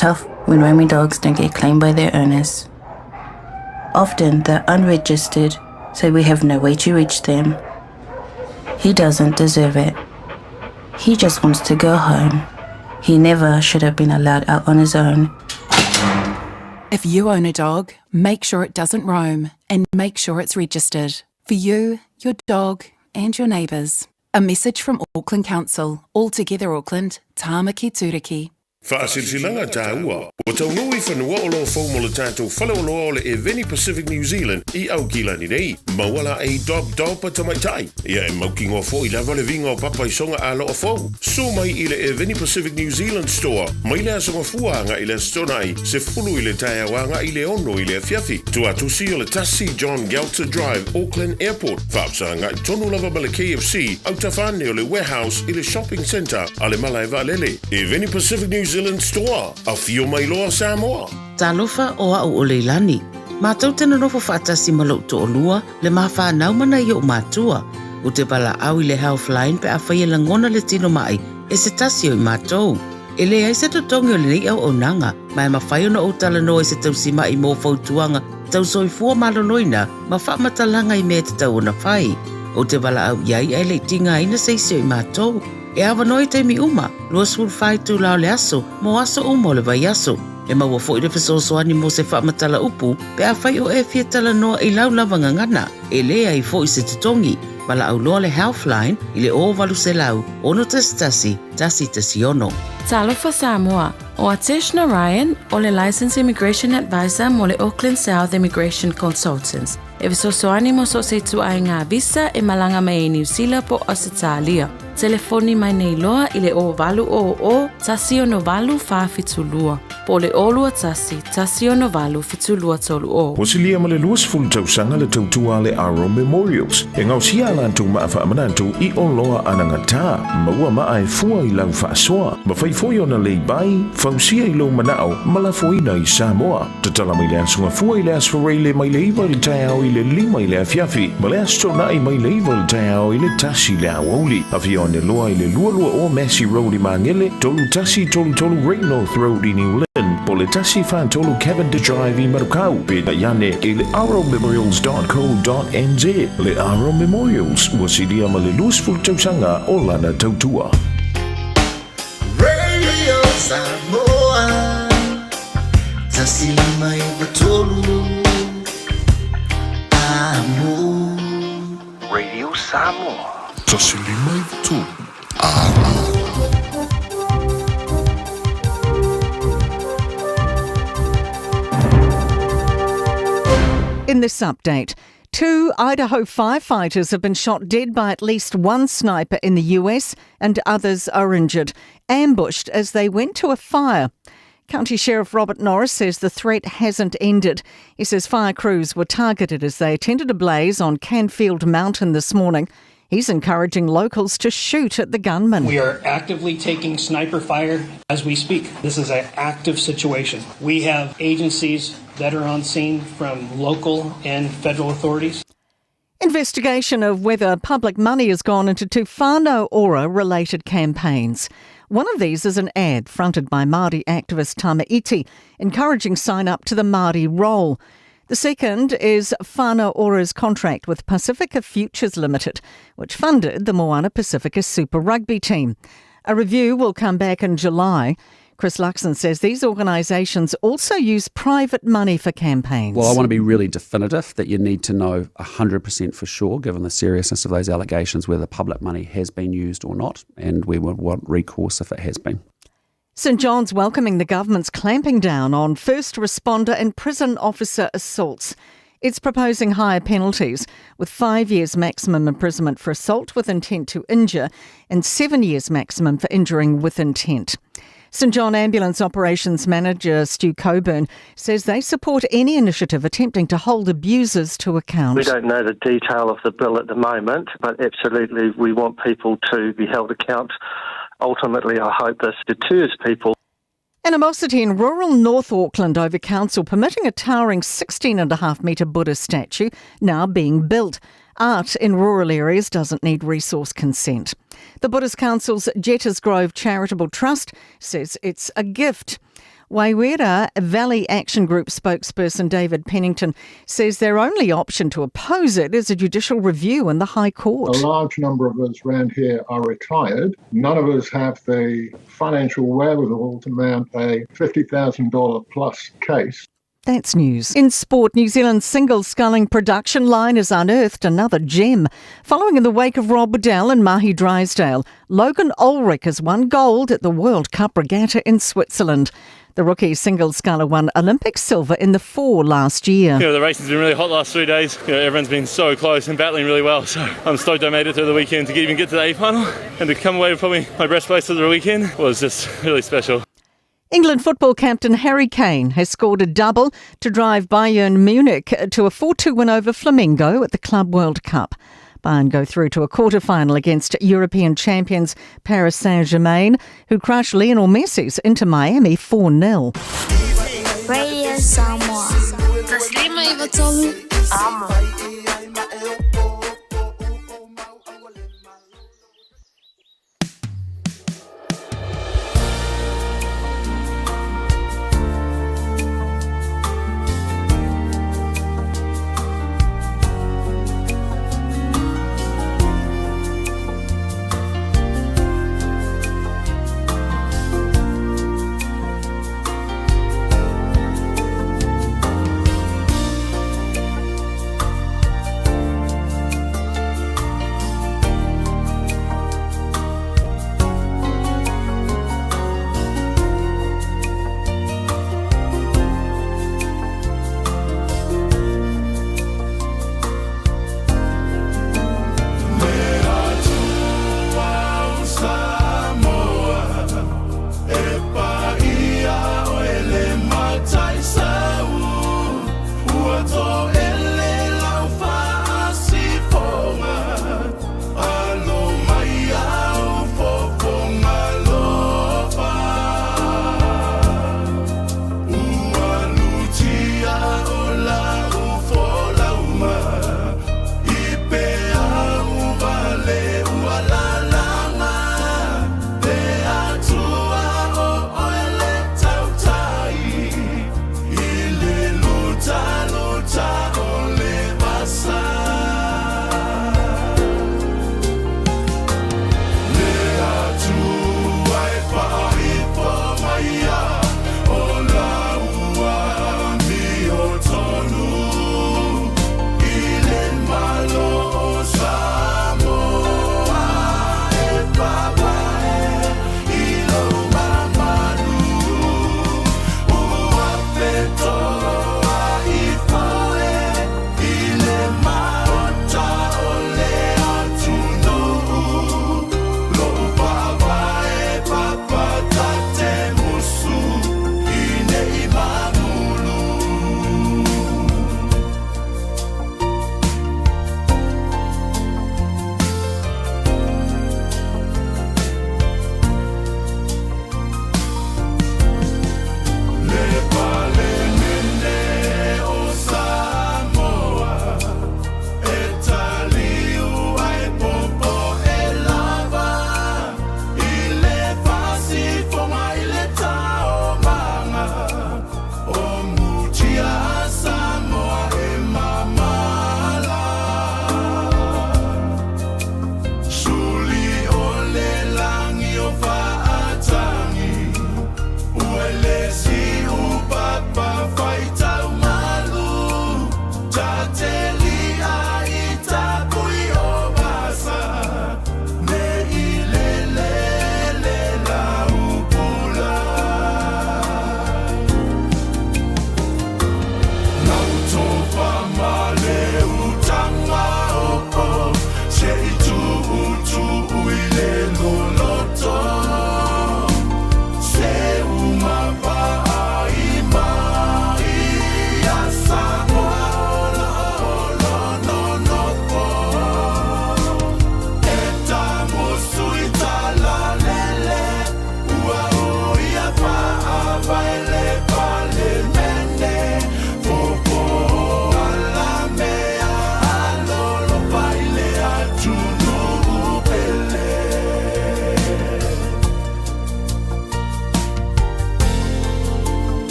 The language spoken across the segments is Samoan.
tough when roaming dogs don't get claimed by their owners. Often they're unregistered, so we have no way to reach them. He doesn't deserve it. He just wants to go home. He never should have been allowed out on his own. If you own a dog, make sure it doesn't roam and make sure it's registered. For you, your dog, and your neighbours. A message from Auckland Council. All together Auckland, Tāmaki Tūriki. Faasilasilaga taua, ua taunuu i fanua oloa fou mo le tatou faleoloa o le Eveni Pacific New Zealand i Aukilani nei. Maua laei Dob Dob a tamaitai. Ia e mautinoa foi lava le viga o papa i soga aloa fou. Susu mai i le Eveni Pacific New Zealand Store mai le Aso Gafua agai i le Aso Toonai, 10 i le taeao agai i le 6 i le afiafi. Tuatusi o le 1 John Geltzer Drive, Auckland Airport, faafesagai tonu lava ma le KFC, autafa ane o le Warehouse i le Shopping Centre a le Malae Vaalele. Eveni Pacific New Zealand Store, afio mai loa Samoa! Talofa o a'u o Leilani. Matou te nonofo faatasi ma lo'u to'olua, le ma fanau ma nai o'u matua. Ou te valaau i le Healthline pe afai e lagona le tino ma'i e se tasi o i matou. E leai se totogi o lenei auaunaga, ma e mafai ona ou talanoa i se tausima'i mo fautuaga tau soifua maloloina ma faamatalaga i mea e tatau ona fai. Ou te valaau i ai ae le i tigaina se isi o i matou. E avanoa i taimi uma, 24 itula o le aso, mo aso uma o le vaiaso. E maua foi le fesoasoani mo se faamatala upu pe afai o e fia talanoa i lau lava gagana. E leai foi se totogi. Valaau loa le Healthline i le 0800 611 116. Talofa Samoa, ʻO Atesh Narayan, ʻo le Licensed Immigration Advisor mo le Auckland South Immigration Consultants, e fesoasoani mo so o se ituaiga visa e malaga mai ai Niu Sila po o Ausetalia. Telefoni mai nei loa i le 0800 168 472 po o le 021 168 7230. Ua silia ma le 20 tausaga le tautua a le Aro Memorials e gaosia a latou maa faamanatu i oloa anagata, maua maa e fua i lau faasoa, mafai foi ona lay-by, fausia i lou manao ma lafoina i Samoa. Tatala mai le Aso Gafua i le Aso Faraile mai le 9 i le taeao i le 5 i le afiafi, ma le Aso Toonai mai le 9 i le taeao i le 1 i le aoauli. Afio ane loa i le 22 Massey Road i Magele, 3133 Great North Road i New Lynn, po o le 143 Cavendish Drive i Manukau, pe tai ane i le arrowmemorials.co.nz. Le Arrow Memorials, ua silia ma le 20 tausaga o lana tautua. Radio Samoa 153 Amo. Radio Samoa. 153 AM. In this update, two Idaho firefighters have been shot dead by at least one sniper in the US and others are injured, ambushed as they went to a fire. County Sheriff Robert Norris says the threat hasn't ended. He says fire crews were targeted as they attended a blaze on Canfield Mountain this morning. He's encouraging locals to shoot at the gunman. We are actively taking sniper fire as we speak. This is an active situation. We have agencies that are on scene from local and federal authorities. Investigation of whether public money has gone into two Whānau Ora related campaigns. One of these is an ad fronted by Māori activist Tama Iti, encouraging sign up to the Māori roll. The second is Whānau Ora's contract with Pacifica Futures Limited, which funded the Moana Pacifica Super Rugby team. A review will come back in July. Chris Luxon says these organisations also use private money for campaigns. Well, I want to be really definitive that you need to know 100% for sure, given the seriousness of those allegations, whether public money has been used or not, and we would want recourse if it has been. St John's welcoming the government's clamping down on first responder and prison officer assaults. It's proposing higher penalties, with 5 years maximum imprisonment for assault with intent to injure and 7 years maximum for injuring with intent. St John Ambulance Operations Manager Stu Coburn says they support any initiative attempting to hold abusers to account. We don't know the detail of the bill at the moment, but absolutely we want people to be held account. Ultimately, I hope this deters people. Animosity in rural North Auckland over council permitting a towering 16.5 metre Buddha statue now being built. Art in rural areas doesn't need resource consent. The Buddhist Council's Jetters Grove Charitable Trust says it's a gift. Waiwera Valley Action Group spokesperson David Pennington says their only option to oppose it is a judicial review in the High Court. A large number of us round here are retired. None of us have the financial wherewithal to mount a $50,000 plus case. That's news. In sport, New Zealand's single sculling production line has unearthed another gem. Following in the wake of Rob Waddell and Mahi Drysdale, Logan Ullrich has won gold at the World Cup Regatta in Switzerland. The rookie single sculler won Olympic silver in the four last year. You know, the racing's been really hot the last 3 days. You know, everyone's been so close and battling really well. So I'm stoked I made it through the weekend to even get to the A final and to come away with probably my best place of the weekend was just really special. England football captain Harry Kane has scored a double to drive Bayern Munich to a 4-2 win over Flamengo at the Club World Cup. Bayern go through to a quarter-final against European champions Paris Saint-Germain, who crushed Lionel Messi's Inter Miami 4-0. Radio Samoa. Taslima Ivatolu. Amo.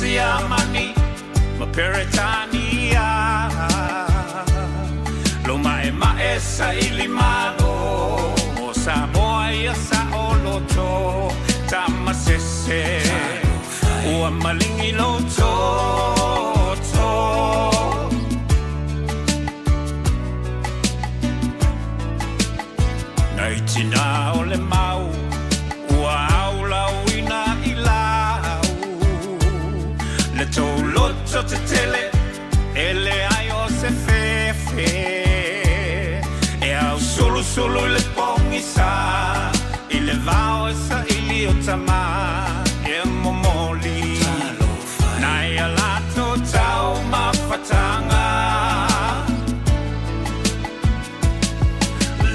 Siamani ma Peretania Lo ma'ema'e saili malo Mo Samoa ia sa'oloto Tamasese Ua maligi lou toto Nai tinā o le mau Ua aulauina i lau Le tou loto tetele E leai o se fefe E ausulusulu i le pogisa I le vao e saili o tama E momoli Nai a latou taumafataga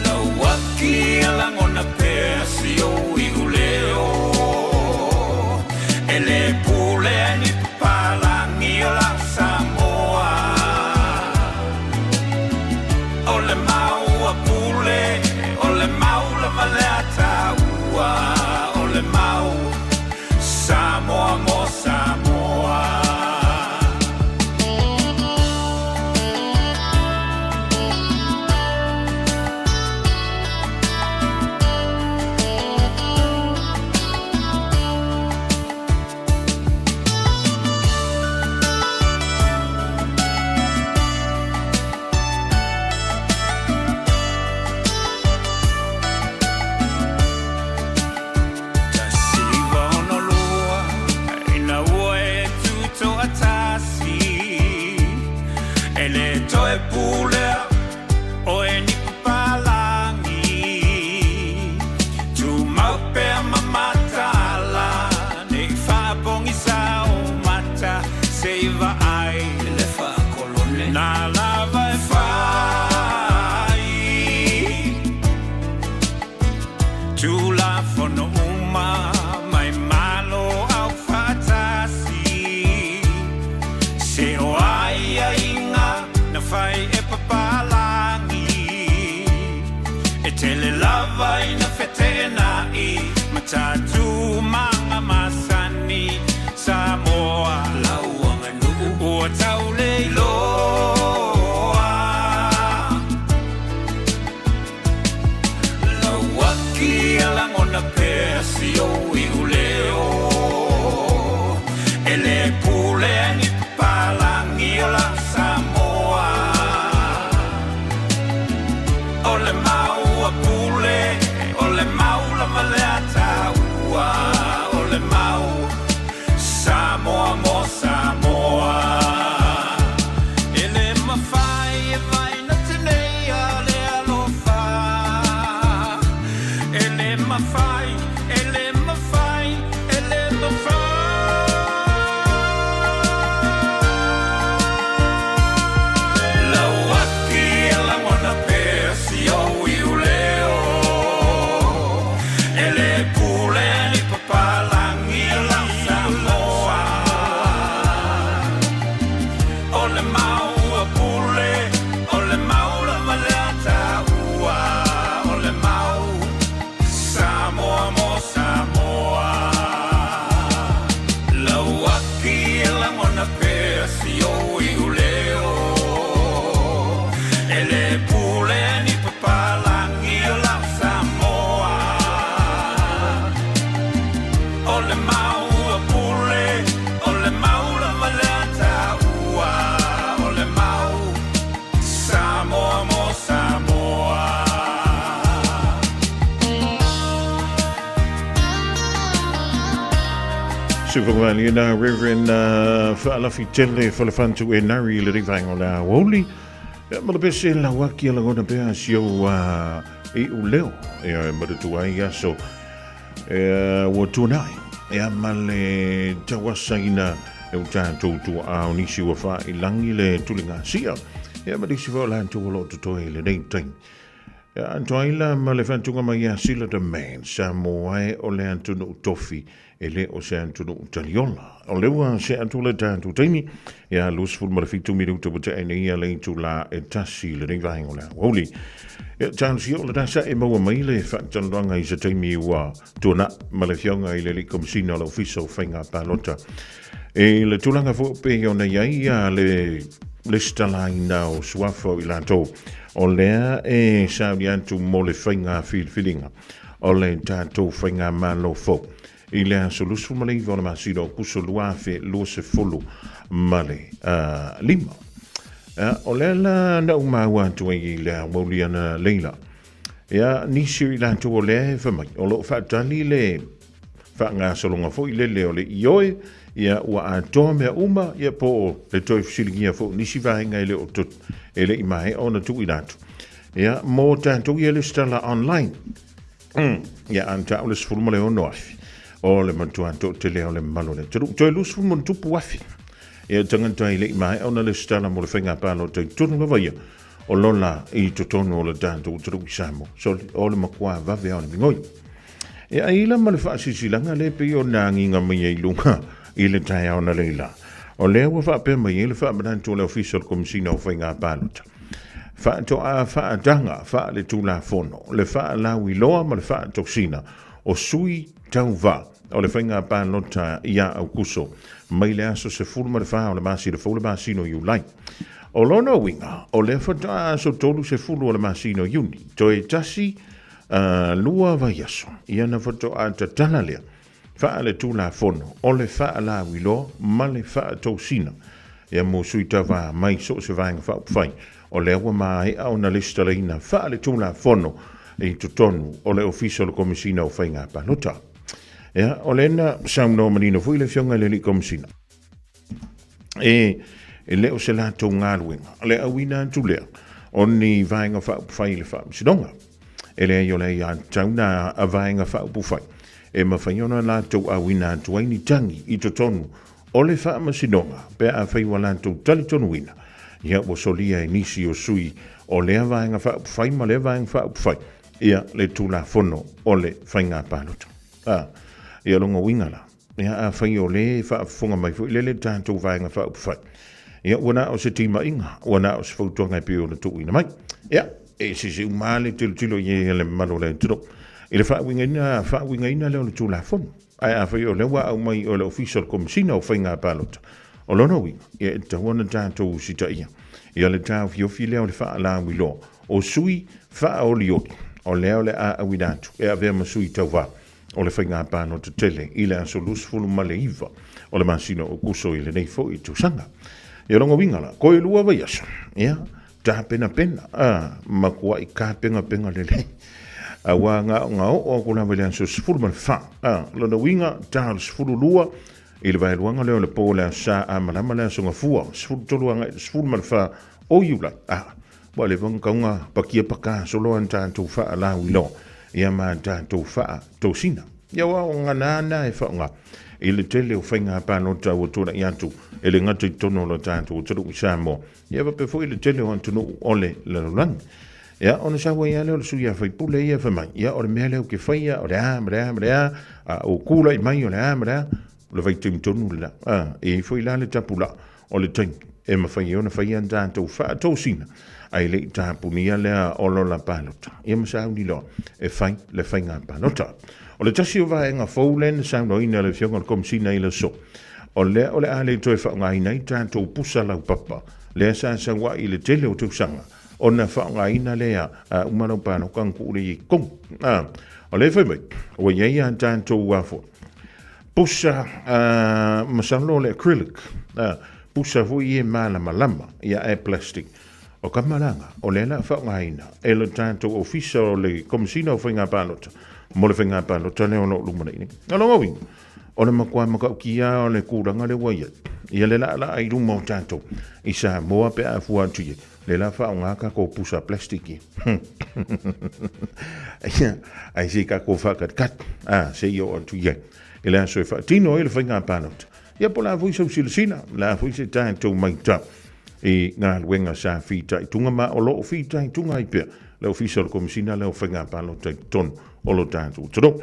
Lauaki e lagona pea si ou iuleo E le pule ai ni papalagi o lau Samoa O le mau a Pule, o le mau lava lea taua O le mau Samoa mo Samoa. 1962 ina ua e tutoatasi E le toe pulea oe ni papalagi Tumau pea ma mataala Nei faapogisa o mata Se i vaai le faakolone Nā lava e fai Tulafono uma mai Malo aufaatasi Se o aiaiga na fai e papalagi E tele lava ina feteenai Ma tatou masani Samoa lau aganuu ua tau le iloa Lauaki e lagona pea si ou iuleo E le pule ai ni papalagi o lau Samoa O le mau a Pule, o le mau lava lea taua O le mau Samoa mo Samoa E le mafai e vaina tenei a le alofa E le mafai, e le mafai, e le mafai Lauaki e lagona pea si ou iuleo E le pule ni papalagi lau Samoa O le mau a Pule, o le mau lava lea taua O le mau Samoa mo Samoa Lauaki e lagona pea si ou iuleo E le pule ni papalagi o lau Samoa O le mau a Pule, o le mau lava lea taua O le mau Samoa mo Samoa. Superman na Reverend Fa'alafi Tele Falefantu e nari le rivainga o le aoauli. Ia ma le pese lauaki a lagona pea si au i u leo e ai maratu ai aso e ua tuanai e a ma le tauasaina e o tātou tua ao nisi ua whailangi le tulinga sia e ma nisi wha o lātou o lo totoe le nei taimi. Ia Antoaila ma le faatuga mai ia Sila the Man, Samoa e o le atunuu tofi, e le o se atunuu taliola. O le ua se atu le tatou taimi, ia 27 minuta ua tea nei ia le itula e tasi lenei vaega o le aoauli. Ia talosia o le dasa e maua mai le faatalanoaga i se taimi ua tuanai ma le Afioga i le Alii Komesina o le Ofisa o Faiga Palota. I le tulaga foi pei ona i ai ia le lesitalaina o suafa o i latou, o lea e sauni atu mo le faiga filifiliga o le tatou faigamalo fou i le aso 29 o le masina o Aokuso 2025. O lea la na ou maua atu ai i le aoauli ana Leila, ia nisi o i latou o lea e fai mai, o lo o faatali le faagasologa foi lele o le ioe, ia ua atoa mea uma, ia po o le toe fesiligia foi o nisi vaega e le o e le i maea ona tuuina atu. Ia mo tatou ia lesitala online. Ia a na o le 16,000 o le matua toatele o le mamalu o le atunuu. Toe 20,000 ia tagata e le i maea ona lesitala mo le faiga palota i totonu lava ia o lola i totonu o le tatou atunuu i Samoa. So, o le matua vave lava o le migoi. E ai la ma le faasilasilaga lea pei ona agiga mai ai i luga i le taeao analeila. O lea ua faapea mai ai le faamanatu o le Ofisa o le Komesina o Faiga Palota. Faatoa faataga faaletulafono le faalauiloa ma le faatosina o sui tauva o le faiga palota ia Aukuso mai le aso 14 o le masina fou le masina o Iulai. O lona uiga, o lea faatoa aso 30 o le masina o Iuni, toe tasi lua vaiaso, ia ona faatoa tatala lea faaletulafono o le faalauiloa ma le faatosina ia mo sui tauva mai so o se Vaega Faaupufai o lea ua maea ona lesitalaina faaletulafono i totonu o le Ofisa o le Komesina o Faiga Palota. Ia, o lea na saunoa manino foi le Afioga i le Alii Komesina, e le o se latou galuega le auina atu lea o ni Vaega Faaupufai i le Faamasinoga. E leai, o le aiatatau na a Vaega Faaupufai e mafai ona latou auina atu ai ni tagi i totonu o le Faamasinoga pe afai ua latou talitonuina ia ua solia e nisi o sui o lea Vaega Faaupufai ma lea Vaega Faaupufai ia le Tulafono o le Faiga Palota. A, ia lona uiga la, ia afai o lea e faafofoga mai foi lele tatou Vaega Faaupufai, ia ua na o se timaiga, ua na o se fautuaga e pei ona tuuina mai. Ia, e eseese uma lava le tilotilo i ai a le mamalu o le atunuu i le faauigaina, faauigaina lea o le Tulafono. Ae afai o lea ua aumai o le Ofisa o le Komesina o Faiga Palota, o lona uiga, ia e tatau ona tatou usitaia ia le taofiofi lea o le faalauiloa o sui faaolioli o lea o le a auina atu e avea ma sui tauva o le faiga palota tele i le aso 29 o le masina o Aokuso i lenei foi tausaga. Ia lona uiga la, koe lua vaiaso, ia, tapenapena, a, matuai tapenapena lelei. Aua na ona oo atu lava i le aso 14, a, lona uiga, ta o le 12 i le vaeluaga lea o le po o le aso Sa a malama le aso Gafua, 13 agai i le 14 o Iulai, a, Ua leva ona tau pakia paka solo ana tatou faalauiloa ia ma tatou faatosina. Ia aua o gana na e faaaoga i le tele o faiga palota ua tulai atu e le gata i totonu o lo tatou atunuu i Samoa, ia faapea foi le tele o atunuu o le lalolagi. Ia ona sau ai lava lea o le sui a faipule ia fai mai, ia o le mea lea ou te faia, o le a ma le a ma le a, a ou tulai mai o le a ma le a, o le vaitaimi tonu lena. A, e i ai foi la le tapulaa o le taimi e mafai ai ona fai ana tatou faatosina, ae le i tapunia lea o lola palota, ia ma sauni loa e fai le faiga palota. O le tasi o vaega fou lea na saunoaina e le Afioga i le Komesina i le aso, o lea o le a le toe faaaogaina ai tatou pusa laupapa lea sa sau ai i le tele o tausaga ona faaaogaina lea a uma lau palota ona tuu lea i totonu. A, o lea e fai mai, ua i ai a tatou foi Pusa, masalo o le acrylic, pusa foi ia e malamalama, ia ae plastic. O ka malaga, o lea la a faaaogaina e le tatou Ofisa o le Komesina o Faiga Palota mo le faiga palota lea o lo o lumanai nei. O lona uiga, o le matua matautia o le tulaga lea ua i ai, ia le laalaa i luma o tatou i Samoa pe a fua atu i ai, lea la faaaoga tatou pusa plastic ia. Ia, ae se i tatou faatalikali, a, se i oo atu i ai i le aso e faatino ai le faiga palota. Ia po o le a foi sau silasila, o le a foi se tatou matau i galuega sa fitaituga ma o lo o fitaituga ai pea le Ofisa o le Komesina lea o Faiga Palota i totonu o lo tatou atunuu.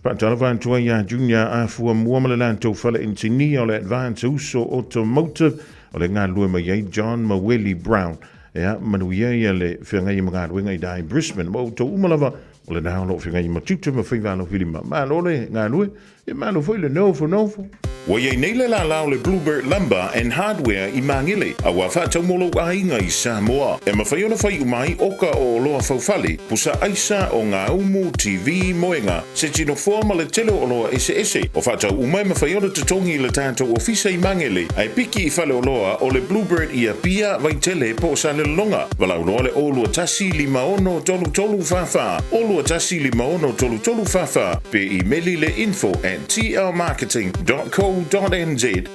Faatalofa atu ai ia Junior Afua Mua ma le latou fale inisinia o le Advance Uso Automotive o le galulue mai ai John Maweli Brown. Ea, manuia ia le feagai ma galuega i i Brisbane. Ma outou uma lava, o lena o lo o feagai ma tiute ma faiva alofilima. Malo le galue, ia malo foi le nofonofo. Ua i ai nei le lālā o le Bluebird Lumber and Hardware i Māngere, a ua faatau mo lou aiga i Samoa. E mafai ona fai uma ai oka o oloa faufale, pusa aisa, o ngā umu, TV, moenga, se tino foa ma le tele o oloa eseese. O faatau uma e mafai ona totogi i le tatou ofisa i Māngere, a e piki i faleoloa o le Bluebird i Apia, Vaitele po o Salelologa. Valaau loa le 021 56 33 44, 021 56 33 44, pe imeli le info at tlmarketing.co.nz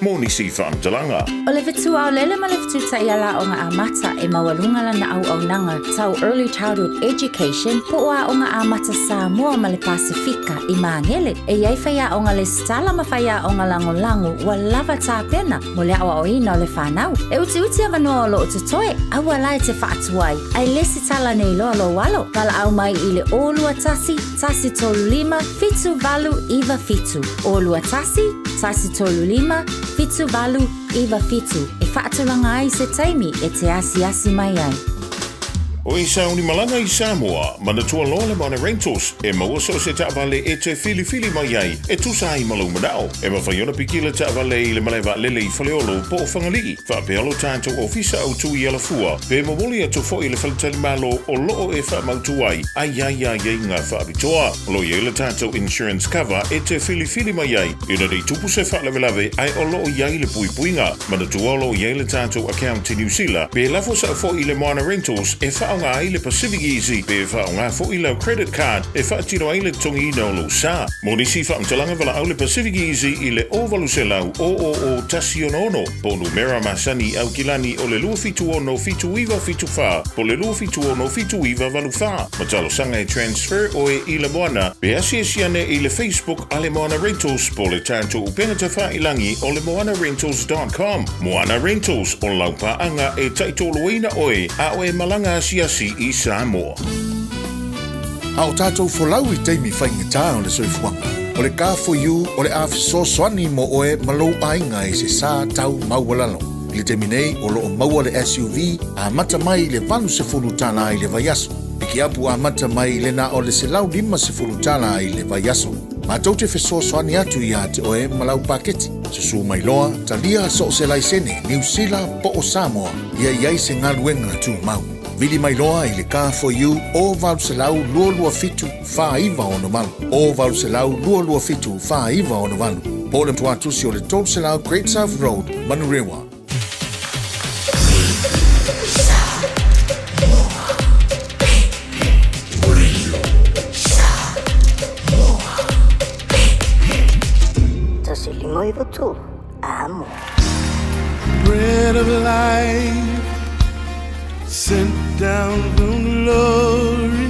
mo nisi faamatalaga. O le fetu aolele ma le fetu taiala aoga amata e maualuga lana auaunaga tau Early Childhood Education po o Aoga Amata Samoa ma le Pasefika i Māgele. E i ai faiaoga lesitala ma faiaoga lagolago ua lava tapena mo le aoaoina o le fanau. E utiuti avanoa o lo o totoe, aua la e te faatuai, ae lesitala nei loa lou alo. Valaau mai i le 021 135 7897. 021 135 7897 e faatulaga ai se taimi e te asiasi mai ai. O e sauni malaga i Samoa, manatua loa le Mana Rentals, e maua so o se taavale e te filifili mai ai e tusa ai ma lou manao. E mafai ona piki le taavale i le malae vaalele i Faleolo po o Fagalii, faapea lo tatou ofisa autu i Alafua, pe momoli atu foi i le faletalimalo o loo e faamautu ai a i ai ia iaiga faapitoa. O lo o i ai le tatou insurance cover e te filifili mai ai ina nei tupu se faalavelave ae o lo o i ai le puipuiga. Manatua o lo o i ai le tatou account i Niu Sila, pe lafo sao foi i le Moana Rentals e faaaoga ai le Pacific Easy pe faaaoga foi lau credit card e faatino ai le totogiina o lou sa. Mo nisi faamatalaga valaau le Pacific Easy i le 0800 000 166 po o numera masani i Aukilani o le 276 7974 po o le 276 7984. Ma talosaga e transfer oe i le Moana pe asiasi ane i le Facebook a le Moana Rentals po o le tatou upega tafailangi o le moanarentals dot com. Moana Rentals, o lau paaga e taitoloina oe a o e malaga asiasi i Samoa. A o tatou folau i taimi faigata o le soifuaga, o le Car4U o le a fesoasoani mo oe ma lou aiga i se sa tau maualalo. I le taimi nei, o lo o maua le SUV amata mai i le $80 i le vaiaso. Pikiapu amata mai i le na o le $150 i le vaiaso. Matou te fesoasoani atu iā te oe ma lau paketi. Susū mai loa, talia so o se laisene, Niu Sila po o Samoa, ia i ai se galuega tumau. Vili mai loa i le Car4U o 800 227 4968, o 800 227 4968, po o le tuatusi o le 300 Great South Road, Manurewa. Amo. Bread of life sent down from glory.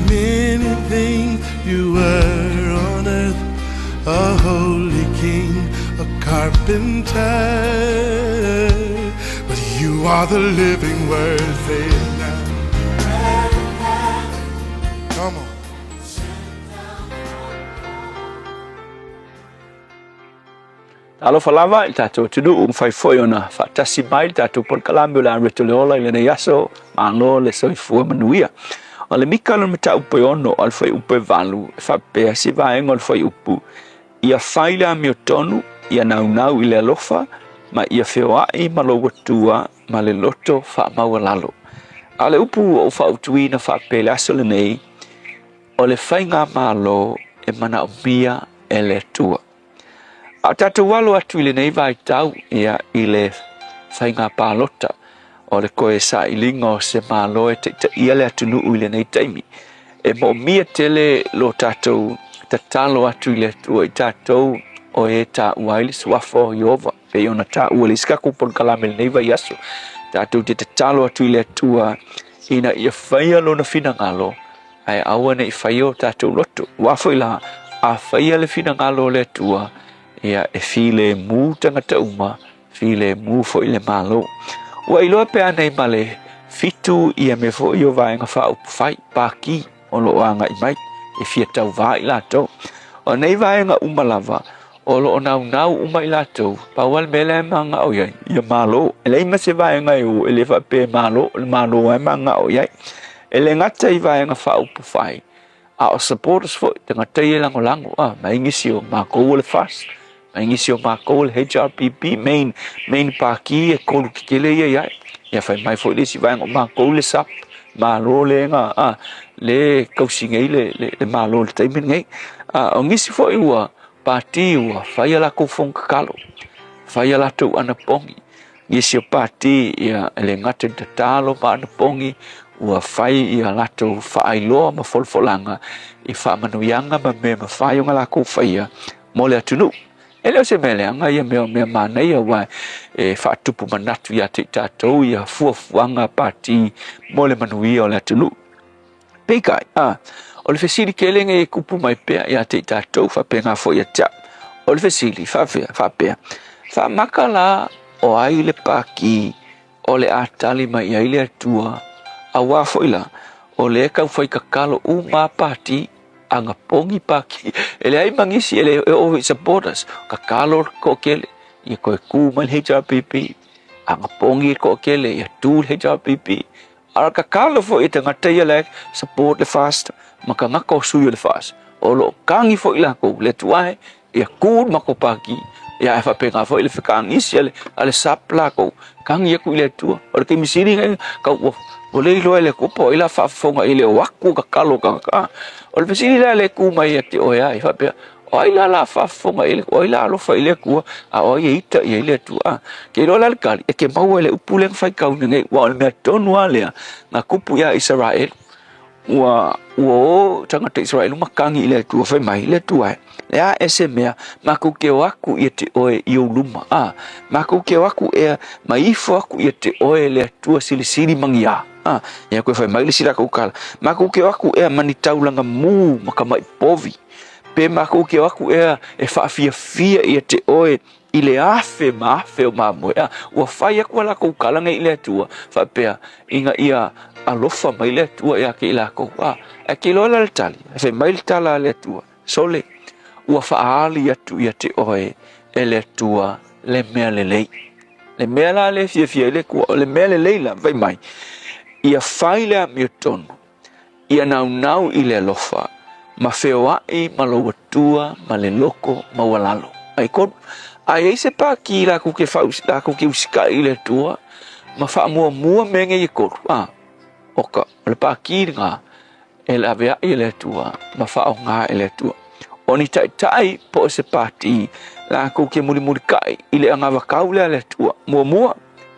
Many things you were on earth, a holy king, a carpenter. But you are the living word, say it now. Come on. Talofa lava i le tatou atunuu, mafai foi ona faatasi mai le tatou polokalame o le Areto le Ola i lenei aso, malo le soifua manuia. O le mika o le mataupu e 6 a le fuaiupu e 8, e faapea se vaega o le fuaiupu, ia fai le amiotonu, ia naunau i le alofa, ma ia feoai ma lou Atua ma le loto faamaualalo. A o le upu ua ou fautuina faapea i le aso lenei, o le faigamalo e manaomia e le Atua. A o tatou alo atu i lenei vaitau ia, i le faiga palota o le toe sailiga o se Malo e taitaia le atunuu i lenei taimi, e moomia tele lo tatou tatalo atu i le Atua i tatou o e taua ai le suafa o Ieova, pei ona taua i le isi tatou polokalame i lenei vaiaso. Tatou te tatalo atu i le Atua ina ia faia lona finagalo ae aua ne i faia o tatou loto. Aua foi la, a faia le finagalo o le Atua, ia e filemu tagata uma, filemu foi le Malo. Ua iloa pe anei ma le fitu ia mea foi o Vaega Faaupufai, Pākī, o lo o agai mai, e fia tauvā i latou. O nei vaega uma lava, o lo o naunau uma i latou, pau lava le mea lea e manao i ai, ia Malo. E leai ma se vaega e o e le faapea e Malo, o le Malo lava e manao i ai. E le gata i Vaega Faaupufai, A o supporters foi, tagata ia e lagolago, a, mai nisi o makou o le FAST, mai nisi o makou o le HRPP, main, main pākī e kolu kekele ia i ai. Ia fai mai foi le isi vaega o makou le SUP, Malo le ga, a, le kausi nei le, le, le Malo i le taimi lenei. A, o nisi foi ua pātī ua fai a lakou fono tatalo, fai a latou anapogi, Nisi o pati ia e le gata i tatalo ma anapogi ua fai ia latou faailoa ma folafolaga i faamanuiaga ma mea mafai ona lakou faia mo le atunuu. E le o se mea leaga ia mea o mea manaia aua e faatupu manatu ia te i tatou ia fuafuaga a pati mo le manuia o le atunuu. Peitai, a, o le fesili tele nei e tupu mai pea ia te i tatou faapena foi ia te au. O le fesili, faafea, faapea, faamaka la o ai le pākī o le a tali mai i ai le Atua, auā foi la, o lea e tau fai tatalo uma a pātī, anapogi pākī, e leai ma nisi e le e oo i supporters, tatalo le toatele, ia toe tū mai le HRPP, anapogi le toatele, ia tū le HRPP, A tatalo foi e tagata ia la e support le FAST ma tagata o sui o le FAST, o lo o kagi foi lakou le Atua e, ia ku le matou pāti, ia ae faapena foi le fekagisi a le, a le SUP lakou, kagi atu i le Atua. O le taimi sili lenei, tau ua, ua le iloa e le Atua po o ai la faafofoga i le o atu o tatalo o tagata. O le fesili la lea e tu mai ia te oe ai, faapea, O ai la la faafofoga i le, o ai la alofa i le Atua, a o ai e ita i ai le Atua? A, ke iloa la le tali, e ke maua i le upu lea na faitauina nei, ua o le mea tonu lava lea na tupu iā Isaraelu. Ua, ua o tagata Isaraelu ma kagi i le Atua, fai mai, le Atua e, le a ea se mea, makou ke o aku ia te oe i ou luma, a, makou ke o aku ea, ma ifo aku ia te oe le Atua silisili magiā. A, ia koe fai mai le isi lakou tala, makou ke o aku ea ma ni taulaga mū ma ka maʻi povi. Pe makou ke o aku ea e faafiafia ia te oe i le afe ma afe o mamoe, a ua fai aku a lakou kala nei i le Atua, faapea, ina ia alofa mai le Atua ia te i lakou. A, ae ke iloa la le tali, e fai mai le tala a le Atua, Sole, ua faaali atu ia te oe e le Atua le mea lelei. Le mea la le fiafia ai le Atua, o le mea lelei la, fai mai, ia fai le amiotonu, Ia naunau i le alofa, ma feoaʻi ma lou Atua ma le loko maualalo. ʻEkolu, a i ai se pākī lākou ke fau, lākou ke usikaʻi i le Atua ma faamuamua mea nei ʻekolu, a, ʻo ka, o le pākī lena e laweaʻi e le Atua ma faaaoga e le Atua. ʻO ni taʻitaʻi po o se pātī lākou ke mulimulikaʻi i le anawakai lea a le Atua. Muamua,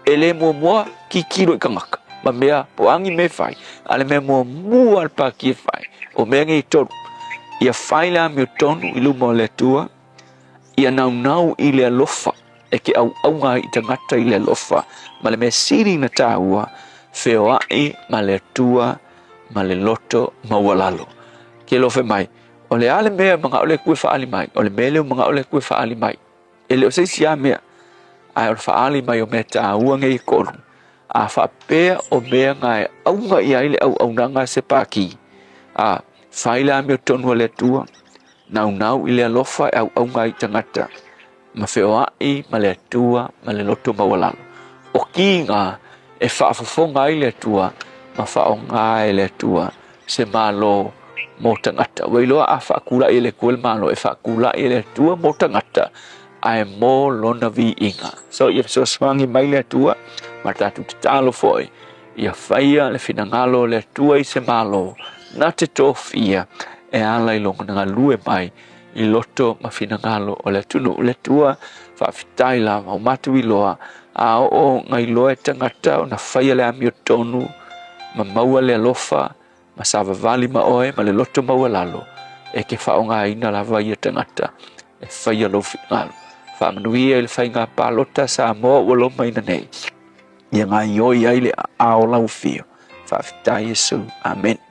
E le muamua kikilo i kanaka ma mea po o a ni mea e fai, a le mea muamua a le pākī e fai, o mea nei e tolu, ia fai le amiotonu i luma o le Atua, ia naunau i le alofa e ke ʻauʻauga ai i tagata i le alofa, ma le mea sili na tāua, feoaʻi ma le Atua ma le loto maualalo. Ke lofe mai, o le a le mea e manaʻo le Atua e faaali mai, o le mea lea ua manaʻo le Atua e faaali mai. E le o se isi lava mea, ae o le faaali mai o mea taua nei e tolu, a faapea o mea na e auga i ai le auaunaga a se pākī, a fai le amiotonu a le Atua, naunau i le alofa e auauga ai i tagata, ma feoai ma le Atua ma le loto maualalo. O kiga e faafofoga ai le Atua ma faaaoga e le Atua se Malo mo tagata. Ua iloa a faatulai e le Atua le Malo, e faatulai e le Atua mo tagata, ae mo lona viiga. So ia fesoasoani mai le Atua, ma tatou tatalo foi, ia faia le finagalo o le Atua i se Malo, na te tofia e ala i lona galue mai i loto ma finagalo o le atunuu. Le Atua, faafetai lava, ua matou iloa, a oo na iloa e tagata ona faia le amiotonu ma maua le alofa ma savavali ma oe ma le loto maualalo, e ke faaaogaina lava ia tagata e faia lou finagalo. Faamanuia i le faiga palota a Samoa ua lomaina nei, ia gaoioi ai le aao lau afio. Faafetai Iesu. Amene.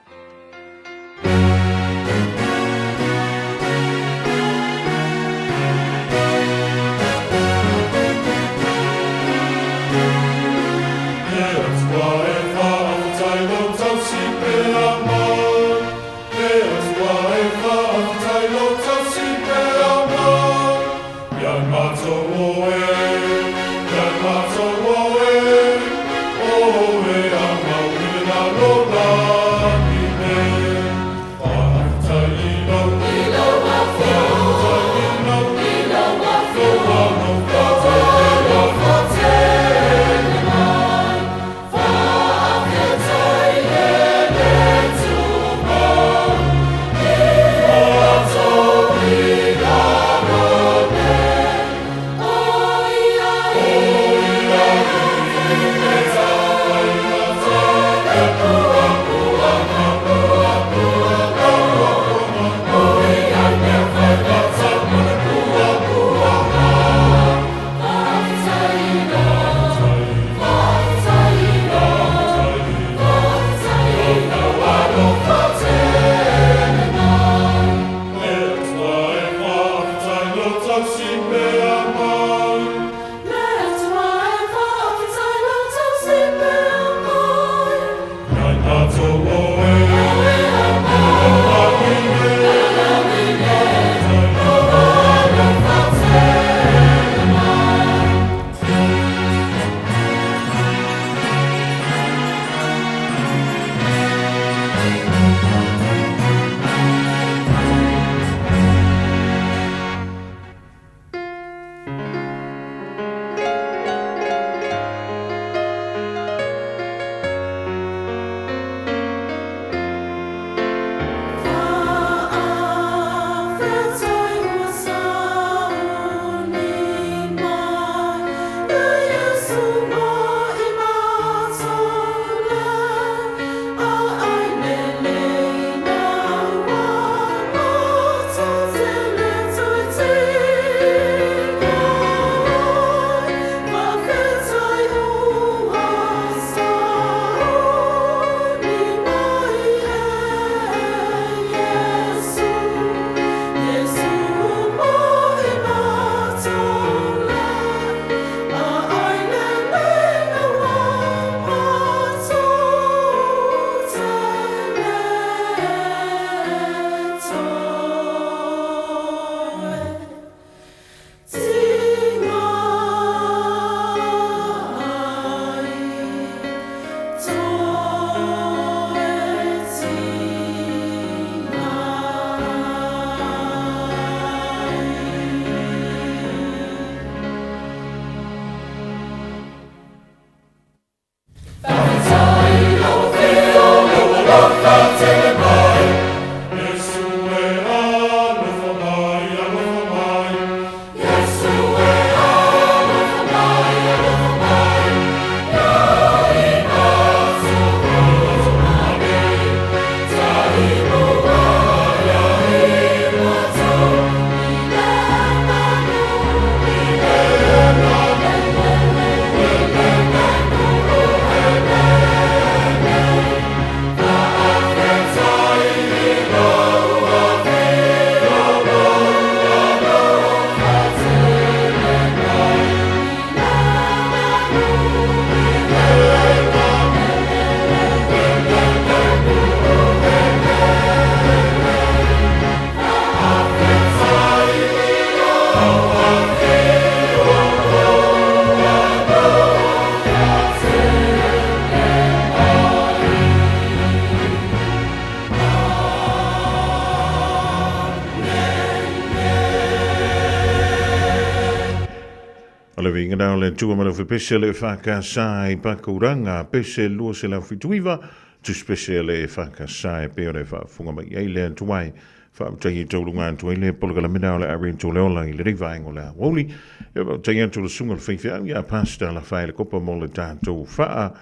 Viiga na o le Atua ma le Pese le whakasa i Pakuranga, Pese 279, Tusi Pese le whakasa e peo le whaafunga mai ai le Atua e whaautai e taulunga atu ai le polokalamena o le Ariento le ola i le rei vaenga o le aoauli. E whaautai atu le sunga le whaiwhiau ia Pastor la whae le kopa mo le tātou whaa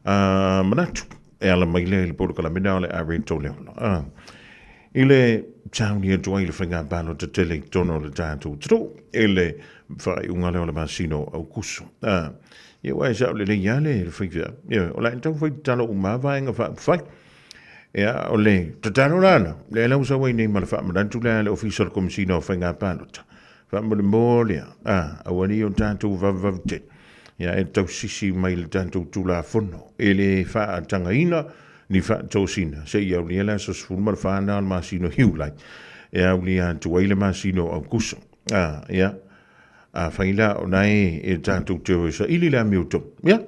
a manatu e ala mai lea i le polokalamena o le Ariento le ola. I le tauni atu ai le faiga palota tele i totonu o le tatou atunuu i le faaiuga lea o le masina o Aukuso. A, ia ua e sao lelei lava le faifeau. Ioe, o le a taumafai tatalo uma lava vaega faaupufai. Ia, o le tatalo la la, lea la ua sau ai nei ma le faamanatu lea a le Ofisa o le Komesina o Faiga Palota. Faamolemole, a, aua ne i o tatou vavevave tele. Ia, e tausisi mai le tatou Tulafono e le faatagaina ni faatosina seia aulia le aso 14 na o le masina o Iulai e aulia atu ai le masina o Aukuso. A, ia, afai la o na e, e tatou te o e saili le amiotonu, ia,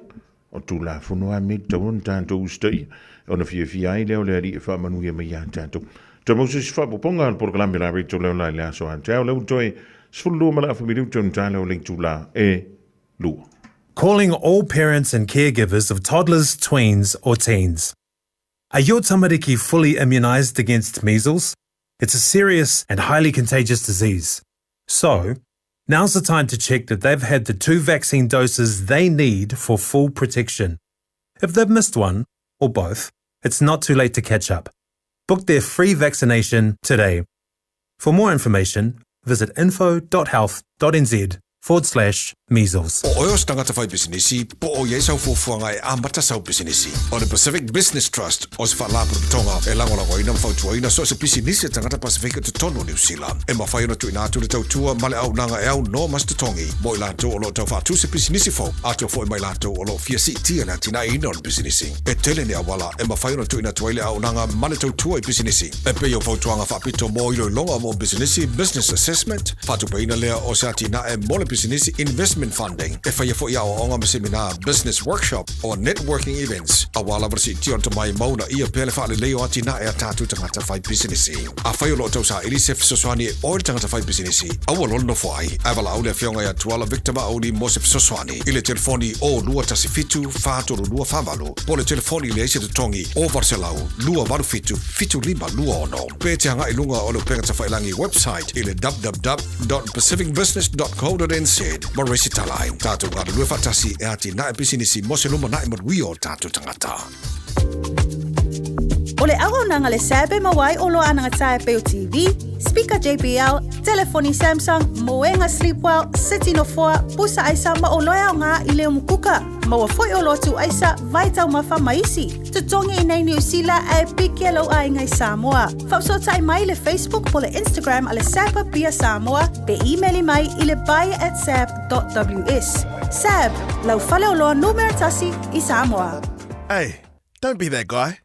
o Tulafono a me tatau ona tatou usitaia, ona fiafia ai lea o le Alii e faamanuia mai ia tatou. Toe mau se isi faaopoopoga a le polokalame la Radio Leola i le aso a taeao, lea ua toe 12 ma le afa miliuta ona tala o le itula e lua. Calling all parents and caregivers of toddlers, tweens or teens. Are your tamariki fully immunised against measles? It's a serious and highly contagious disease. So, now's the time to check that they've had the two vaccine doses they need for full protection. If they've missed one, or both, it's not too late to catch up. Book their free vaccination today. For more information, visit info.health.nz forward slash measles. O oe o se tangata whai pisinisi, po o i ai sau fuafuaga e amata sau pisinisi. O le Pacific Business Trust o se faalapotopotoga e lagolagoina ma fautuaina so o se pisinisi a tagata Pasifika i totonu o Niu Sila. E mafai ona tuuina atu le tautua ma le auaunaga e aunoa ma se totogi mo i latou o lo o tau faatu se pisinisi fou, atoa foi ma i latou o lo o fia siitia le atinaeina o le pisinisi. E tele ni auala e mafai ona tuuina atu ai le auaunaga ma le tautua i pisinisi, e pei o fautuaga faapito mo iloiloga mo pisinisi, business assessment, faatupeina lea o se atinae mo le pisinisi, investment funding, e faia foi aoaoga ma semina, business workshop, or networking events, aua lava le siitia o le tomai ma uunaia pea le faalelei o atinae a tatou tagata fai pisinisi. Afai o lo o tausaili se fesoasoani e oe le tagata fai pisinisi, aua loa le nofo ai, ae valaau le Afioga ia Tuala Victor Mauli mo se fesoasoani i le telefoni 0217 432 48 po o le telefoni leai se totogi o 800 287 7526 pe te agai i luga o le upega tafailangi website i le www.pacificbusiness.co.nz ma resitala ai. Tatou galulue faatasi e atinae pisinisi mo se lumanai manuia o tatou tagata. O le auaunaga le SAB e maua ai oloa anagatāe pei o TV, speaker JBL, telefoni Samsung, moega Sleepwell, seti nofoa, pusa aisa ma oloa e aoga i leo mukuka. Maua foi oloa tuu aisa, vai taumafa ma isi. Totogi i nei Niu Sila ae piki e lou aiga i Samoa. Faafesootai mai i le Facebook po le Instagram a le SAB Apia Samoa pe imeli mai i le buy at sab.ws. SAB, lau faleoloa numera tasi i Samoa. Hey, don't be that guy.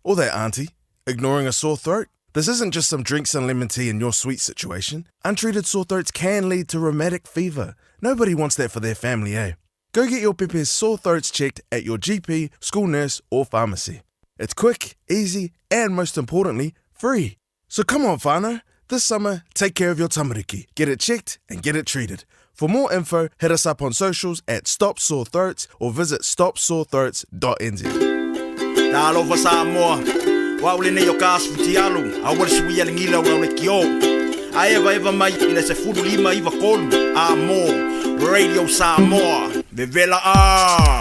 Or that auntie, ignoring a sore throat. This isn't just some drinks and lemon tea in your sweet situation. Untreated sore throats can lead to rheumatic fever. Nobody wants that for their family, eh? Go get your pepe's sore throats checked at your GP, school nurse, or pharmacy. It's quick, easy, and most importantly, free. So come on, whānau. This summer, take care of your tamariki. Get it checked and get it treated. For more info, hit us up on socials at Stop Sore Throats or visit stopsorethroats.nz. Talofa Samoa, o au lenei o ka asu futialu, aua le suia le gila o lau le kio. A evaeva mai i le 15 93 a mo Radio Samoa, vevela a!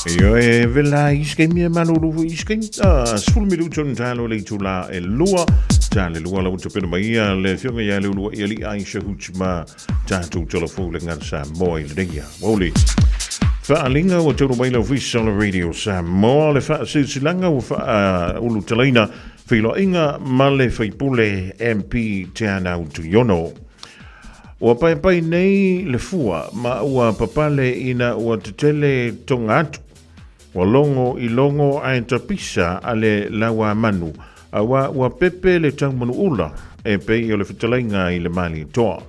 Ioe, vela i isi kaimi e malulu foi i isi kaimi. Ah, 10 minuto na talo le itula e lua. Ta le lua lau tapena mai ia le afioga ia Leuluai Alii Aisha Huti ma tatou telefou le gana Samoa i lenei aoauli. Faaaliga ua taunuu mai le Ofisa o le Radio Samoa le faasilasilaga ua faaulutalaina feiloaiga ma le faipule MP Teanau Tuiono. Ua paepae nei le fua ma ua papale ina ua tetele tonga atu. Ua logo i logo ae tapisa a le lauamanu, auā ua pepe le taumanuʻula e pei o le fetalaiga i le Malietoa.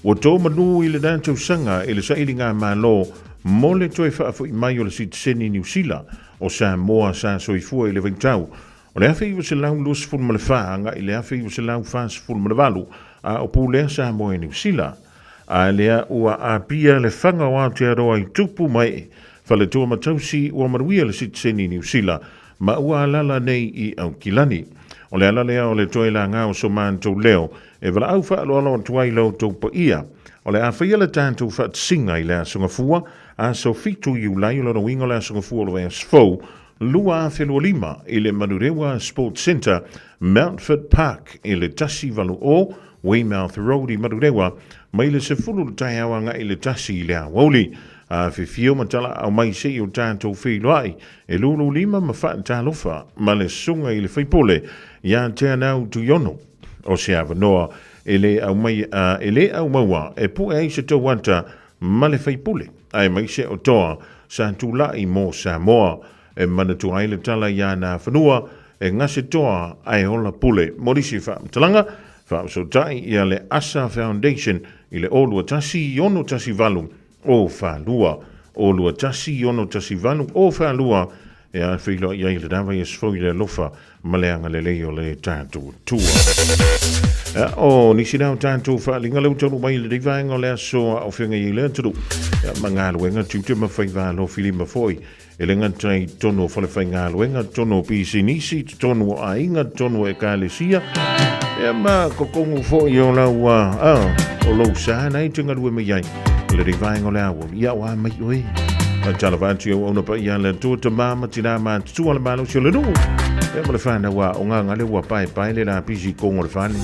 Ua tō manu i lena tausaga i le sailiga Malo mo le toe faafo'i mai o le sitiseni Niu Sila o Samoa sa soifua i le vaitau o le 1924 agai i le 1948 a o pulea Samoa e Niu Sila. A lea ua apia le faga o Aotearoa i tupu ma ee. Faletua ma tausi ua manuia le sitiseni Niu Sila ma ua alaala nei i Aukilani. O le ala lea o le toe laga o so matou leo e valaau faaaloalo atu ai lo outou paia. O le a faia le tatou faatasiga i le Aso Gafua, aso 7 Iulai o lona uiga o le Aso Gafua o le vaiaso fou, 2025 i le Manurewa Sports Centre, Mountfort Park i le 180 Weymouth Road i Manurewa, mai le 10 i le taeao agai i le 1 i le aoauli. Afifio ma talaaao mai se i o tatou feiloai e lululima ma faatalofa ma le susuga i le faipule ia Teanau Tuiono. O se avanoa e le aumai, e le aumaua e pue ai se tou ata ma le faipule, aemaise o toa sa tulai mo Samoa. E manatua ai le tala i ana fanua, e gase toa ae ola pule. Mo nisi faamatalaga, faafesootai ia le Asa Foundation i le 021 618 042, 021 618 042 e afeiloai ai le lava ia sefou i le alofa ma le agalelei o le tatou Atua. O nisi na o tatou faaaliga lea ua taunuu mai i lenei vaega o le aso a o feagai ai le atunuu ma galuega tiute ma faiva alofilima foi e le gata i totonu o falefaigaluega, totonu o pisinisi, totonu o aiga, totonu o ekalesia, ia ma kokogu foi o lau, o lou sa na e te galue mai ai lenei vaega o le aoauli. Ia o a mai oe. Talofa atu i auauna paia a le Atua, tama ma tina matutua le malosi o le nuu. Ia ma le whanau a o ngā ngale ua pae pae le la pisi kongo le whane.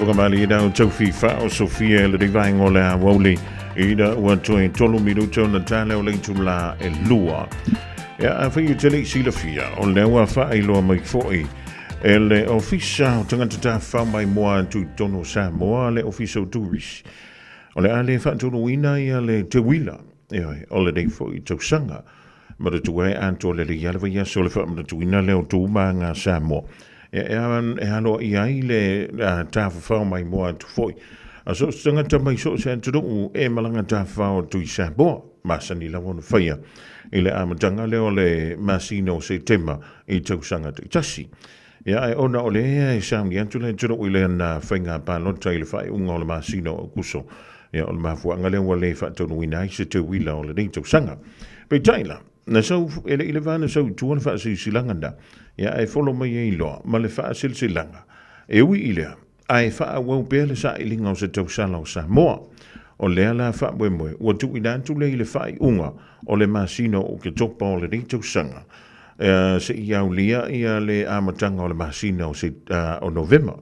Toga malie nau tau fifa o Sofia le rivaenga o le aoauli ina ua toe 3 minuta ona tala o le itula e 2. Ia, afai e te le i silafia, o lea ua faailoa mai foi e le Ofisa o Tagata Tafafao Maimoa atu i totonu o Samoa, le Ofisa o Turisi, o le a le faataunuuina ia le teuila, ioe, o lenei foi tausaga. Manatua e atoa lelei lava le vaiaso o le faamanatuina lea o tu ma aga a Samoa. E, e, e aloaia ai le tafafao maimoa atu foi a so o se tagata mai so o se atunuu e malaga tafafao atu i Samoa. Masani lava ona faia i le amataga lea o le masina o Setema i tausaga taitasi. Ia, ae ona o lea e sauni atu le atunuu i lana faiga palota i le faaiuga o le masina o Aokuso, ia, o le mafuaaga lea ua le faataunuuina ai se teuila o lenei tausaga. Peitai la, na sau, e le i leva ona sau i tua le faasilasilaga na, ia, ae folo mai ai loa ma le faasilasilaga. E ui i lea, ae faaauau pea le sailiga o se tausala o Samoa. O lea la faamoemoe ua tuuina atu lea i le faaiuga o le masina o Oketopa o lenei tausaga, seia aulia ia le amataga o le masina o, se, o Novema.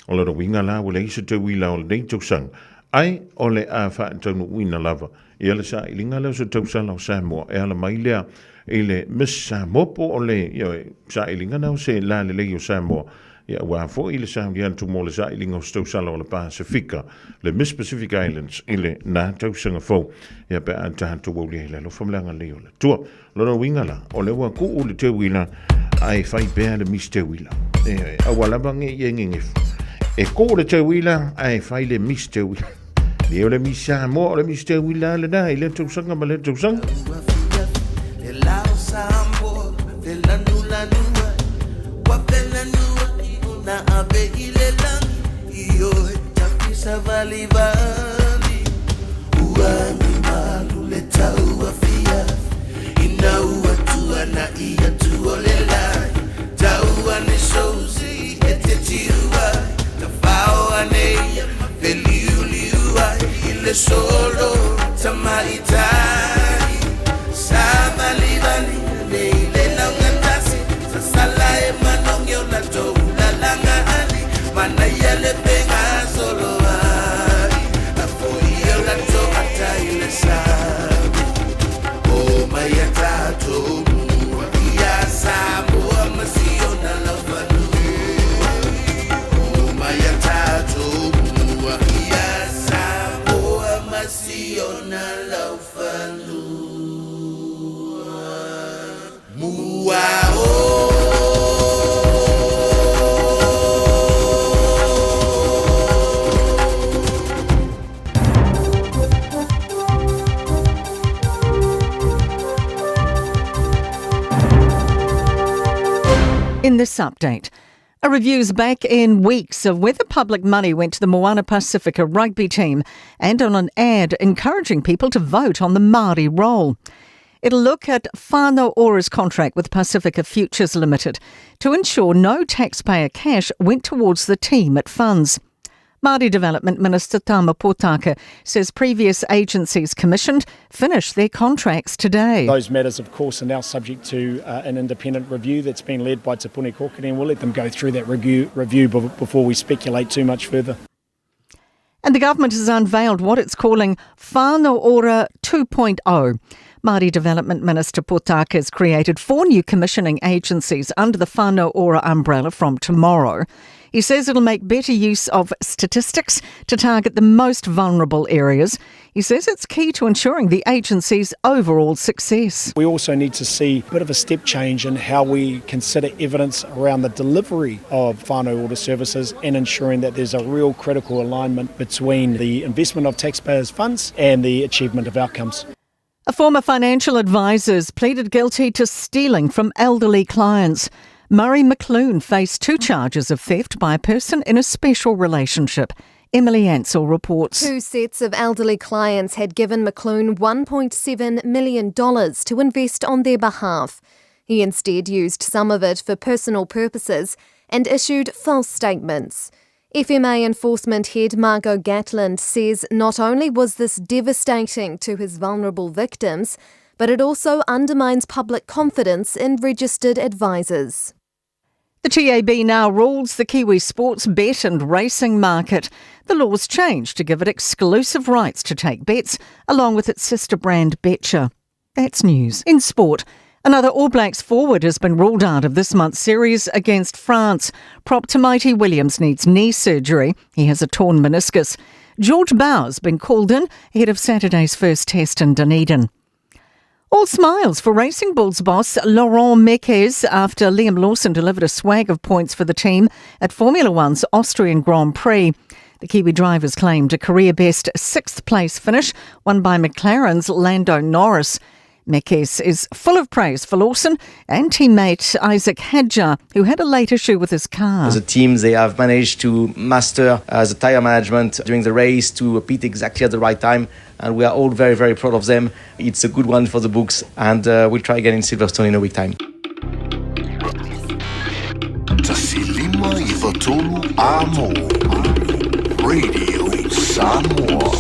O lona uiga la ua leai se tauila o lenei tausaga, ae o le a faataunuuina lava ia le sailiga lea o se tausala o Samoa e ala mai lea i le Miss Samoa po o le ioe, sailiga lea o se lalelei o Samoa. Ia, aua foi le sauni atu mo le sailiga o se tausala o le Pasefika, le Miss Pacific Islands i le na tausaga fou. Ia, pe a tatou aulia i le alofa ma le agalelei o le Atua. Lona uiga la, o lea ua kuu le teuila, ae fai pea le Miss Teuila. E, aua lava nge i e ngegefu. E kuu le teuila, ae fai le Miss Teuila. Le o le Miss Samoa, o le Miss Teuila lena i lea tausaga ma lea tausaga. Le lao Samoa, le lanu lanua, wa pelanua i ona ave i le langi, i oe tafisa vali vali. Ua ni malu le tau afia, ina ua tua na ia tu o le lai. Tau ane souzi e te tiua, ta whao ane ia ma feliuliu ai. I le solo tamaitai, sa vali vali ane i le laugatasi. Sa sala e manongi o la tou lalanga ali, manaia le penga solo ai. La foi e o la tou ata i le sami, o mai a tatou mua ia Samoa ma si ona laufanua. O mai a tatou mua ia Samoa ma si ona laufanua. Mua o. In this update, a review's back in weeks of whether public money went to the Moana Pasifika rugby team and on an ad encouraging people to vote on the Māori roll. It'll look at Whānau Ora's contract with Pacifica Futures Limited to ensure no taxpayer cash went towards the team it funds. Māori Development Minister Tama Potaka says previous agencies commissioned finished their contracts today. Those matters, of course, are now subject to an independent review that's been led by Te Puni Kōkiri, and we'll let them go through that review before we speculate too much further. And the government has unveiled what it's calling Whānau Ora 2.0. Māori Development Minister Potaka has created 4 new commissioning agencies under the Whānau Ora umbrella from tomorrow. He says it'll make better use of statistics to target the most vulnerable areas. He says it's key to ensuring the agency's overall success. We also need to see a bit of a step change in how we consider evidence around the delivery of whānau ora services and ensuring that there's a real critical alignment between the investment of taxpayers' funds and the achievement of outcomes. A former financial advisor's pleaded guilty to stealing from elderly clients. Murray McClune faced 2 charges of theft by a person in a special relationship. Emily Ansell reports. 2 sets of elderly clients had given McClune $1.7 million to invest on their behalf. He instead used some of it for personal purposes and issued false statements. FMA Enforcement Head Margot Gatland says not only was this devastating to his vulnerable victims, but it also undermines public confidence in registered advisors. The TAB now rules the Kiwi sports bet and racing market. The laws changed to give it exclusive rights to take bets, along with its sister brand Betcha. That's news. In sport, another All Blacks forward has been ruled out of this month's series against France. Prop Tamaiti Williams needs knee surgery. He has a torn meniscus. George Bower's been called in ahead of Saturday's first test in Dunedin. All smiles for Racing Bulls boss Laurent Mekies after Liam Lawson delivered a swag of points for the team at Formula One's Austrian Grand Prix. The Kiwi drivers claimed a career best sixth place finish, won by McLaren's Lando Norris. Mekies is full of praise for Lawson and teammate Isack Hadjar, who had a late issue with his car. As a team, they have managed to master the tyre management during the race, to pit exactly at the right time, and we are all very, very proud of them. It's a good one for the books, and we'll try again in Silverstone in a week time. Tasilima i Vatolu Amo. Radio Samoa.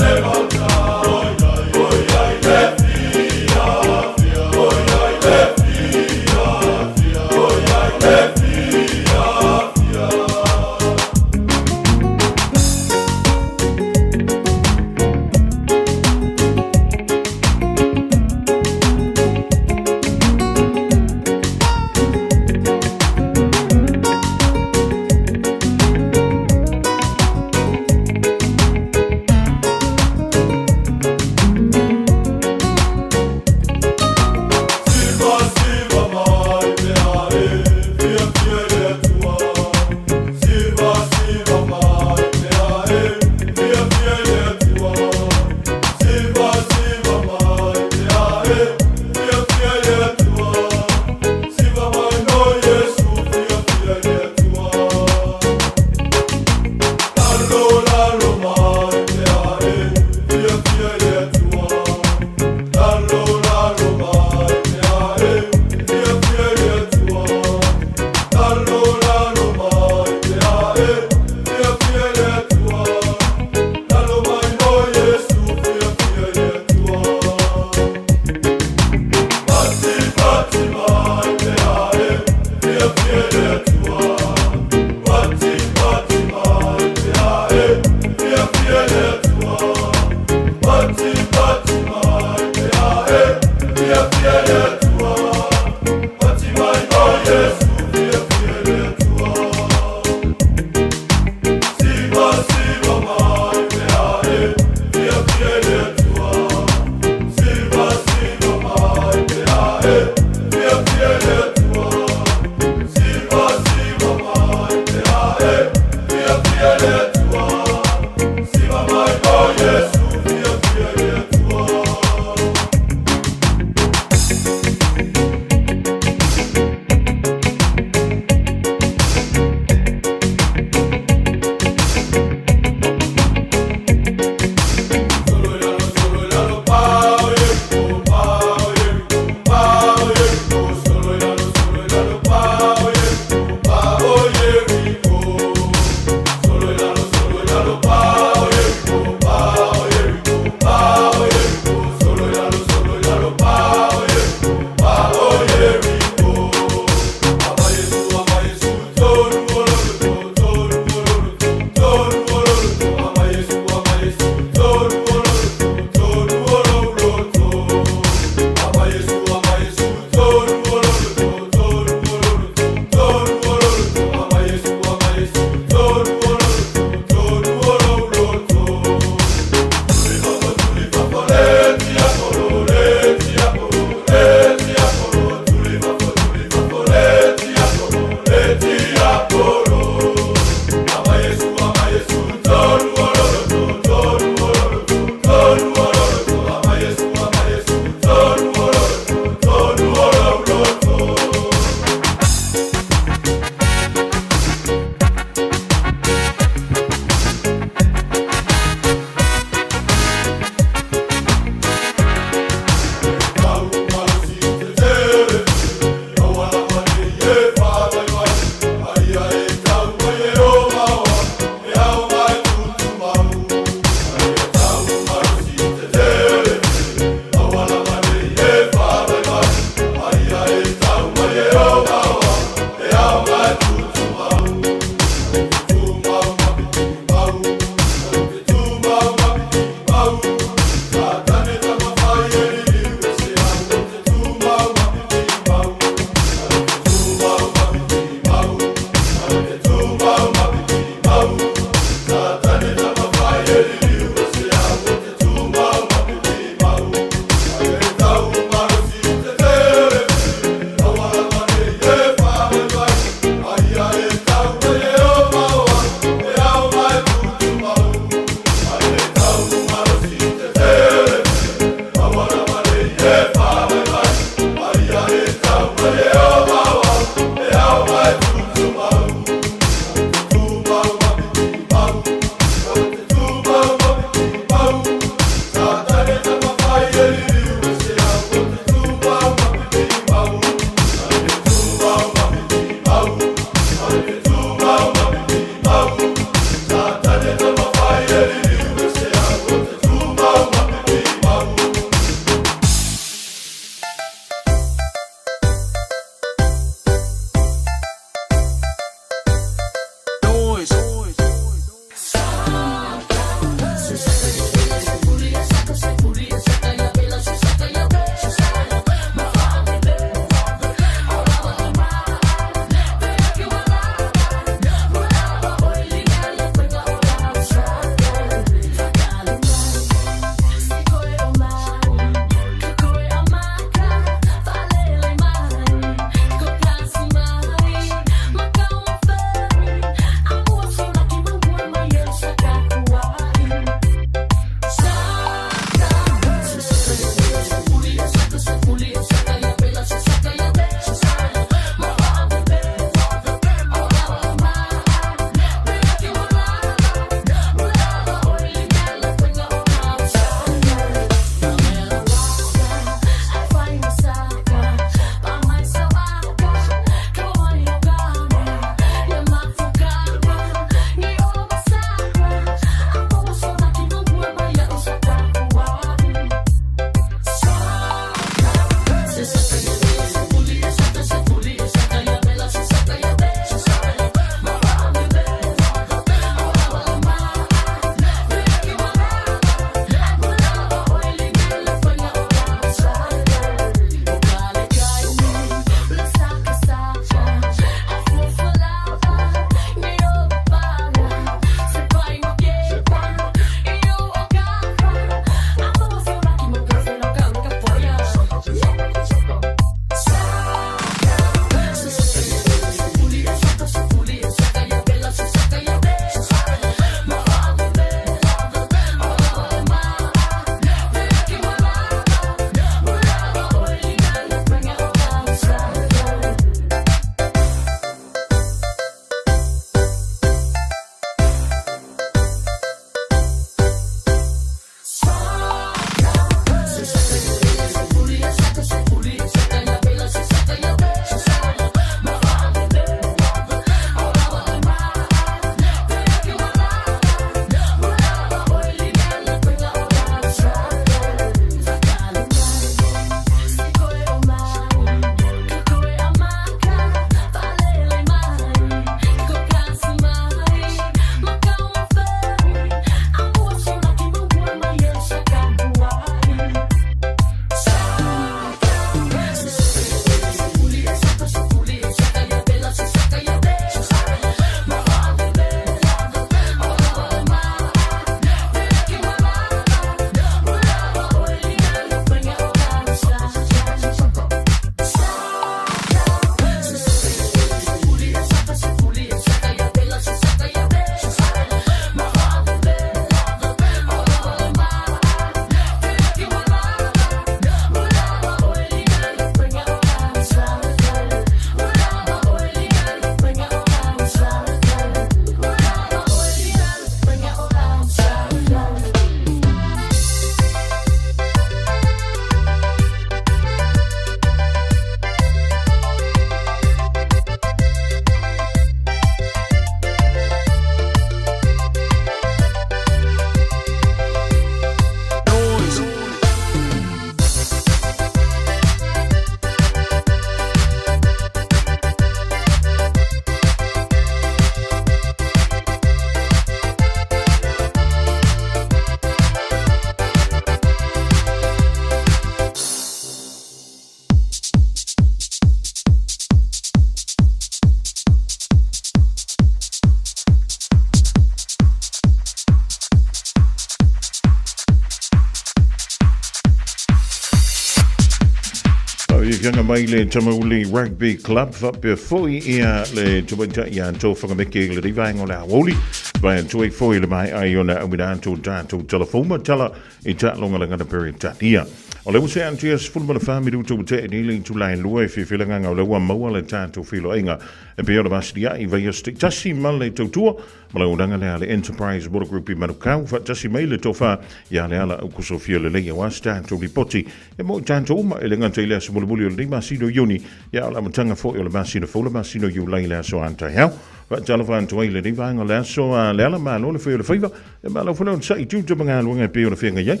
Afioga mai le Tamauli Rugby Club faapea foi ia le tamaitai ia tou whakameke i le rivaenga o le aoauli vai atu ai foi le mai ai ona auina atu o tatou telefoma tala i taaloga lagana Peretania. O le ua se atia 14 minuta ua tea nei le itula e 2 e fiafia le agaga o lea ua maua le tatou feiloaiga e pei ona vasiliai i vaiaso taitasi ma le tautua ma le auaunaga lea a le Enterprise Water Group i Manukau faatasi mai le tofa ia Leala Aukusofia Lelei aua se tatou lipoti e mo i tatou uma e le gata i le aso mulimuli o lenei masina o Iuni ia a o le amataga foi o le masina fou le masina o Iulai le aso a taeao. Faatalofa atu ai i lenei vaega o le aso a Leala, malo le fai o le faiva e malo foi le onosai i tiute ma galuega e pei ona feagai ai.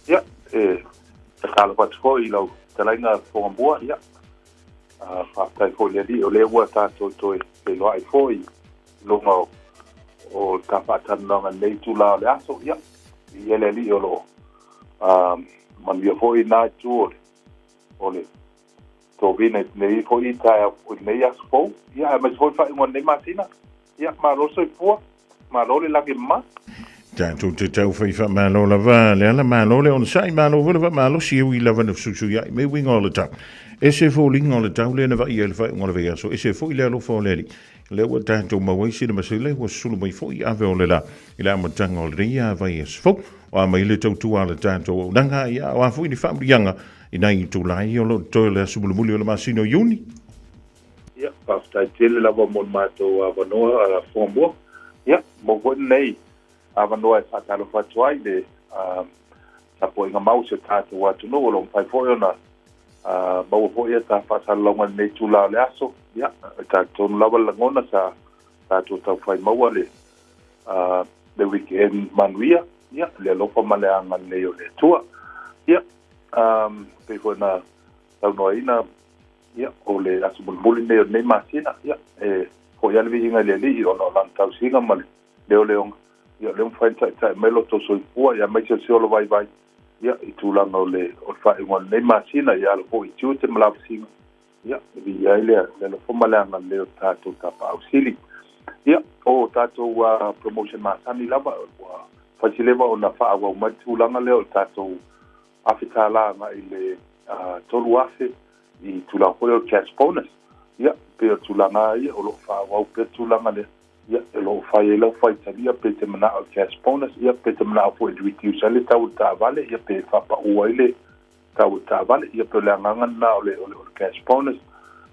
Ia, e tatalo atu foi i lau fetalaiga Fogamua, ia, faafetai foi i le Alii o lea ua tatou toe feiloai foi i luga o, o ta faatalanoaga i lenei itula o le aso. Ia, viia le Alii o lo o manuia foi na itu o le, o le tovina i lenei foi taeao, i lenei aso fou, ia, aemaise foi le faaiuga o lenei masina. Ia, malo le soifua, malo le lagi e mama. Tatou te tau fai faamalo lava Leala, malo le onosai, malo foi le faamalosi e ui lava ina fesuisuiai mai uiga o le tau. Ese foliga o le tau lea na vaai ai i le faaiuga o le vaiaso, ese foi le alofa o le Alii. Lea ua tatou maua ai sina masela ua sulu mai foi ave o le la i le amataga o lenei vaiaso fou. O a mai le tautua a le tatou auaunaga, ia o a foi ni faamuliaga i nai itula ia o lo o totoe o le aso mulimuli o le masina o Iuni. Ia, faafetai tele lava mo le matou avanoa Fogamua. Ia, maua foi lenei avanoa e faatalofa atu ai i le tapuaiga mau o si o tatou atunuu o lo o mafai foi ona maua foi ia ta faasalalauga i lenei itula o le aso. Ia, e talitonu lava le lagona sa tatou taufai maua le le weekend manuia, ia, le alofa ma le agalelei o le Atua. Ia, pei foi ona saunoaina Ia, o le aso mulimuli lenei o lenei masina, ia, e foi lava le viiga i le Alii ona o Lana tausiga ma le leoleoga, ia, o lea ua mafai ona taitai mai lo outou soifua, ia, aemaise o se ola vaivai, ia, i tulaga o le, o le faaiuga o lenei masina, ia ala foi i tiute ma lavasiga, ia, e viia ai le, le alofa ma le agalelei o le tatou Tapaau Sili. Ia, o tatou promotion masani lava, ua fai si leva ona faaauau mai le tulaga lea o le tatou $1,000 agai i le $3,000 i tulaga foi lea o le cash bonus. Ia, pei o tulaga lava ia o lo o faaauau pea le tulaga lea, ia, o lo o fai ai lau faitalia pe te manao i le cash bonus, ia, pe te manao foi e reduce ai le tau o le taavale, ia, pe faapau ai le tau o le taavale. Ia, pei o le agaga lena o le, o le, o le cash bonus,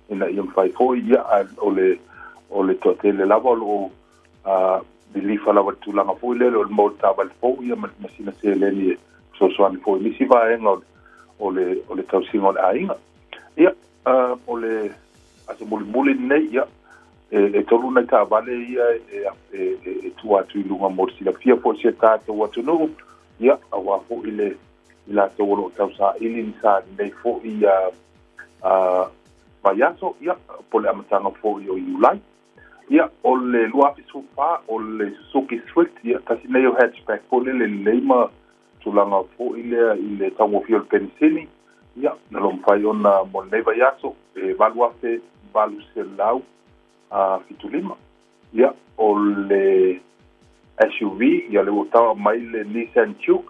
ina ia mafai foi, ia, ae o le, o le toatele lava o lo o lilifa lava i le tulaga foi lele o le maua o le taavale fou, ia, ma, ma sina seleni e fesoasoani foi i nisi vaega o le, o le, o le tausiga o le aiga. Ia, o le aso mulimuli lenei, ia, e, e tolu nai taavale ia e, e, e, e tua atu i luga mo le silafia foi o si o tatou atunuu, ia, aua foi le, i latou o lo o tausaili ni sa lenei foi ia, vaiaso, ia, po o le amataga foi o Iulai. Ia, o le 2014, o le Suzuki Swift, ia, tasi lenei o hatchback foi lele lelei ma tulaga foi lea i le taugofie o le penisini, ia, o lo o mafai ona mo lenei vaiaso, e $8,875. Ia, o le SUV, ia, lea ua tau mai le Nissan Juke,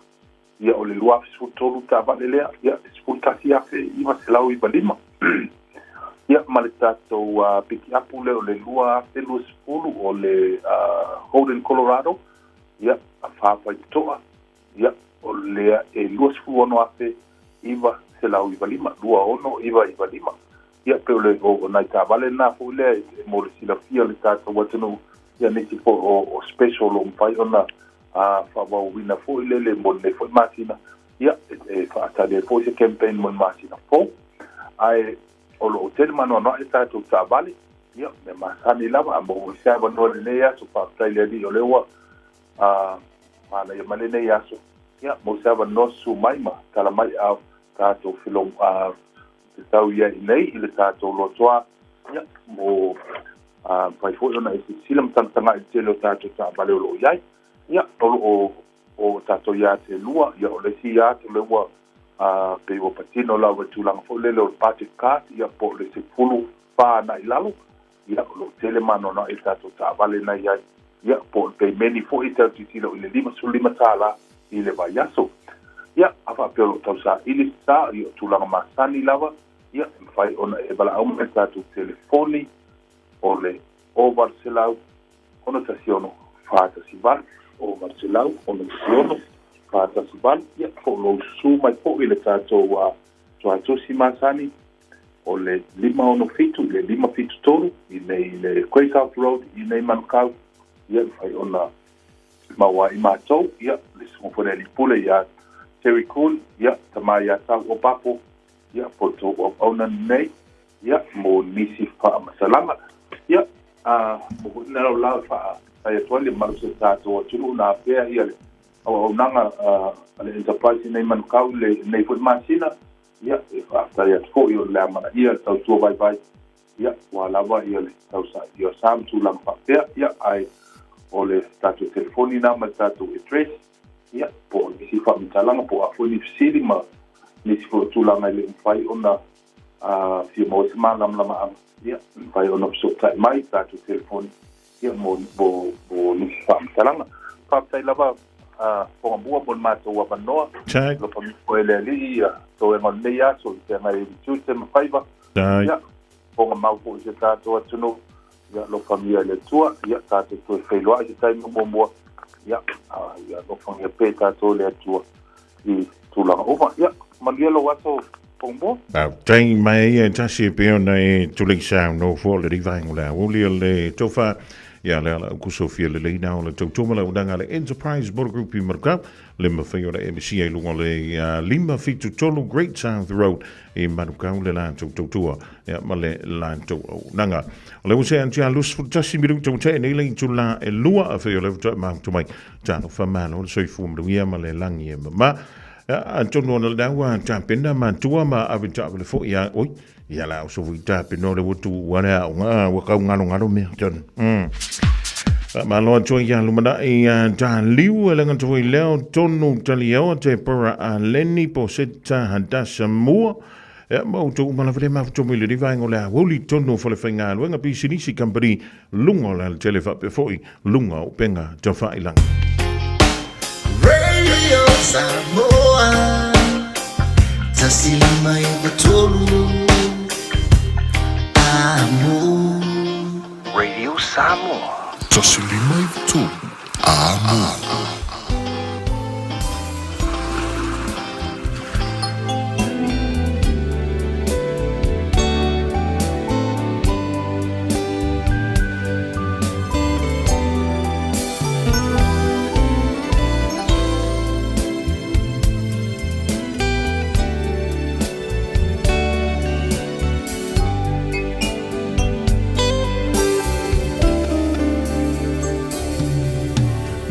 ia, o le 2013 taavale lea, ia, e $11,995. Ia, ma le tatou pikiapu lea o le 2020 o le Holden Colorado, ia, fa faitotoa, ia, o lea e $26,995, 26995. Ia, pei o le, o, o nai taavale na foi lea e, mo le silafia o le tatou atunuu, ia nisi foi o, o special o lo o mafai ona faaauauina foi lele mo lenei foi masina, ia, e, e faatali ai foi se campaign mo le masina fou. Ae o lo o tele maanoanoa i tatou taavale, ia, mea masani lava, a maua se avanoa i lenei aso, faafetai i le Alii o lea ua manaia mai lenei aso, ia, maua se avanoa susu mai ma tala mai a tatou felo, fetau i ai nei i le tatou lotoa, ia, mo mafai foi ona e silasila ma tagatagai i le tele o tatou taavale o lo o i ai. Ia, o lo o o tatou yacht e lua, ia, o le isi yacht o lea ua pei ua patino lava i tulaga foi lele o le budget card, ia, po o le 14 agai i lalo, ia, o lo o tele maanoanoa i tatou taavale na i ai, ia, po o le pemeni foi e tau tilotilo i le $55 i le vaiaso. Ia, a faapea o lo o tausaili se sa, ia, o tulaga masani lava, ia, e mafai ona e valaau mai i le tatou telefoni o le 0800 616 418, 0800 616 418, ia, po o lou susu mai foi i le tatou tuatusi masani o le 567 i le 573 i nei i le Great South Road i nei Manukau, ia, e mafai ona maua ai matou, ia, le susuga foi i le alii pule ia Terry Kuhn, ia, tama ia Tau o Papo, ia, po o le tou auauna lenei, ia, mo nisi faamasalaga. Ia, a, o foi lena lau e faafetai atu ai le mamalu o si o tatou atunuu na afea ia le auaunaga a le Enterprise i nei Manukau i lenei foi masina, ia, e faafetai atu foi o le amanaia le tautua vaivai, ia, ua lava ia le tausaili o sa ma tulaga faapea, ia, ae o le tatou telefoni lena ma le tatou address, ia, po o nisi faamatalaga po o a foi ni fesili ma nisi foi o tulaga e le i mafai ona fia maua ai se malamalamaaga, ia, e mafai ona fesootai mai i tatou telefoni, ia, mo, mo, mo nisi faamatalaga. Faafetai lava Fogamua mo le matou avanoa. Alofa mai le Alii ia toega o lenei aso i feagai ai i tiute ma faiva. Ia, fofoga mau foi i si o tatou atunuu. Ia alofagia e le Atua. Ia tatou toe feiloai i se taimi o muamua. Ia, ia alofagia pea tatou e le Atua i tulaga uma. Ia, manuia lou aso Fogamua. Faafetai mai ia e tasi e pei ona e tulei saunoa foi o le vaega o le aoauli o le tofa. Ia le ala uku sofia lelei na o le tautua ma le auaunaga a le Enterprise Motor Group i Manukau, le mafai ona e misia i luga o le 573 Great South Road i Manukau le latou tautua ia, ma le latou auaunaga. O le ua se antia 21 minuta ua tea nei le itula e lua, afai o le faatoa mafuta mai. Talofa malo le soifua manuia ma le lagi e mama. Ia, atonu ona lena ua tapena matua ma ave taavale foi ia oi. Ia la o sofu i tapena o le ua tuua le aoga, ua kau ngalongalo mea tonu. Malo atu ai ia lumanai ia ta liu e lenga tui leo tonu taliaoa te pora a Leni po seta hadasa mua. Ia ma outou uma lava le mafuta mai le vaenga o le aoauli tonu o fale faigaluega pisinisi company lunga o le alatele faapea foi lunga o upega tafailaga. Radio Samoa 153 Amo. Radio Samoa. 153 Amo.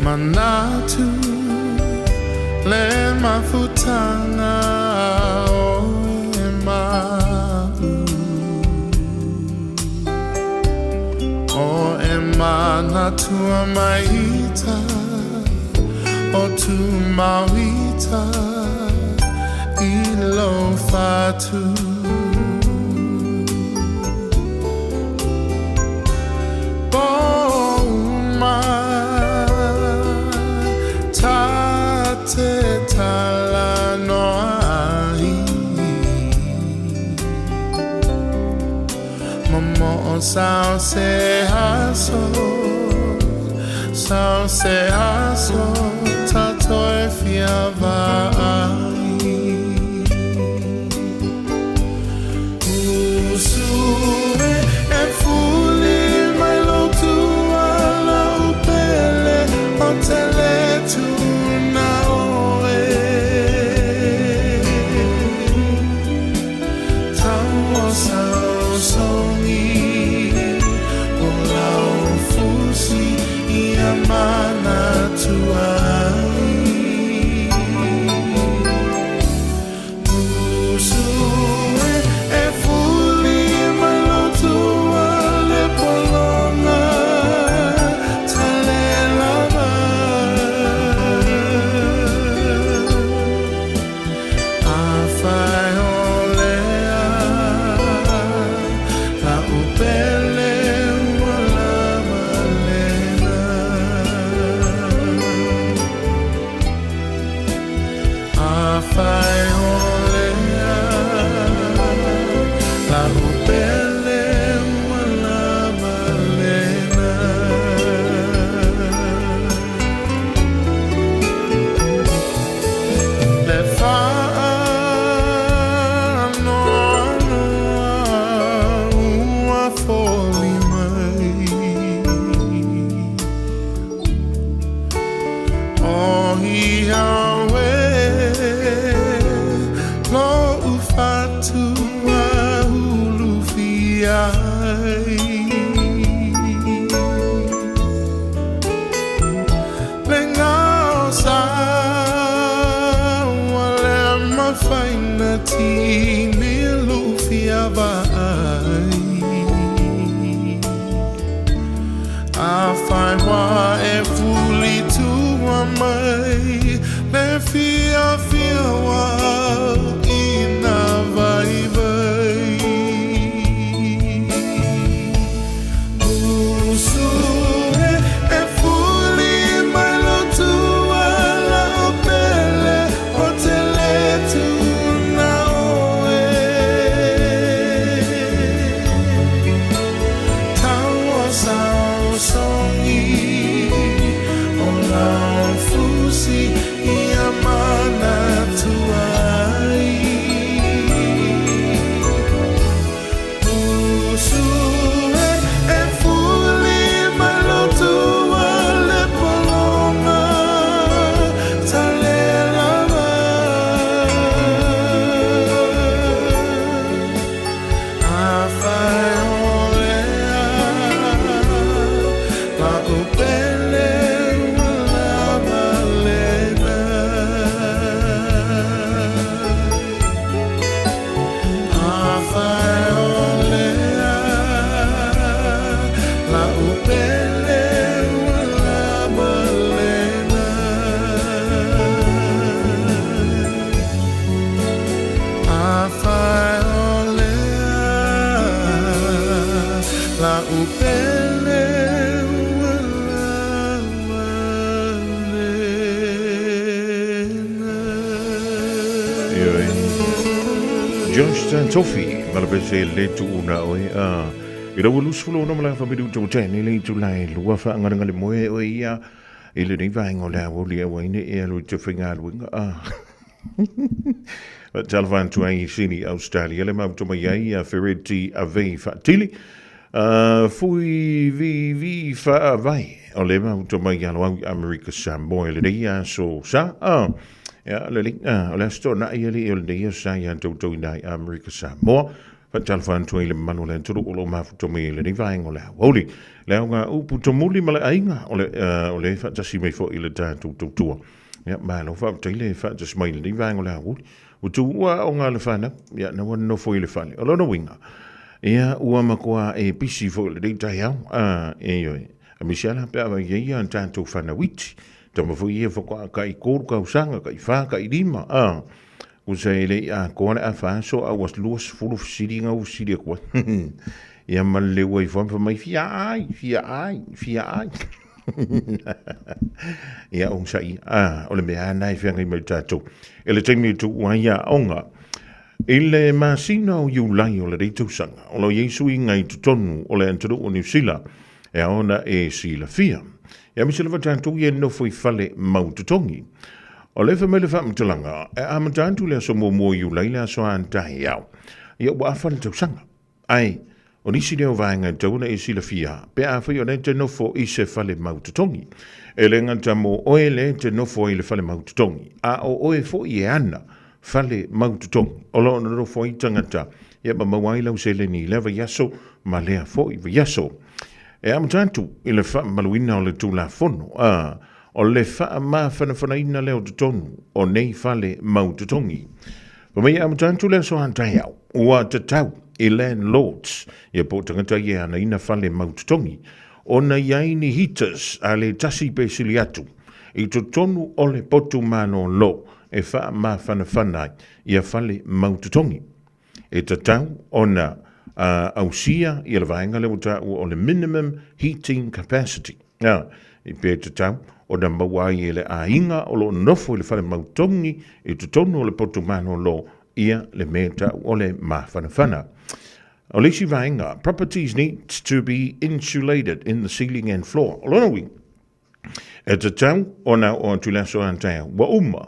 Manatu le mafutanga o e ma'u O e manatua maita O tu mauita i lo fatu Po uma ta te talanoa ai Momoo sao se aso Sao se aso ta toe fia vaai Usu e fuli mai lou tuala u pele o te le tuna oe Tau o sao songi o lau fusi ia manatua ai. vaai. Afai wa e fuli tua mai le fiafia wa i nā vaivai. Usu e, e fuli mai lo tua lau pele o te le tuna oe. Taua sao songi o lau fusi ia mana tuai. Usu e, e fuli mai lo tua le polonga talela Afai o lea la upele ua lava lena. Afai o lea la upele ua lava lena. Afai o lea la upele ua lava lena. Ioe. Josh Tofi, malapese le tuuna oe a i lau 26 ma le afa minuta ua tea nei le itula e lua faagalegale moe oe ia i lenei vaega o le aoauli e auaine e alu i te faigaluega a Talofa atu ai i Sini Australia le mafuta mai ai a Fereti Avei Faatili Fui vi vi faavae o le mafuta mai alo au i Amerika Samoa i lenei aso sa a ia lelei o le aso toanai alii o lenei aso sa ia toutou ina i Amerika Samoa. Faatalofa atu ai i le mamalu o le atunuu o lo o mafuta mai i lenei vaega o le aoauli. Le aoga upu tomuli ma le aiga o le, o le faatasi mai foi i le tatou tautua. Ia, malo faafetai le faatasi mai i lenei vaega o le aoauli. Ua tuua aoga a le fanau, ia, na ua nonofo i le fale. O lona uiga, ia, ua matua e pisi foi i lenei taeao. Ioe, aemaise lava la pe a vaai i ai a tatou fanau iti. Tama foi ia faatoa tai 3 tausaga, tai 4, tai 5, Usa e le i atoa le afa aso a ua 20 fesili na ua fesili atu ai. Ia ma le leu ai fua ma fai mai, fia ai, fia ai, fia ai. Ia onosai ia, o le mea lava lena e feagai mai tatou. E le taimi e tuu ai aoga. I le masina o Iulai o lenei tausaga, o lo o i ai suiga i totonu o le atunuu o Niu Sila e ao ona e silafia. Ia aemaise lava tatou ia e nofo i fale mau totogi. O lea fai mai le faamatalaga, e amata atu le aso muamua o Iulai le aso a taeao. Ia ua afa le tausaga. Ae, o nisi lea o vaega e tatau ona e silafia, pe afai o lea e te nofo i se fale mau totogi. E le gata mo oe lea e te nofo ai i le fale mau totogi, a o oe foi e ana fale mau totogi. O lo o nonofo ai tagata, ia ma maua ai lau seleni i lea vaiaso ma lea foi vaiaso. E amata atu i le faamamaluina o le Tulafono, a O le faamafanafanaina lea o totonu o nei fale mau totogi. Fa mai e amata atu le aso a taeao, ua tatau i landlords, ia po o tagata ia e anaina fale mau totogi, ona i ai ni heaters a le tasi pe sili atu i totonu o le potu malolo e faamafanafana ai ia fale mau totogi. E tatau ona ausia ia le vaega lea ua taua o le minimum heating capacity. Ā, i pē tatau ona maua ai e le aiga o lo o nofo i le fale mautogi i totonu o le potu malolo ia le mea tau o le māfanafana. O le isi vaega, properties need to be insulated in the ceiling and floor. O lona uiga, e tatau ona oo atu i le aso a taeao, ua uma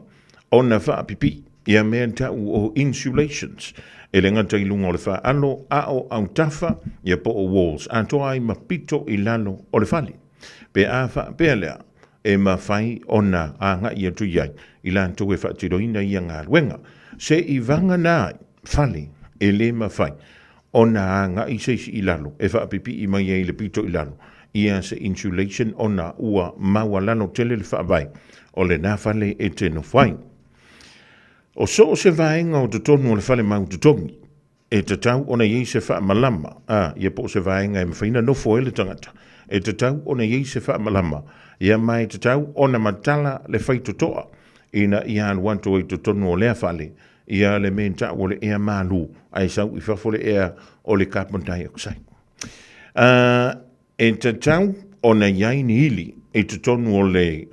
ona faapipii ia mea tau o insulations, e le gata i luga o le faalo a o autafa ia po o walls, atoa ai ma pito i lalo o le fale. Pe a faapea lea, e mafai ona agai atu i ai i latou e faatinoina ia galuega. Se i vagana ai fale e le mafai ona agai se isi i lalo e faapipii mai ai le pito i lalo ia se insulation ona ua maualalo tele le faavae o lena fale e te nofo ai. O so o se vaega o totonu o le fale mau totogi. E tatau ona i ai se faamalama, ā, ia po o se vaega e mafai ona nofo ai le tagata. E tatau ona i ai se faamalama, ia ma e tatau ona matala le faitotoa ina ia alu atu ai i totonu o lea fale, ia le mea e tau o le ea malū, ae sau i fafo le ea o le carbon dioxide. Ā, e tatau ona i ai ni ili i totonu o le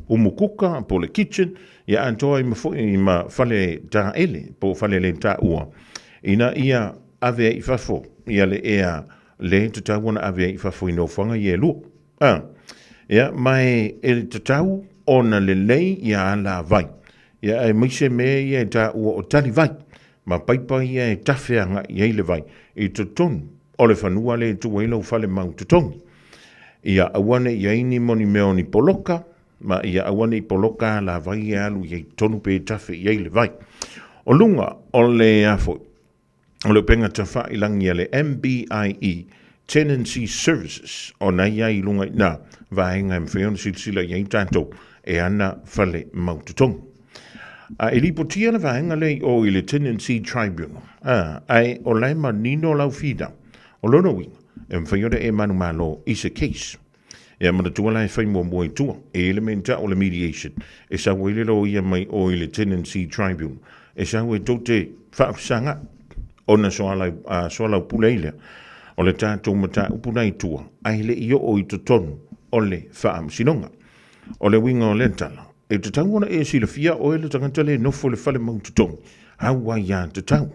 umukuka po o le kitchen, ia atoa ai ma foi ma fale taele po o fale le taua, ina ia ave ai i fafo ia le ea le tatau ona ave ai i fafo i nofoaga ia e lua. A, ia, ma e, e tatau ona lelei ia alavai, ia aemaise mea ia e taua o talivai, ma paipa ia e tafe agai i ai le vai i totonu o le fanua lea e tu ai lou fale mau totogi. Ia aua ne i ai ni moni mea o ni poloka, ma ia aua ne i poloka alavai e alu i ai totonu pe tafe i ai le vai. O luga o le a foi, o le upega tafailangi a le MBIE Tenancy Services, ona ia i luga i nā vaega e mafai ona silasila i ai tatou e ana fale mau totogi. A e lipotia le vaega lea i o i le Tenancy Tribunal, a, ae o la e manino lau finau. O lona uiga, e mafai ona e manumalo i se case. Ia manatua la e fai muamua i tua, e i le mea o le mediation, e sau ai le loia mai o i le Tenancy Tribunal, e sau e tou te faafesagai ona soalaupule ai lea o le tatou mataupu la i tua, ae le i oo i totonu o le faamasinoga. O le uiga o lea tala, e tatau ona e silafia oe le tagata le nofo i le fale mau totogi, au aiatatau.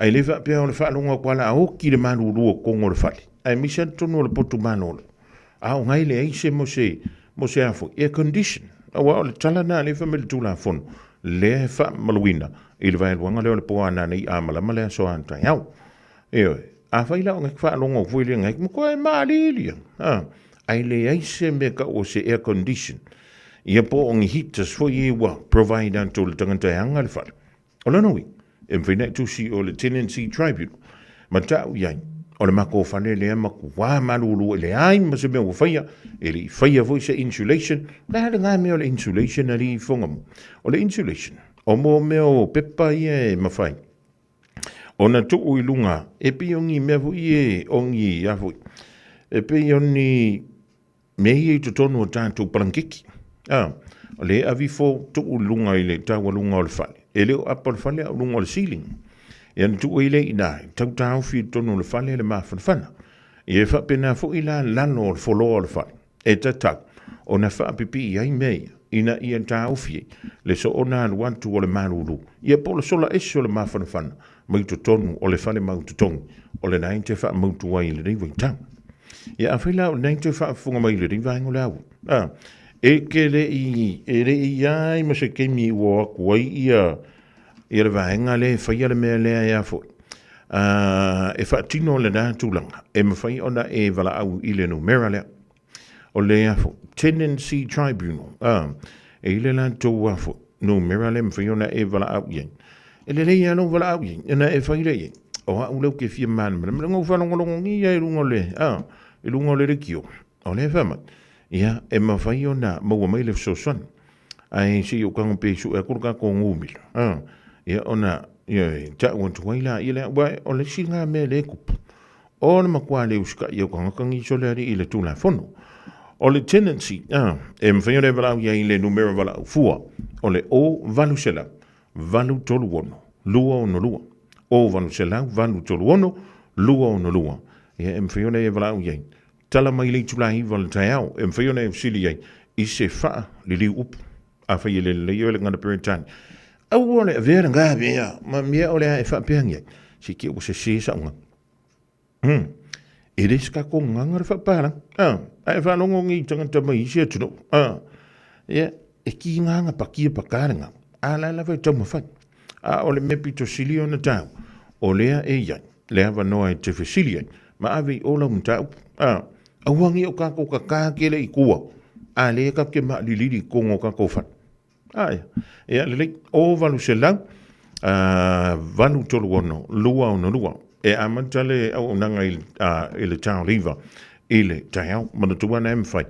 Ae le faapea o le faalogo atu lava a oti le malulu o totonu o le fale, aemaise lava totonu o le potu malolo, a o nai leai se mo se, mo se a foi, air condition. Aua o le tala lena a lea e fai mai le Tulafono, lea e faamamaluina i le vaeluaga lea o le po a nanei a malama le aso a taeao. Ioe, afai la o nai faalogo foi lea ngai, matua e malilie, a, ae leai se mea tau o se air condition, ia po o ni heaters foi ia ua provide atu i le tagata e aga le fale. O lona uiga, e mafai ona e tusi o le Tenancy Tribunal ma tau i ai, o le matou fale lea matua malulu e leai ma se mea ua faia, e le i faia foi se insulation. O le a lena mea o le insulation alii i Fogamu? O le insulation, o mo mea o pepa ia e mafai ona tuu i luga, e pei o ni mea foi ia, o ni a foi, e pei o ni mea ia i totonu o tatou palangeki, a, o lea e ave ifo tuu i luga i le taualuga o le fale, e le o apa o le fale a o luga o le ceiling. Ia ona tuu ai lea i ina, e tau taofi i totonu o le fale le mafanafana. Ia e faapena foi la lalo o le floor o le fale, e tatau ona faapipii ai mea ia, ina ia taofi ai le soona alu atu o le malulu, ia po o le sola ese o le mafanafana mai totonu o le fale mau totogi o lena e te faamautu ai i lenei vaitau. Ia afai la o lena e te faafofoga mai i lenei vaega o le aua, a, e te le i, e le i ai ma se taimi ua o atu ai ia, ia le vaega lea e faia le mea lea e a foi, a, e faatino lena tulaga, e mafai ona e valaau i le numera lea. O le a foi, Tenancy Tribunal, a, e i le latou a foi, numera lea e mafai ona e valaau i ai. E lelei lava lou valaau i ai, ona e fai lea i ai, o au lea ou te fia malamalama, leaga ua faalogologogia i luga o le, a, i luga o le leitio, o lea e fai mai, ia, e mafai ona maua mai le fesoasoani. Ae se i ou tago pea e sue atu le tatou numera, a, ia, ona, ia, e tau atu ai laia lea, aua o le isi lena mea lea e tupu, O le matua le usitai o tagata nei sole alii i le Tulafono. O le tenancy, a, e mafai ona e valaau i ai i le numera valaau fua, o le O 800 836 262. O 800 836 262. Ia, e mafai ona e valaau i ai. Tala mai le itula 9 o le taeao, e mafai ona e fesili i ai i se faaliliu upu. Afai e le lelei oe le gagana Peretani, aua le avea le gavea ma mea o le a e faapeangi ai, se i te i ua sese sau gaga. E le se tatou gaga le faapalagi, a, ae faalogo nei i tagata mai isi atunuu, a, ia, e kiga na pakia paka le gaga, a la e lava e taumafai. A o le mea pito sili ona taua, o lea e i ai le avanoa e te fesili ai ma ave i o lau mataupu, a, aua nei o tatou kaka tele i tua, a lea tatou te maalilili i totonu o tatou fale. Aia, ia lelei, o 800, 836, 262. E amata le auaunaga i, i le taoliva i le taeao. Manatua na e mafai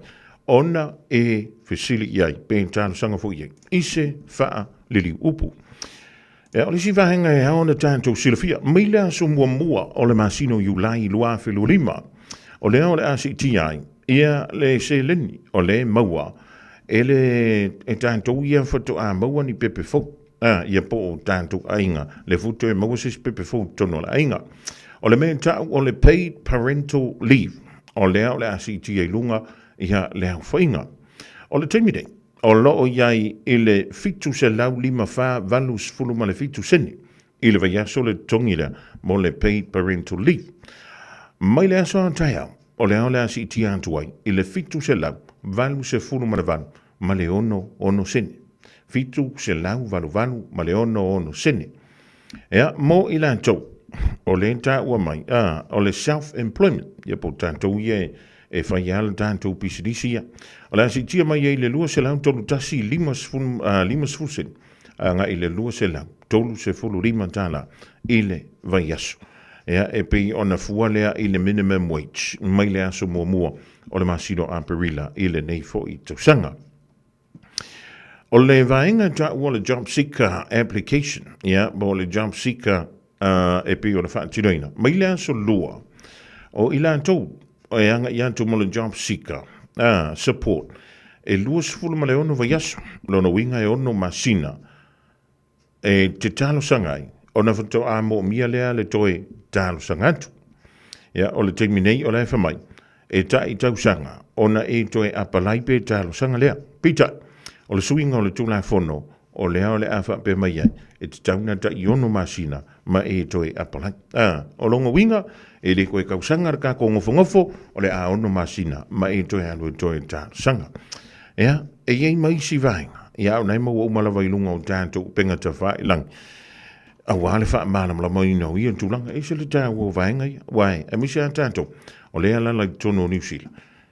ona e fesili i ai, pe talosaga foi i ai, i se faaliliu upu. Ia, o le isi vaega e ao ona tatou silafia, mai le aso muamua o le masina o Iulai 2025, o lea o le a siitia ai ia le seleni o lea e maua e le e tatou ia faatoa maua ni pepe fou, a, ia po o tatou aiga, lea foi toe maua se isi pepe fou i totonu o le aiga. O le mea e tau o le paid parental leave, o lea o le a siitia i luga ia le aofaiga. O le taimi nei, o lo o i ai i le 754.87 sene i le vaiaso le totogi lea mo le paid parental leave. Mai le aso a taeao, o lea o le a siitia atu ai i le 788 ma le 66 sene. 788 ma le 66 sene. Ea, mo i latou, o lea e taua mai, a, o le self-employment, ia po o tatou ia e, e fai lava le tatou pisinisi ia. O le a siitia mai ai le 231.50, a, 50 sene, agai i le 235 tala i le vaiaso. Ea, e pei ona fua lea i le minimum wage mai le aso muamua o le masina o Aperila i lenei foi tausaga. O le vaega e taua o le Job Seeker Application, ia, po o le Job Seeker e pei ona faatinoina mai le aso 2, o i latou e agai atu mo le Job Seeker Support, e 26 vaiaso, lona uiga e 6 masina, e te talosaga ai, ona faatoa moomia lea le toe talosaga atu. Ia, o le taimi nei o la e fai mai, e tai tausaga ona e toe apalai pe talosaga lea. Peitai, o le suiga o le Tulafono, o lea o le a faapea mai ai, e tatau ona tai 6 masina ma e toe apalai. A, o lona uiga, e le toe tausaga le tatou nofonofo, o le a 6 masina ma e toe alu e toe talosaga. Ia, e i ai ma isi vaega, ia a o na e maua uma lava i luga o tatou upega tafailagi, aua le faamalamalamaina o ia tulaga. E ese le taua o vaega ia, aua e, aemaise lava tatou, o lea e alaala i totonu o Niu Sila,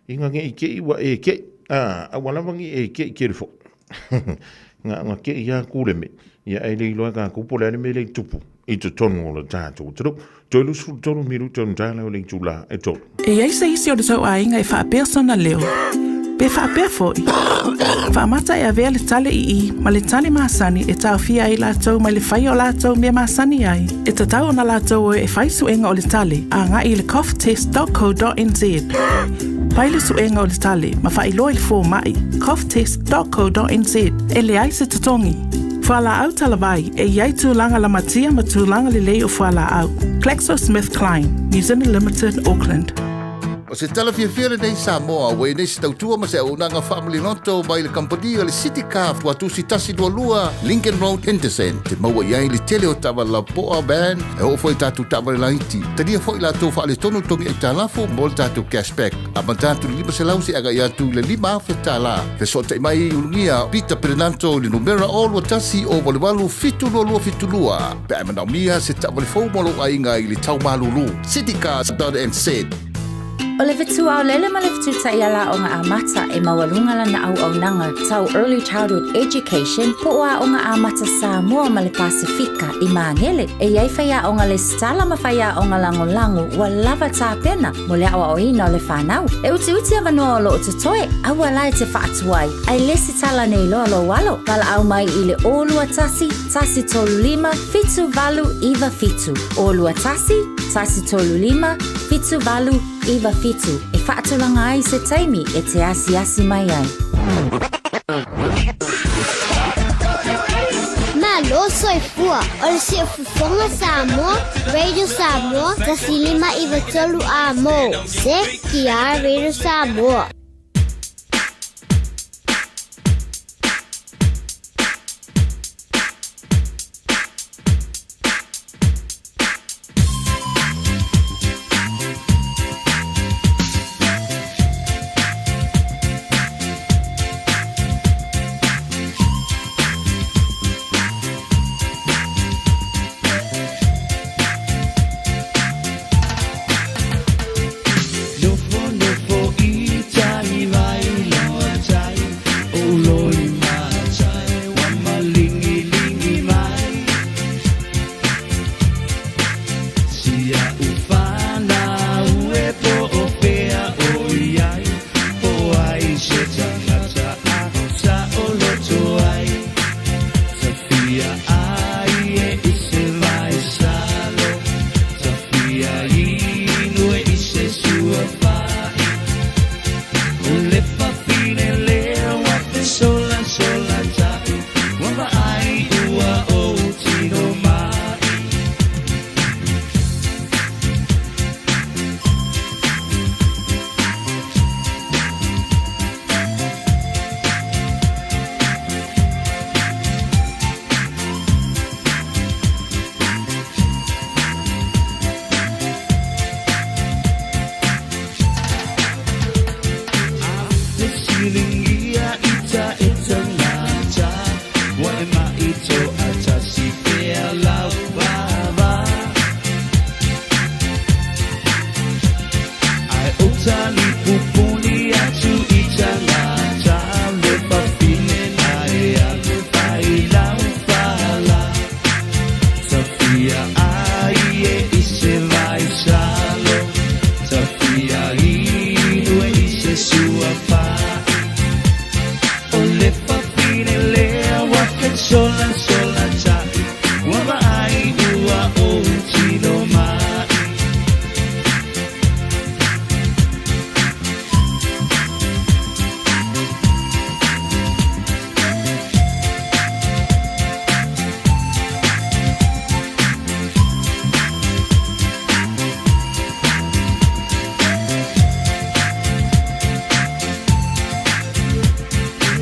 ina ne i te i ua e te i, a, aua lava ne i e te i tele foi. Na ona te i lava kule me, ia ae le iloa e tatou po o le a le mea lea e tupu i totonu o le tatou atunuu. Toe 23 minute ona tala o le itula e 3. E i ai se isi o le tou aiga e faapea sona leo, pe faapea foi, faamata e avea le tale i i ma le tale masani e taofia ai latou mai le faia o latou mea masani ai, e tatau ona latou o e fai suega o le tale agai i le coughtest.co.nz. Fai le suega o le tale ma faailoa i le fomai, coughtest.co.nz, e leai se totogi. Fualaau talavai, e i ai tulaga lamatia ma tulaga lelei o fualaau. GlaxoSmithKline, New Zealand Limited, Auckland. O se tala fiafia lenei Samoa ua i nei se tautua ma se auaunaga faamaliloto mai le kamupani o le City Car Tuatusi 122 Lincoln Road Henderson. Te maua i ai le tele o taavale lapoa, van, e oo foi i tatou taavale laiti. Talia foi latou faaletonu togi aitalafu mo le tatou cashback. Amata atu i le 500 seia agai atu i le $5,000. Fesootai mai i Ulugia Peter Perenanto i le numera 021 088 7272 pe a e manaomia se taavale fou mo lou aiga i le tau malulu. Citycars.nz. O le fetuaolele ma le fetu-taʻiala-aoga amata e maualuga lana auaunaga tau Early Childhood Education po o Aoga Amata Samoa ma le Pasefika i Magele. E i ai faiaoga lesitala ma faiaoga lagolago ua lava tapena mo le aoaoina o le fanau. E utiuti avanoa o lo o totoe, aua la e te faatuai, ae lesitala nei loa lou alo. Valaau mai i le 021 135 7897. 021 135 7897 e faatulaga ai se taimi e te asiasi mai ai. Malo soifua, o le Siufofoga Samoa, Radio Samoa, 105 93 Amo, ZTR Radio Samoa. Talipupuni atu i tagata le fafine na e alu fai lau fala. Tafia ai e i se vaisalo, tafia inu e i se suafa. O le fafine lea ua fesola sola ta'i, ua vaai ua ou tino mai.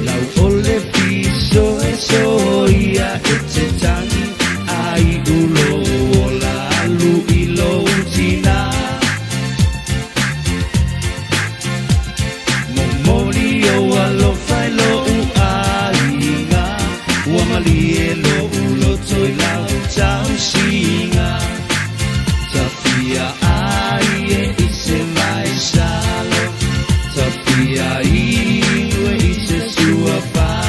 Lau o le fiso e soia e te tangi ai ulo o la alu i lou tina. Momoli o alofa i lou aiga, ua malie lou loto i lau tausiga. Tafia ai e i se vaisalo, tafia inu e i se suafa'i.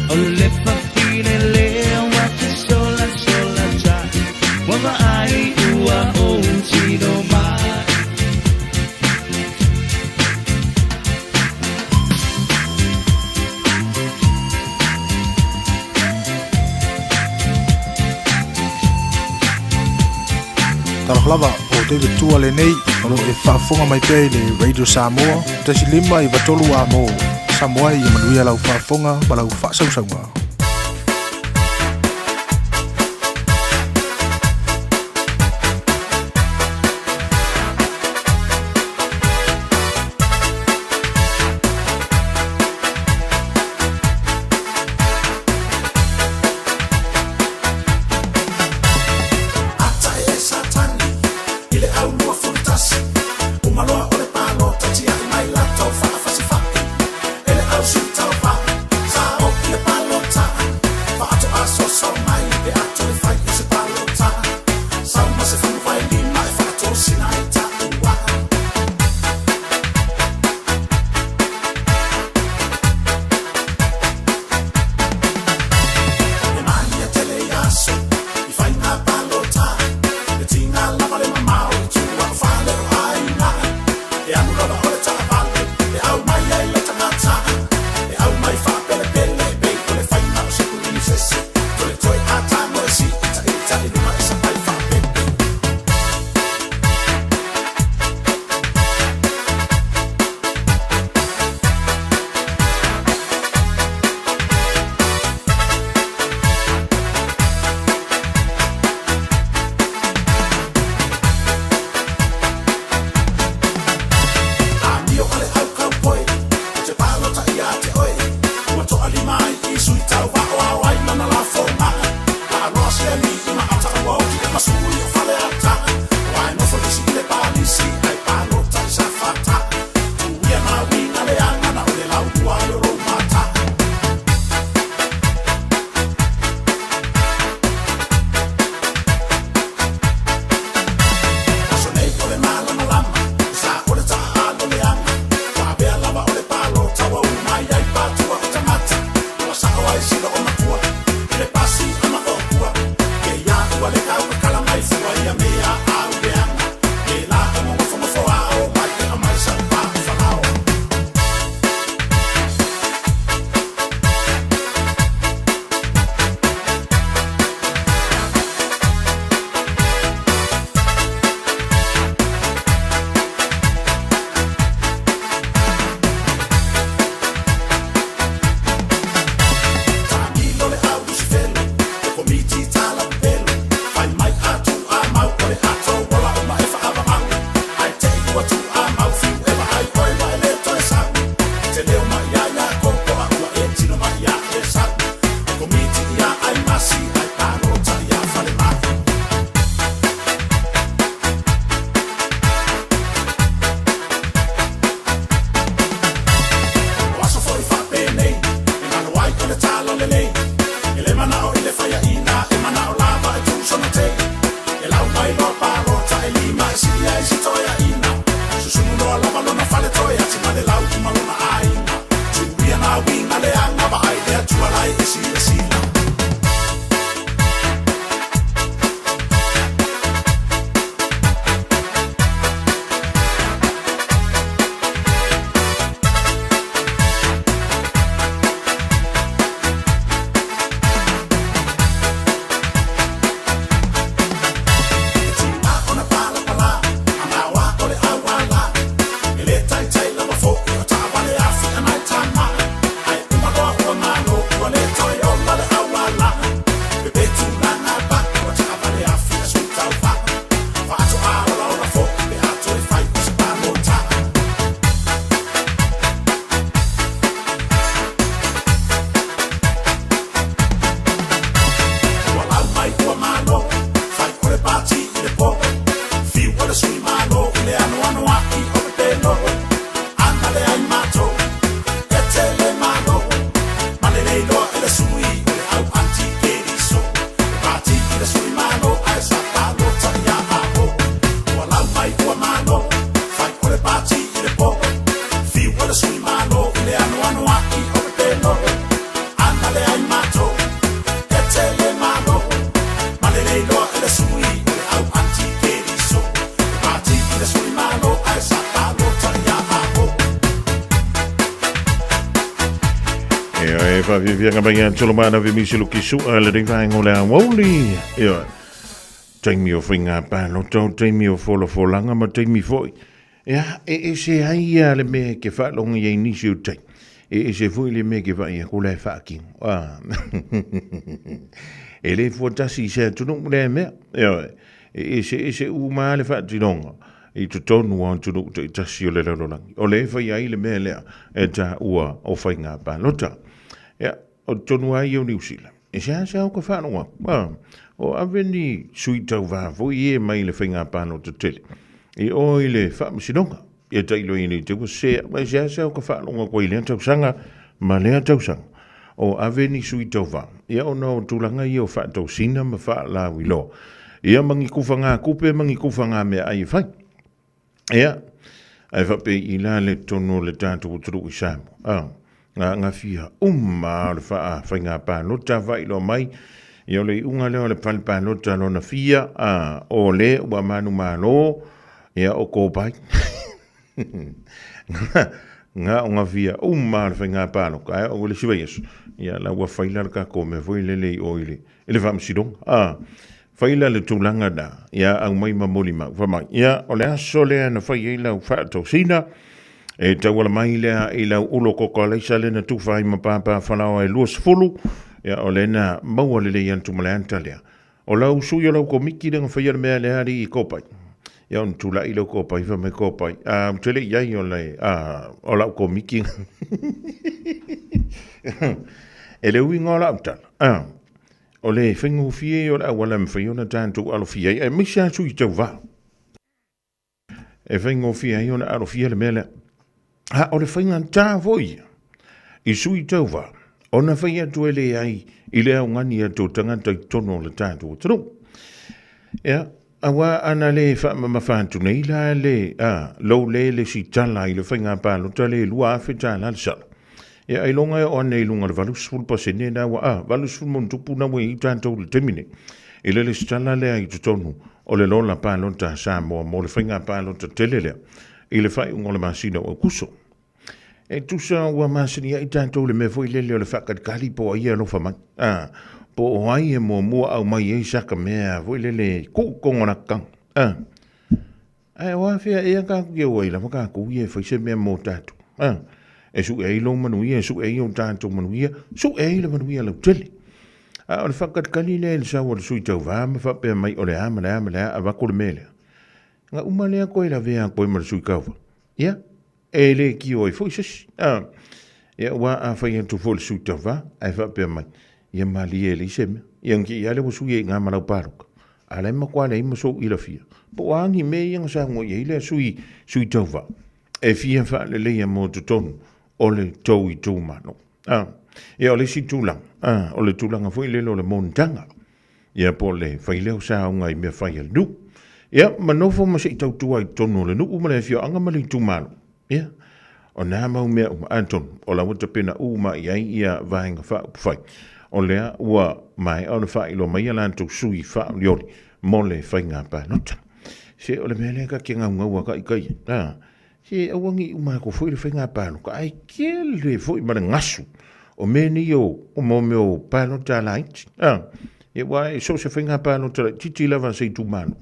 O le fafine lea ua fesola sola ta'i, ua vaai ua ou tino mai. Talofa lava o David Tua lenei o loo e faafofoga mai pea i le Radio Samoa 1.5 93 amo. Samoa ia manuia lau faafofoga ma lau faasausauga. Ata e Satani i le au 21 uma loa o le palota tiai mai latou faafasifai e le au sui tauva sa o i le palota faatoa soso mai pe a toe fai i se palota sau ma se fulu vailima e faatosina ai taua. E maia tele i aso i faiga palota e tiga lava le mamao i tua o fale o aiga e alu lava o le taavale e au mai ai le tagata e au mai faapelepele pei o le faiga o se pulinisese toe toe atago e siitaita i luma e sapai faapepe. Amio a le au kaupoe o te palota ia te oe ua toalima ai i sui tauva o ao ai lana lafoga laaloa siami i maata ua oti e masui o Faleata ua e nofo isi i le palisi ai palota i Safata tuia na uiga leaga na o le laulua ai o lou mata. Aso nei o le malamalama sa o le taaalo leaga faapea lava o le palota ua umai ai patua o tagata ua sao ai sila o matua i le pasi ama opua ke ia ua le taukakala mai fua ia mea au leaga ke la o gofogofo ao mai e amai sau pao falao. Tamilo le au Lusifelo, le komiti talapelo, fai mai atu a mau o le ato ola o mae faavavau. Ai te i ua tu a mau fiu e vaai oe wa e le toe sau. Te leo mai ia ia koko a ua e tino mai ia e sau. Le komiti ia ai masi ai palota ia fale mai. O aso foi faapenei e galo ai o le tala lelei e le manao i le faiaina e manao lava e tusona tei e lau mai loa palota e lima e silia e sitoeaina. Faafiafiaga mai ia Solomana Vemisi Luki Su'a lenei vaega o le aoauli. Ioe. Taimi o faiga palota, o taimi o folafolaga ma taimi foi. Ia, e ese ai ia le mea e ke faalogo i ai nisi o taimi. E ese foi le mea e ke vaai aku la e faatino. Ah. E le fuatasi i se atunuu lea mea. Ioe. E eseese uma lava le faatinoga i totonu o atunuu taitasi o le lalolagi. O lea e fai ai le mea lea e taua o faiga palota. Ia, o totonu lava ia o Niu Sila. E seasea o ka faalogo atu, a, o ave ni sui tauva foi e mai le faiga palota tele i o i le faamasinoga. Ia tailo i nei te ua sese au, e seasea o ka faalogo atu ai i lea tausaga ma lea tausaga. O ave ni sui tauva, ia ona o tulaga ia o faatosina ma faalauiloa, ia ma ni kufaga kupe ma ni kufaga meaai e fai. Ia, ae faapei la le totonu o le tatou atunuu i Samoa, a, nga, nga fia uma o le faa faiga palota faailoa mai, ia o le iuga lea o le fale palota lona fia, a, o le ua manumalo, ia o Kopai. Nga o nga fia uma o le faiga palota, ae o le isi vaiaso, ia la ua faila le tatou mea foi lele i o i le, i le faamasinoga, a, faila le tulaga na, ia aumai ma molimau, fai mai, ia, o le aso lea na fai ai lau faatosina, e tauala mai lea i lau ulo koko alaisa lea na tufa ai ma pāpā falaoa e 20, ia, o lea na maua lelei atu ma le ata lea. O lau sui o lau komiti lea na faia le mea lea alii Kopai. Ia ona tulai lea o Kopai, fai mai Kopai, a, ou te le i ai o le, a, o lau komiti. E le uiga o lau tala, a, o le faigofie ia o le auala e mafai ona tatou alofia ai, aemaise lava sui tauva. E faigofie ai ona alofia le mea lea. A o le faigata foi ia i sui tauva ona fai atu e leai i le augani atu o tagata i totonu o le tatou atunuu. Ia, aua ana le faamamafa atu nei la le, a, lou le le sitala i le faiga palota le $2,000 le sala. Ia, ailoga e oo ane i luga o le 80% na ua, a, 80+ na ua i ai tatou i le taimi nei. I le lesitala lea i totonu o le lola palota a Samoa mo le faiga palota tele lea i le faaiuga o le masina o Aokuso. E tusa ua masani ai tatou i le mea foi lele o le faakalikali po o ai e alofa mai, a, po o ai e muamua aumai ai saka mea foi lele tuu togolakaga, a. Ae o afea ea tatou te o ai lava tatou ia e fai se mea mo tatou, a? E sue ai lou manuia, e sue ai o tatou manuia, sue ai le manuia lautele. A o le faakalikali lea i le sau a le sui tauva ma faapea mai o le a ma le a ma le a avatu le mea lea. Na uma lea koe lavea atu ai ma le sui tauva. Ia, e le tio ai foi se isi. A, ia ua a fai atu foi le sui tauva, ae faapea mai, ia malie e leai se mea. Ia na te i lava lea ua sui ai i ina ma lau palota. A o la e matua leai ma sou ilafia. Po o a ni mea ia na saunoa i ai lea sui, sui tauva, e fia faaleleia mo totonu o le tou itumalo. A, ia o le isi tulaga, a, o le tulaga foi lele o le monotaga. Ia po o le fai lea o saoga i mea fai a le nuu. Ia, ma nofo ma se i tautua i totonu o le nuu ma le afioaga ma le itumalo. Ia, o nā mau mea uma, atonu, o la ua tapena uma i ai ia Vaega Faaupufai, o lea ua maea ona faailoa mai a latou sui faaolioli mo le faiga palota. Se o le mea lea ta te gaugau a taitai ai, a, se aua ne i uma atu foi le faiga palota, ae tele foi ma le gasu o mea nei o, o mo mea o palota laiti, a, ia aua e so o se faiga palota laitiiti lava a se itumalo,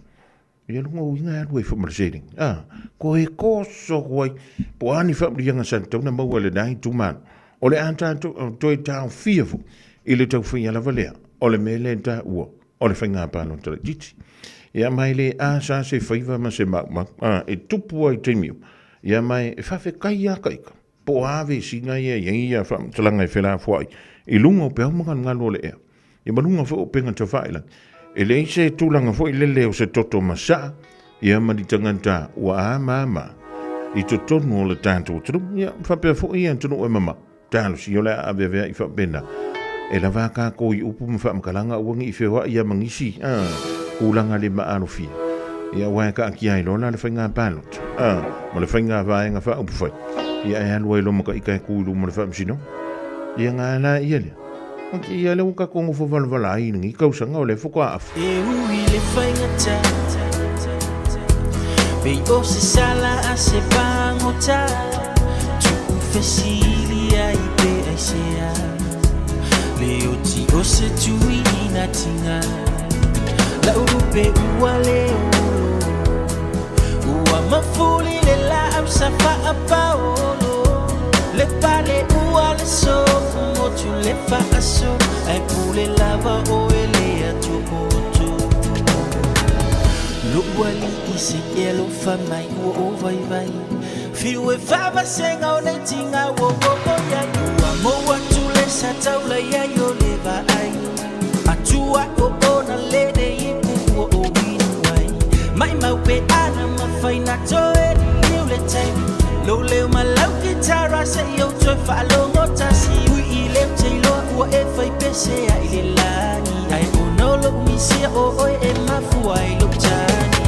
Ia luga o uiga e alu ai foi ma le seleni. A, koe koso atu ai, po o a ni faamanuiaga sa tatau ona maua e lena itumalo, o le a tatou toe taofia foi i le taufaia lava lea o le mea lea e taua o le faiga palota laitiiti. Ia ma e le asa se faiva ma se maumau, a, e tupu lava i taimi uma, ia ma e faafetai lava ka ika, po o a vesiga ia e i ai ia faamatalaga e felafoai i luga o peau ma galugalu o le ea. Ia ma luga foi o upega tafailagi. E leai se tulaga foi lele o se toto masaa, ia ma ni tagata ua amama i totonu o le tatou atunuu. Ia, faapea foi ia atunuu e mamao. Talosia o le a aveaveai faapena. E lava a tatou i upu ma faamatalaga aua ne i feoai ia ma nisi tulaga le maalofia. Ia aua e taatia ai loa la le faiga palota, ma le faiga vaega faaupufai, ia e alu ai loa ma taita e tu i luma o le faamasinoga. Ia na ala ia lea. Ia lea ua tatou nofo valavala ai i lenei tausaga o lea faatoa afu. E ui le faigata Pei o se sala a se pagota Tu'u fesili ai pe aisea. oti o se tui ina tinga La ulupe ua le olo Ua mafuli le la au sa paolo Le pale ua le sofu motu le faaso Ai pule lava o ele atu otu Lo ua li i se elo fa mai ua o vai vai Fiu e fava senga o nei tinga o o o ia Ua moa tu le sa taula ia yo le va ai Atua o o na lede i pu o o winu ai Mai mau pe ana mawhai na toe liu le taimi Lo leo ma lau kitara se i au toe whaalongo tasi Ui i leo te iloa ua e whai pese a i le lani Ai o no lo umisia o oe e mafua i lo tani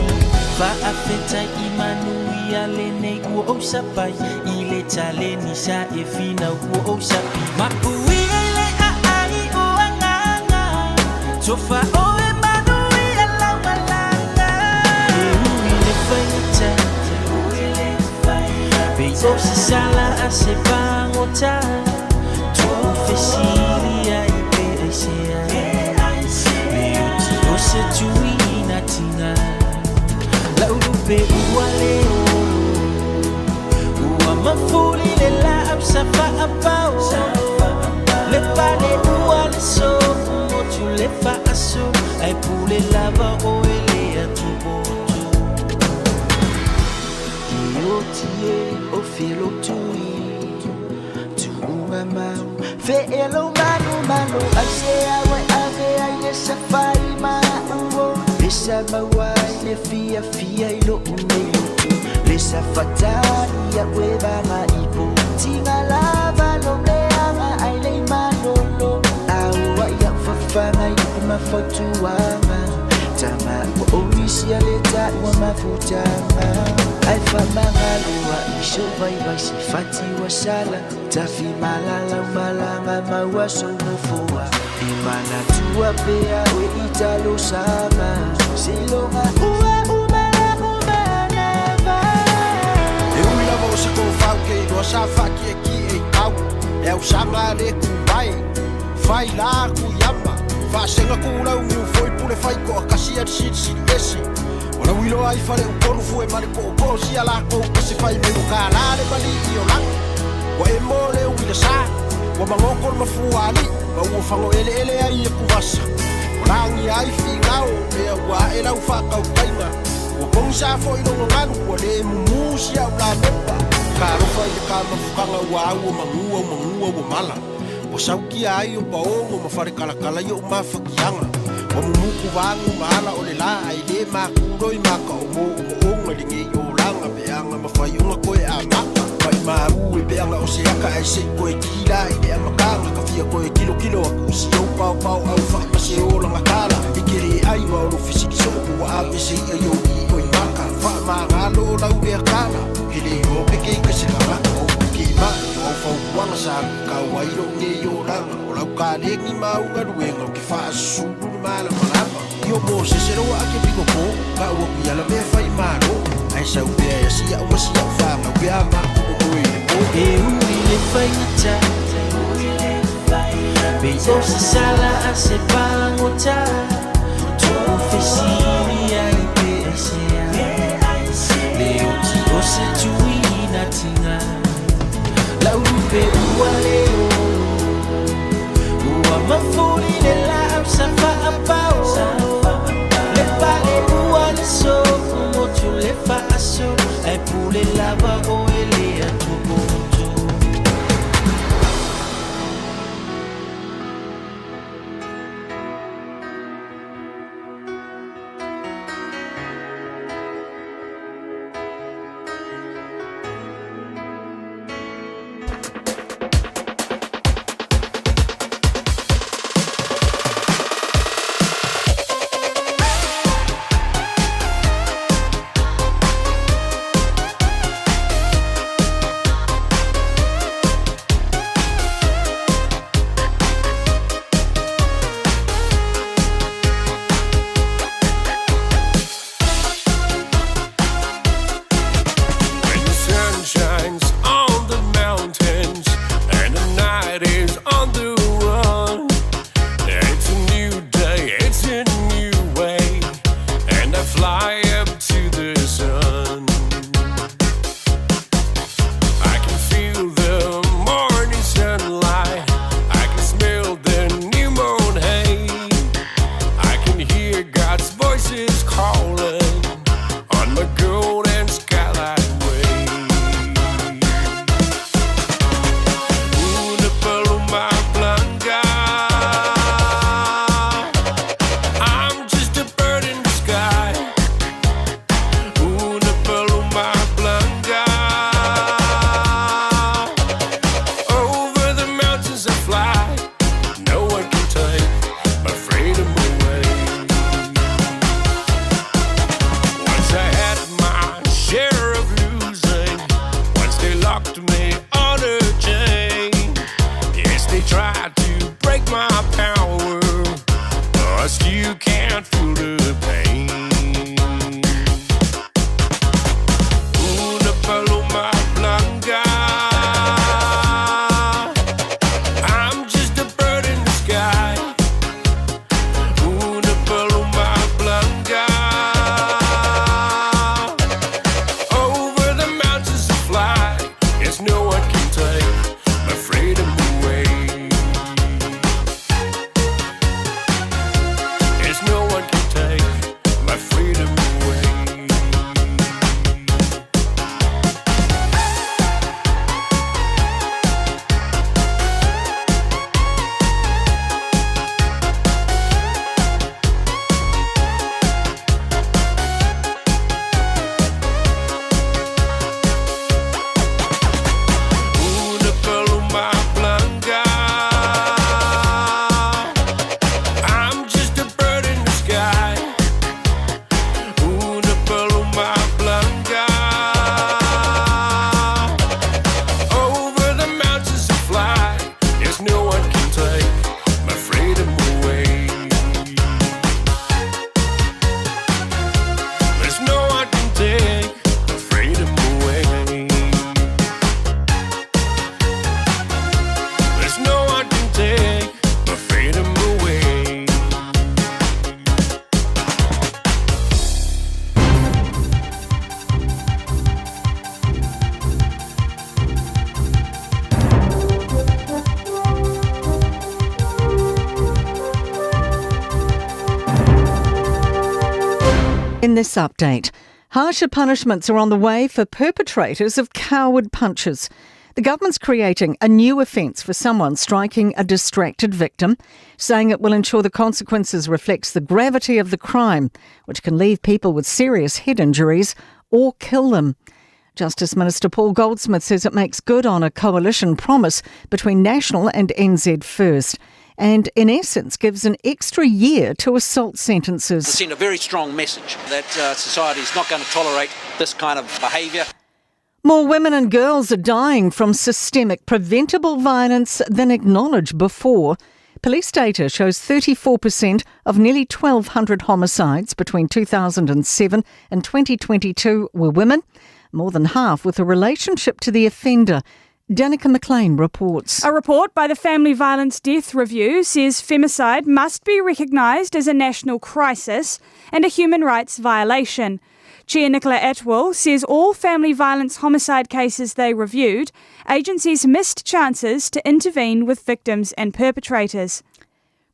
Faafetai i manuia lenei ua ou sapai I le taleni sa e finau ua ou sapi Mapuia i le aai o agaga Tofa oe manuia lau malaga E ui le faigata Pe o se sala a se pagota Tu'u fesilia i pe aisea Le oti o se tui ina tiga La ulupe ua le olo Ua mafuli le laau sa faapaolo Le pale ua le sofu motu le faaso Ae pule lava oe le atumotu E oti e o felo tui Tuunga mau Fe elo manu malo Ai se awe ave ai le safai ma uo Le sa maua i le fia fia i lo unei lotu Le sa fatani a ue vanga ipo Tinga lava lo leanga ai le malolo Aua ia fafanga i upu mafautuanga Tama ua omisia le ta ua mafutanga Ai whamangaloa i so vai vai se fati wa sala Tafi malala malanga maua so nofoa E manatua pea oe i talo sama Se longa ua umala umanava E ui lava o se kō whau ke iloa sa whaki e ki e kau E au sanga le ku vai Whai la ku yama Whaasenga ku lau mu foi pule whai ko akasi a siri siri ese O lau iloa i whare uponu fue mare ko o si ala ko o se whai me ka la le mali i o langi Wa e mō le ui le sa Wa mangoko le mafua ali Ma ua whango ele ele ai e kuvasa O langi ai fi ngao Mea ua e lau whakau tainga Ua kongi sa fo i longo ngalu Ua le mumu si au la mepa Ka alofa i le ka mafukanga ua au o mangua o mangua ua mala Ua saukia ai o paongo ma whare kalakala i o mafakianga Ua mumuku vangu maala o le la ai le makuroi maka o mo o mo onga le ngei o langa peanga mawhai unga koe a maka Mai maru e peanga o se aka ai se koe kila i le amakanga Ka fia koe kilo kilo aku si au pao pao au whai ma se o langa kala I kere ai ma o lo fisiki so'o ua a pese i ai o i oi maka Wha mangalo o lau rea kala Hele o peke i ka se langa o peke i ma O au whaupuanga sa ka wairo ngei o langa O lau ka lengi maunga luenga o ke whaasulu ni mala malama I o mō se se roa ake piko kō Ka ua kui ala mea whai māro Ai sau pea ia sia o masia o whanga Pea mā o moe le pō E ui le faigata Pe o se sala a se pagota Tu'u fesilia i pe aisea Le oti o se tui ina tiga La ulupe ua le olo Ua mafuli le laau sa faapaolo Le pale ua le sofu motu le faaso Ae pule lava oe le atumotu In this update, harsher punishments are on the way for perpetrators of coward punches. The government's creating a new offence for someone striking a distracted victim, saying it will ensure the consequences reflects the gravity of the crime, which can leave people with serious head injuries or kill them. Justice Minister Paul Goldsmith says it makes good on a coalition promise between National and NZ First, and in essence gives an extra year to assault sentences. To send a very strong message that society is not going to tolerate this kind of behaviour. More women and girls are dying from systemic preventable violence than acknowledged before. Police data shows 34% of nearly 1,200 homicides between 2007 and 2022 were women, more than half with a relationship to the offender. Danica McLean reports. A report by the Family Violence Death Review says femicide must be recognised as a national crisis and a human rights violation. Chair Nicola Atwell says all family violence homicide cases they reviewed, agencies missed chances to intervene with victims and perpetrators.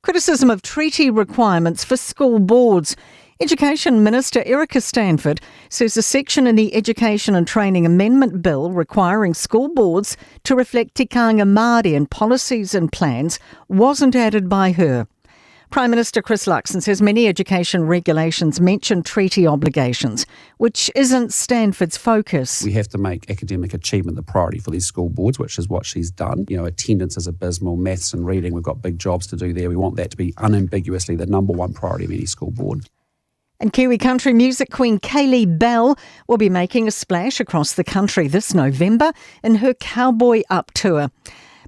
Criticism of treaty requirements for school boards. Education Minister Erica Stanford says a section in the Education and Training Amendment Bill requiring school boards to reflect tikanga Māori in policies and plans wasn't added by her. Prime Minister Chris Luxon says many education regulations mention treaty obligations, which isn't Stanford's focus. We have to make academic achievement the priority for these school boards, which is what she's done. You know, attendance is abysmal, maths and reading, we've got big jobs to do there. We want that to be unambiguously the number one priority of any school board. And Kiwi country music queen Kaylee Bell will be making a splash across the country this November in her Cowboy Up tour.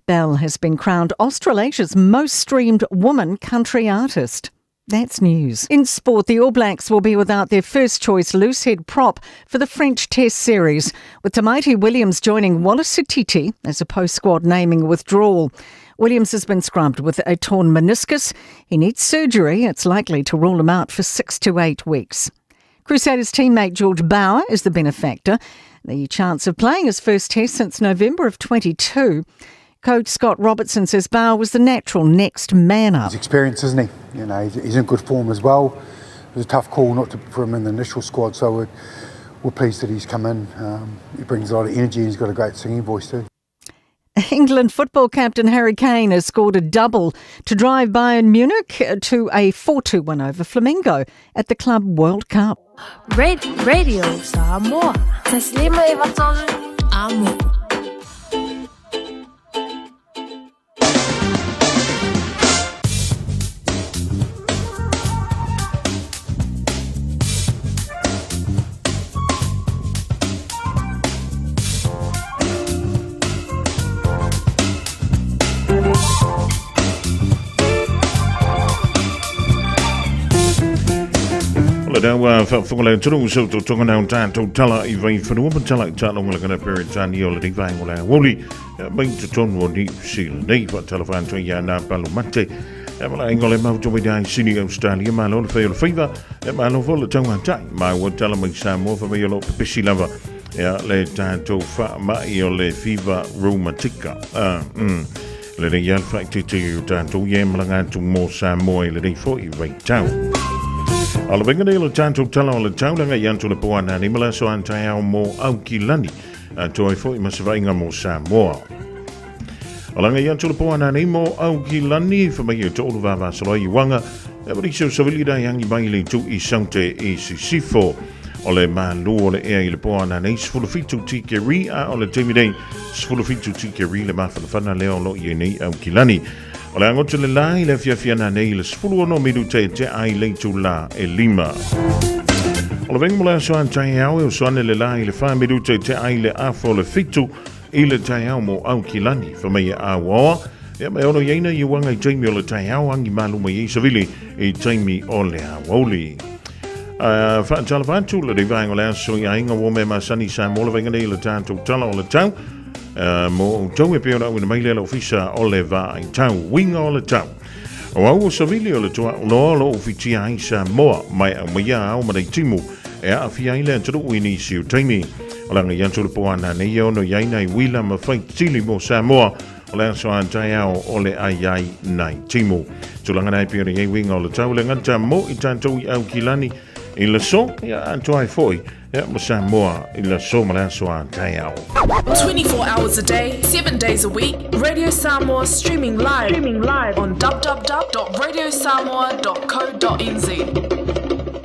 Bell has been crowned Australasia's most streamed woman country artist. That's news. In sport, the All Blacks will be without their first choice loosehead prop for the French Test Series, with Tamaiti Williams joining Wallace Sititi as a post-squad naming withdrawal. Williams has been scrubbed with a torn meniscus. He needs surgery. It's likely to rule him out for 6 to 8 weeks. Crusaders teammate George Bower is the benefactor. The chance of playing his first test since November of 22. Coach Scott Robertson says Bower was the natural next man up. He's experienced, isn't he? You know, he's in good form as well. It was a tough call not to put him in the initial squad, so we're pleased that he's come in. He brings a lot of energy and he's got a great singing voice too. England football captain Harry Kane has scored a double to drive Bayern Munich to a 4-2 win over Flamengo at the Club World Cup. Radio Samoa. Taslima Amo. Le whaafonga le tunu sau tō tonga nau tātou tala i vai whanua ma tala i tālonga le kana pere tāni o le nei vaengo le awoli mai te tonu o New Zealand nei whaatala whantua ia nā palu mate e mala ingo le mau tō dai sini Australia malo le whai o le whaiva e malo fo le taunga tai mai o tala mai Samoa wha mai o lo pepesi lava e le tātou wha mai o le fiva rheumatika le nei al whai te te tātou ie malanga atu mō Samoa i le nei fo i vai tau. O le venga nei le tātou tala o le taulanga i antu le poa nani mala so antai au mō Aukilani a toi fo i masawainga mō Samoa. O langa i antu le poa nani mō Aukilani wha mai e tōru vāvā saloi i wanga e wari sau savili dai angi mai le tū i saute i sisifo. O le mālu o le ea i le poa nani 17 tike ri a o le teimi nei 17 tike ri le mawhanawhana leo lo i e nei Aukilani. O le angotu le lai le fiafia nā nei le 16 minute te ai leitu la e lima. O le venga mo le asoan tai au e o soane le lai le 4 minute te ai le afo le fitu i le tai au mo Aukilani. Wha mai e awaoa, e mai ono iaina i wanga i taimi o le tai au angi malu mai i savili i taimi o le awauli. Whaatala whātu le rivaenga o le aso i ainga wo me masani sa mo le venga nei le tātou tala o le tau. Mo tau e peo ina mai le ofisa o le vā i tau, winga o le tau. O au o savili o le toa loa lo ofitia ai sa moa mai au mai au ma nei timu e a awhia i le aturu i nisi o taimi. O langa i atu le poana nei ono i aina i wila ma whai tili mo Samoa o le aso an tai au o le ai ai nei timu. Tūlanga nei peo nei winga o le tau le ngata mo i tātou i Aukilani I le aso, ia atoa ai foi, ia mo Samoa i le aso ma le aso a taeao. 24 hours a day, 7 days a week, Radio Samoa streaming live, streaming live on www.radiosamoa.co.nz.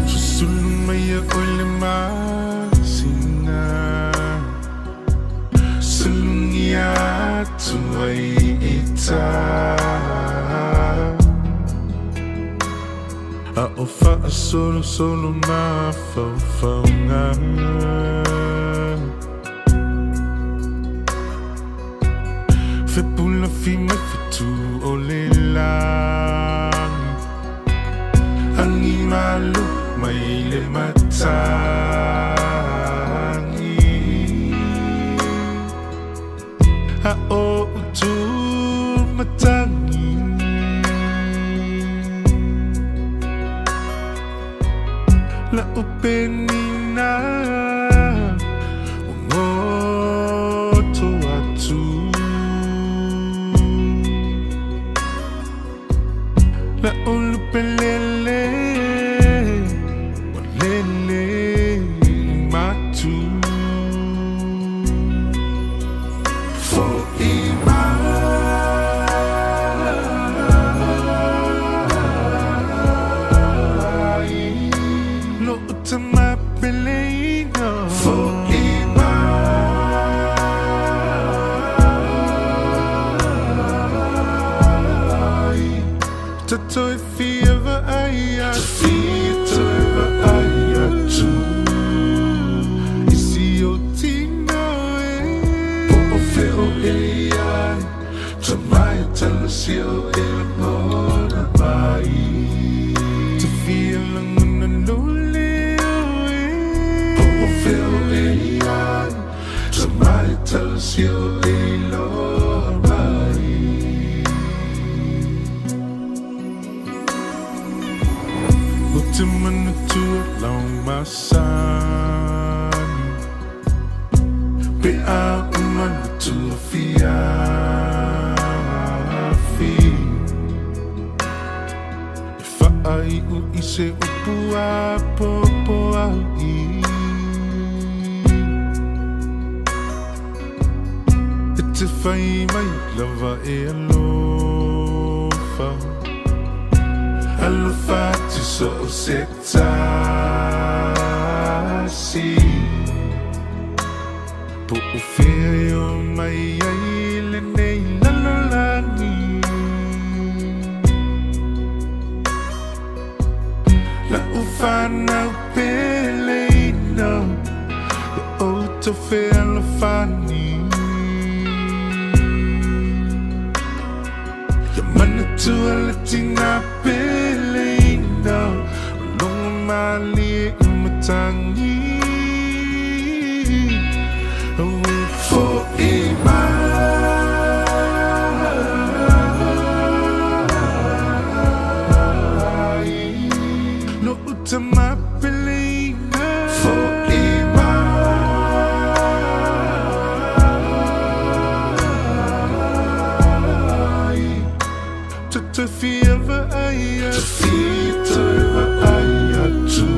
Susulu mai ia oe le masina Sulugia atu ai i tā A o faasolosolo mafaufauga Fepulafi mai fetu o le lagi Agi malu mai le matagi A o utu matagi La o penina Ua goto atu La o lupelele Ua lele i matu Fo'i mai Lo'u tama peleina Fo'i mai Tatou e fia vaai atu Fia toe vaai atu I si ou tino e Po o fea o e i ai Tamai talosia o e lagona mai Te fia lagona lou leo e Po o fea o e i ai Tamai talosia o e iloa mai O te manatua lau masani Pe a uma le tuafiafi E faaiu i se upu apoapoai E te fai mai lava e alofa Alofa atu so o se tasi Po o fea e o mai ai lenei lalolagi La'u fanau peleina Ia outou fealofani Ia manatua le tina peleina O logo malie i matagi Auē fo'i mai Lo'u tama peleina Fo'i mai Te fia vaai atu Te fia toe vaai atu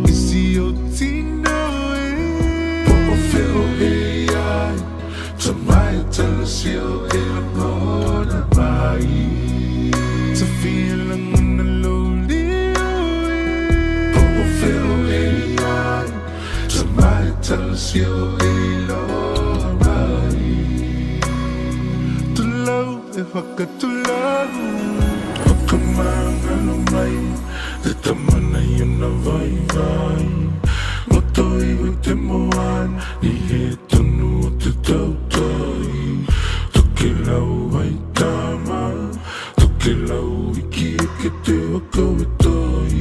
I si ou tino e Po o fea o e i ai Tamai talosia o e lagona mai Te fia lagona lou leo e Po o fea o e i ai Tamai talosia o e iloa mai Tulou e whakatulou Whakamangalo mai Te tama nei ona vaivai Ngoto iho i te moana I he tonu o te tautai Tokelau ai tama Tokelau iki eke te waka o tai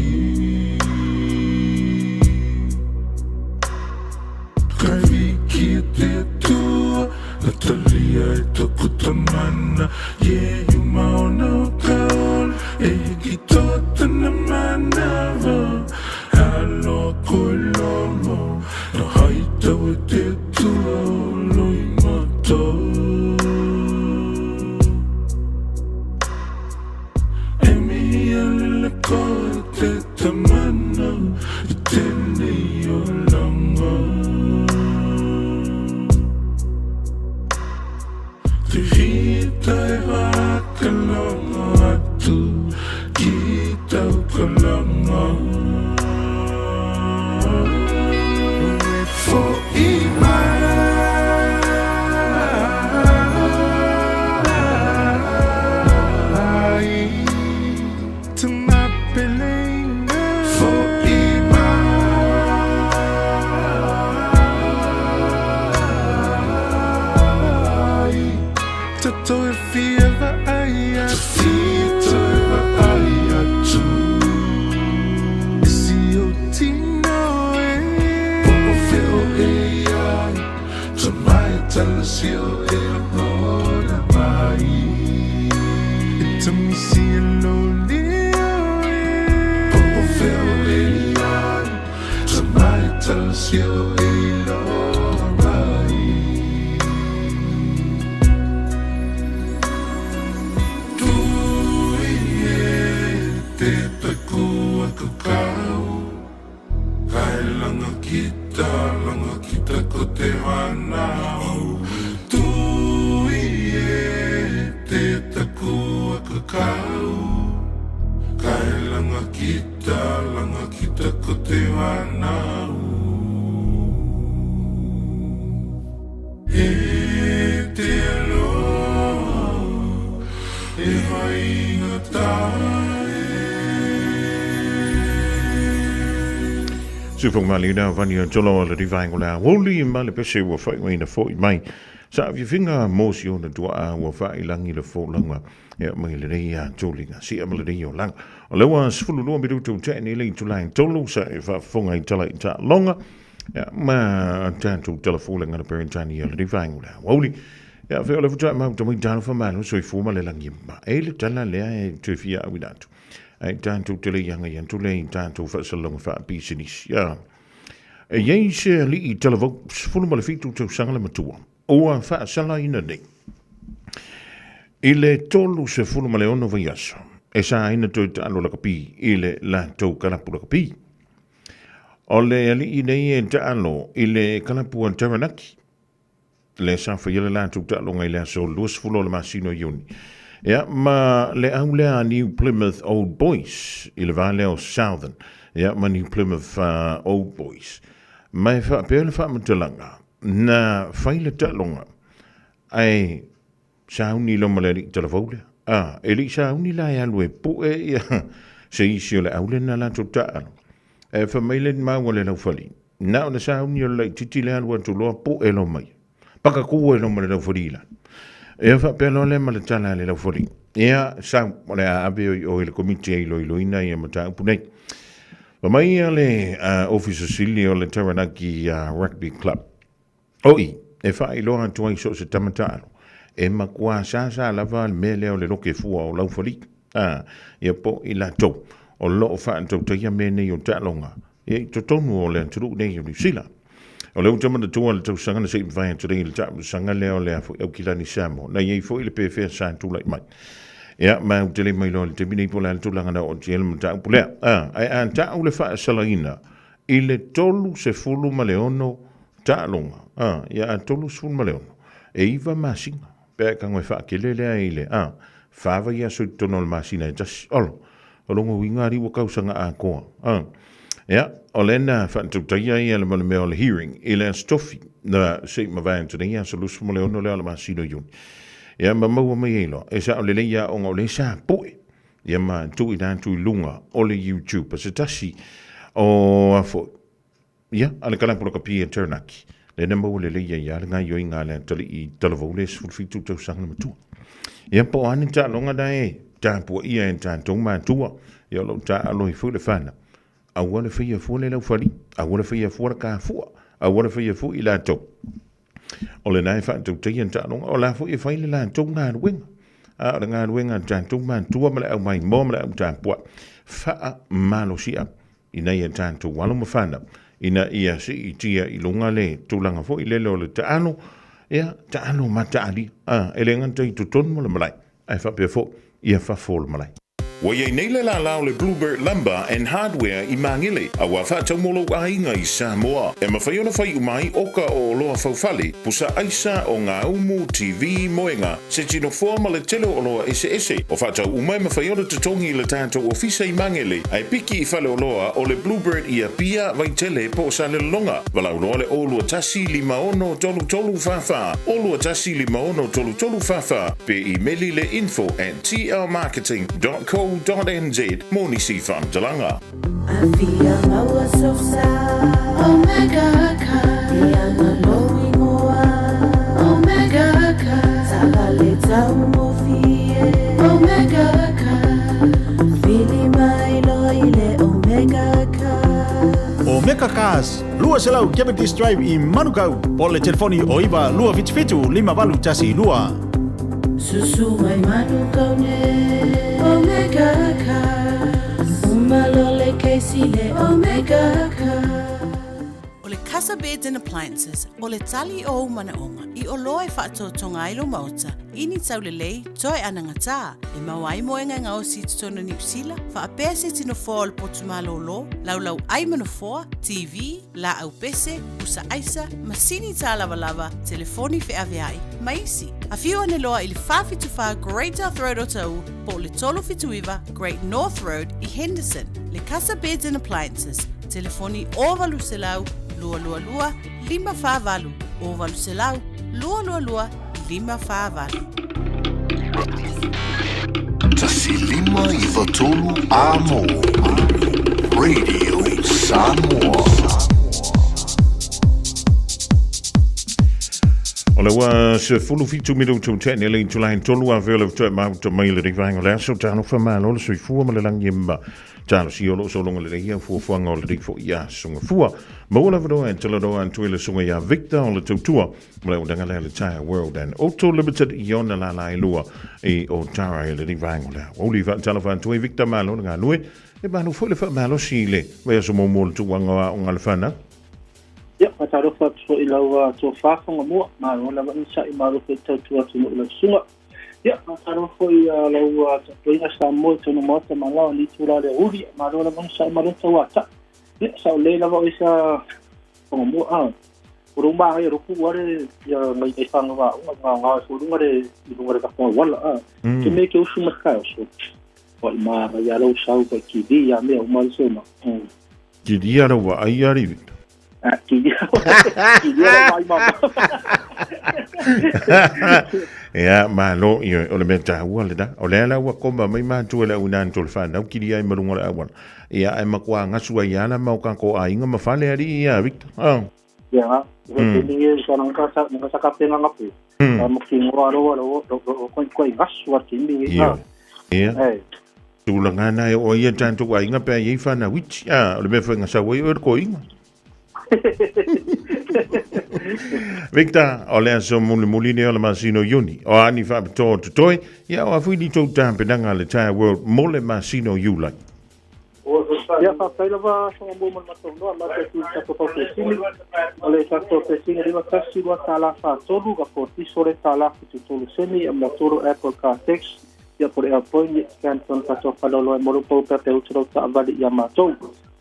Kai wiki e te Atua, Natalia e toku tamana, Yeah, you maona o ka ola, E hiki toa tana manawa, Aloha koe loa. talasio e lagona mai. E tamisi e lo leo e Po o feo e iai Sa mai talasio e iloa mai. Tui e te taku a kakau Kai langa kita, langa kita ko te whanau Tui e te taku a kakau Kai langa kita, langa kita ko te whanau E te aloha e vaingata e. Siufoga malie na vani o tolo o le rivaengo le auli ma le pese ua faaiuina fo'i mai. Sa afiafiga mo si ona tuaa ua faailangi le folauga e mai lenei a toliga sia ma lenei olaga. O le ua 12 minutu tea nei le itula e tolu sa e faafofoga i tala i taaloga ia ma tatou talafolega le Peretania le rivaengo le auli. Ia fe o le futa mau tamai talofa malo soifua ma le lagi ma e le tala lea e toe fia auina atu. Ai tatou te le ianga ia tule i tatou faasalauga faapisinisi. Ia. E iai se alii talavou 17 tausaga le matua ua faasalaina nei i le 36 vaiaso e saina toe taalo lakapi i le latou kalapu lakapi. O le alii nei e taalo i le kalapu a Taranaki, le sa faia le latou taaloga i le aso 20 o le masina o Iuni. Ia, ma le au lea a New Plymouth Old Boys i le va lea o Southern, ia, ma New Plymouth Old Boys. Ma e faapea le faamatalaga, na fai le taaloga, ae sauni loa ma le alii talavou lea. A, e le i sauni la e alu e pue ia se isi o le au lea na latou taalo. Ae fai mai le maua le laufali, na o le sauni o le laititi le alu atu loa pue loa mai. Pakaku ai loa ma le laufali i lalo. Ia faapea loa lea ma le tala a le laufali. Ia, sau, o le a ave oi oe i le komiti e iloiloina ia mataupu nei. Fai mai ia le Ofisa Sili o le Taranaki Rugby Club, O i, e faailoa atu ai so o se tama taalo, e matua sāsā lava le mea lea o le loke fua o laufali, ā, ia po i latou o lo o faatautaia mea nei o taaloga ia i totonu o le atunuu nei o Niu Sila. O lea ua tau manatua le tausaga na se i mafai atu nei i le taamusaga lea o le a foi Aukilani Samoa, na i ai foi le pefea sa tulai mai. Ia, ma ou te le mailoa i le taimi nei po o le a le tulaga na oo atu i ai le mataupu lea. Ā, ae a tau le faasalaina i le 36 taaloga, ā, ia a 36, e iva masina, pe a e tago e faatele lea i le, ā, fa vaiaso i totonu o le masina e tasi. Olo, o lona uiga alii ua tausaga atoa, ā. Ia, o lea na faatautaia ia le mea o le hearing i le Aso Tofi, na se i mavae atu nei aso 26 lea o le masina o Iuni. Ia, ma maua mai ai loa, e sao lelei lava ona o lea sa pue, ia ma tuuina atu i luga o le YouTube se tasi o a foi, Ia, a le kalapu lakapi e Taranaki, lea na maua lelei ai lava le gaioiga a le atalii talavou le 17 tausaga le matua. Ia, po o a ni taaloga na e tapuaia e tatou matua, ia o lo o taaalo ai foi le fanau. Aua le faia fua le laufali, aua le faia fua le kafua, aua le faia fua i latou. O lena e faatautaia le taaloga, o la foi e fai le latou galuega. A o le galuega a tatou matua ma le aumaimoa ma le autapuai, faamalosiau ina ia tatou alo ma fanau, ina ia siitia i luga le tulaga foi lele o le taalo, ia, taalo mataalia, a, e le gata i totonu o le malae, ae faapea foi ia fafo o le malae. Ua i ai nei le lālā o le Bluebird Lumber and Hardware i Māngere, a ua faatau mo lou aiga i Samoa. E mafai ona fai uma ai oka o oloa faufale, pusa aisa, o ngā umu, TV, moenga, se tino foa ma le tele o oloa eseese. O faatau uma e mafai ona totogi i le tatou ofisa i Magele, ae piki i faleoloa o le Bluebird i Apia, Vaitele po o Salelologa. Valaau loa le 021 56 33 44, 021 56 33 44, pe imeli le info at tlmarketing dot co dot nz mo nisi faamatalaga. Afia maua sosa Omega ka Ianga lou ingoa Omega ka Taavale taugofie Omega ka Vili mai loa i le Omega ka Omega Cars, 200 Cavendish Drive i Manukau, po o le telefoni o 9 277 5812. Susu mai Manukau nei Omega Cars Uma lo le Casey le Omega Cars. O le Casa Beds and Appliances, o le tali o ou manaoga i oloa e faatotoga ai lou maota i ni taulelei toe anagatā, e maua ai moega e gaosi i totonu o Niu Sila, faapea se tino foa o le potu malōlō, laulau ai ma nofoa, TV, laau pese, pusa aisa, masini tālavalava, telefoni feaveai, ma isi. Afio ane loa i le 474 Great South Road o Tauu po o le 379 Great North Road i Henderson. Le Casa Beds and Appliances, telefoni 0800 222 548, 0800 222 548. 1593 Amo Radio Samoa. O le ua 17 minutu te nei le itula e tolu a vele toe mauta mai le rivaenga o le aso talofa malo le soifua ma le lagi e ma talosia o loo sologa lelei ia fuafuaga o le rifo ia suga fua. Maua lava noa e talanoa atu i le suga ia Victor o le tautua ma le auaunaga lea le Tire World and Auto Limited i ona lala e lua i Otara i le rivaenga o le aoauli. Faatalofa atu ai Victor malo le galue e malo foi le faamalosi i le vaiaso muamua o le tauaga o aoga a le fanau. Ia, faatalofa atu foi i lau tofa Fagamua, malo lava onosai, malo foi tautua atunuu i lau susuga. Ia, faatalofa foi i lau tapuaiga Samoa i tonu maota ma lao i lenei itula o le aoauli, malo lava onosai, malo tauatai. Ia, sa o lē lava oe sa Fagamua, a. O lou māngai o lou puu ale ia ngai ngai whānau a unga ngā ngā e lunga le i lunga le takonga wala a. Ke me ke usu mai kai o so. Wa i māngai a lau sau kai TV a mea o mai se ma. Kiria rawa ai a Rivita. Ah, kiria kiria rawa ai mama. Ia, malo, ioe, o le mea taua lena. O lea la ua koma mai matua i le auina atu o le whanau, kiria ai ma lunga o le auala. Ia, ae matua gasu ai lava la ma o kākou aiga ma fale alii ia, Victor. Oh. Ia, mm. te ni sa nang ka sa nang sa ka penga ngapu. Mo ki ngoa ro ro ro ko ko gasu a ti mi. Ia. Ia. Tulaga na e o ia tātou aiga pe ai whanau iti. Ah, o le mea whainga sau ai o le koinga. Victor, o le aso mulimuli lea o le masina o Iuni. O a ni faapitoa o totoe, ia o a foi ni tou tapenaga a le Tyre World mo le masina o Iulai. Ia, faafetai lava Fagamua mo le matou noa, matou atu i le tatou faufesini. O le tatou fesini 51 $2 43, ka fortiso le tala 73 sene, ia ma tolu Apple Car Tax, ia po le Airpoint, ia scan tonu tatou faleoloa e molu pau pea pe utu lau taavale ia matou.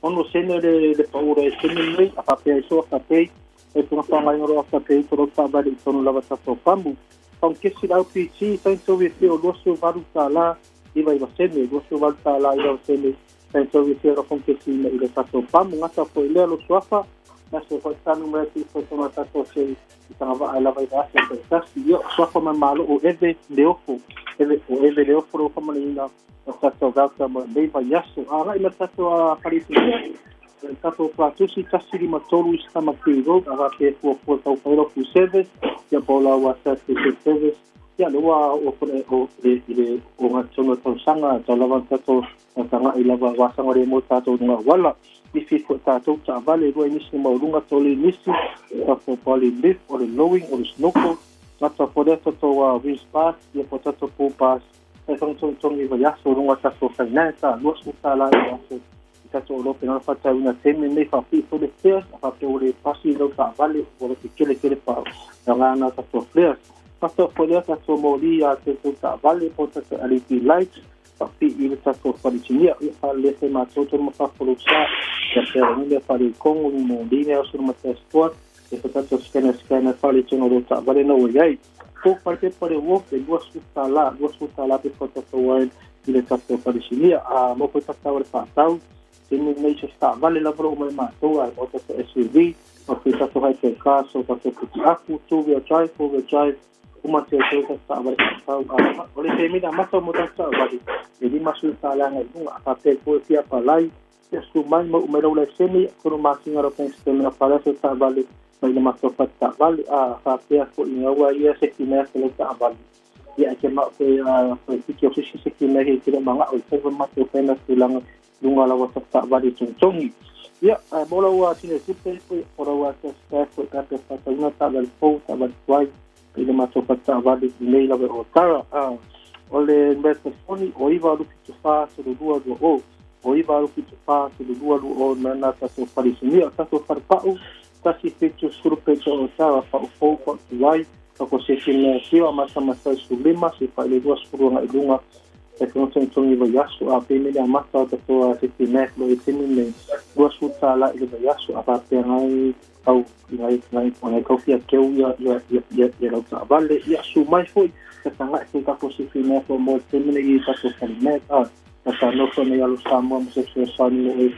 Ono sene le le paura e sene nei, a faapea i soa ka pei, e tunga whangai ngaro a ka pei toro taavale i tonu lava tatou pamu. Faukesi le LPG, sain tau e fia o $28 99 sene, $28 9 sene, sain tau e fia o faukesi ina i le tatou pamu. Gata foi lea lo suafa, na se foi tanu mai atu i foi tonu tatou se i tanga vaa e lava i vasa e tasi. Ia, suafa mai malo o Eve Leofo, Eve, o Eve Leofo lo whamana ina o tatou vauta mo nei vai aso. A ngai ma tatou a wharitunia, le tatou platusi 153 i Sama Free Road, a te fua fua tau whairo fu service, ia po la wa service service, ia le ua o kone o le i le o ngā tono tau sanga, tau lava tatou tanga i lava wasanga re mo tatou ngā wala, i fi fo tatou ta vale rua nisi maulunga tole nisi, tatou pali lift, o le lowing, o le snorkel, ngata fo le tatou a wings pass, ia po tatou pool pass, e tong tong tong i vaiaso runga tatou finance, a lua suta la i aso, i tatou o lope ngā whatau ina teme nei whawhi fo le fares, a whapea o le pasi lau ta vale, o le te kele kele pa, ngā ngā tatou flares. Tatou fo lea tatou moli a te tau ta vale, po tatou LED lights, whawhi i le tatou wharitinia, i wha le te mātou tonu ma whawhalo sa, ia pera ni mea whare kongo ni moli mea o suru ma te sport, e fa tatou scanner scanner whare tonu ro ta vale na o iai. Ko whare pe pare wo, e $20, $20 pe fa tatou ai i le tatou wharitinia, a mo koe tatou le whātau, tēnei nei se sta vale lava o mai mātou ai o tatou SUV, o te tatou hai te car, so tatou puti aku, two wheel drive, four wheel drive, uma te tau ta sta vale whātau. A o le tēmina matau mo tatou vale, e $50 ngai lunga, a whapea koe fia palai, ia su mai mau umai lau lai sene, kono māsinga ro peng stemina palai se ta vale, mai le matou whata vale, a whapea ko i ngaua ia se ki mea se lau ta vale. Ia ke ma ke a ke o se se ki mea ke tiro manga o te matou pena tulanga lunga lawa ta vale tongtongi. Ia, mo lau tine tupe foi, o lau cash back foi ka pe whatauna taavale fou, taavale tuai, i le matou faletaavale i nei lava e o Tara. O le numera telefoni, o 9 lufitu 4 3 2 2 o, o 9 lufitu 4 3 2 2 o, na na tatou faleisinia. O tatou falepau, 1 7 10 pito o Tara, pau fou, pau tuai, kako se fina siwa, masa masa 15, se pa ile 20 nga ilunga, e togi vaiaso a pe mele amata o tatou a sete mek lo e temi me $20 i le vaiaso a faapea gai au gai gai gai kaufia keu ia ia ia ia ia lau taavale. Ia su mai foi tatagaʻi foi tatou sifi mek o mo le temi nei i tatou fale mek a tatanofo nei alo Samoa ma se fesoasoani mo e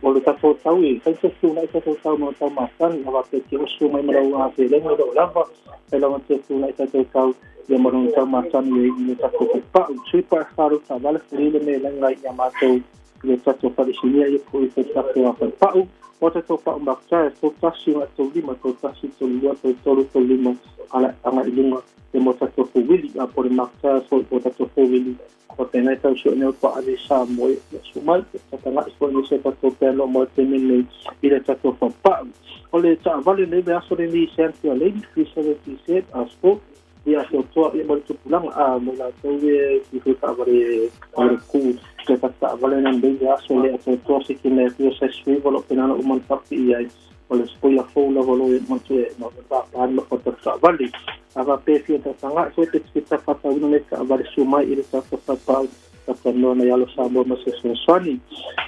o le tatou tau e fai se fetuunai tatou tau ma tau masani a faapea te oso mai ma lau afelega i loo lava e laga te fetuunai tatou tau ia ma lona tau masani e i le tatou falepau sui pa e taavale fulile me laga ia matou i le tatou falesinia ia po i fe tatou falepau o tatou pau makta e 31 ga 35 31 32 33 35 ala aga i luga e mo tatou fouili a po le makta foi po tatou fouili o tēnei tau sio nei pa ave sa mo e su mai tatagaʻi foi ni se tatou pelo mo te nei i le tatou faapau. O le taavale nei vaiaso lenei Sanfia Lady 377 a sport ia atoatoa ia ma le tupulaga a mo latou e i foi taavale o ku ke taavale na nei aso le atoatoa se ki me fia se sui volo penana uma fapi i ai o le spoila fou lava lo e mantu e ma pa pa ma o taavale ava pe fia tatagaʻi foi pe te fatauina le taavale su mai i le tatou faapau tatanoa na alo Samoa ma se fesoasoani.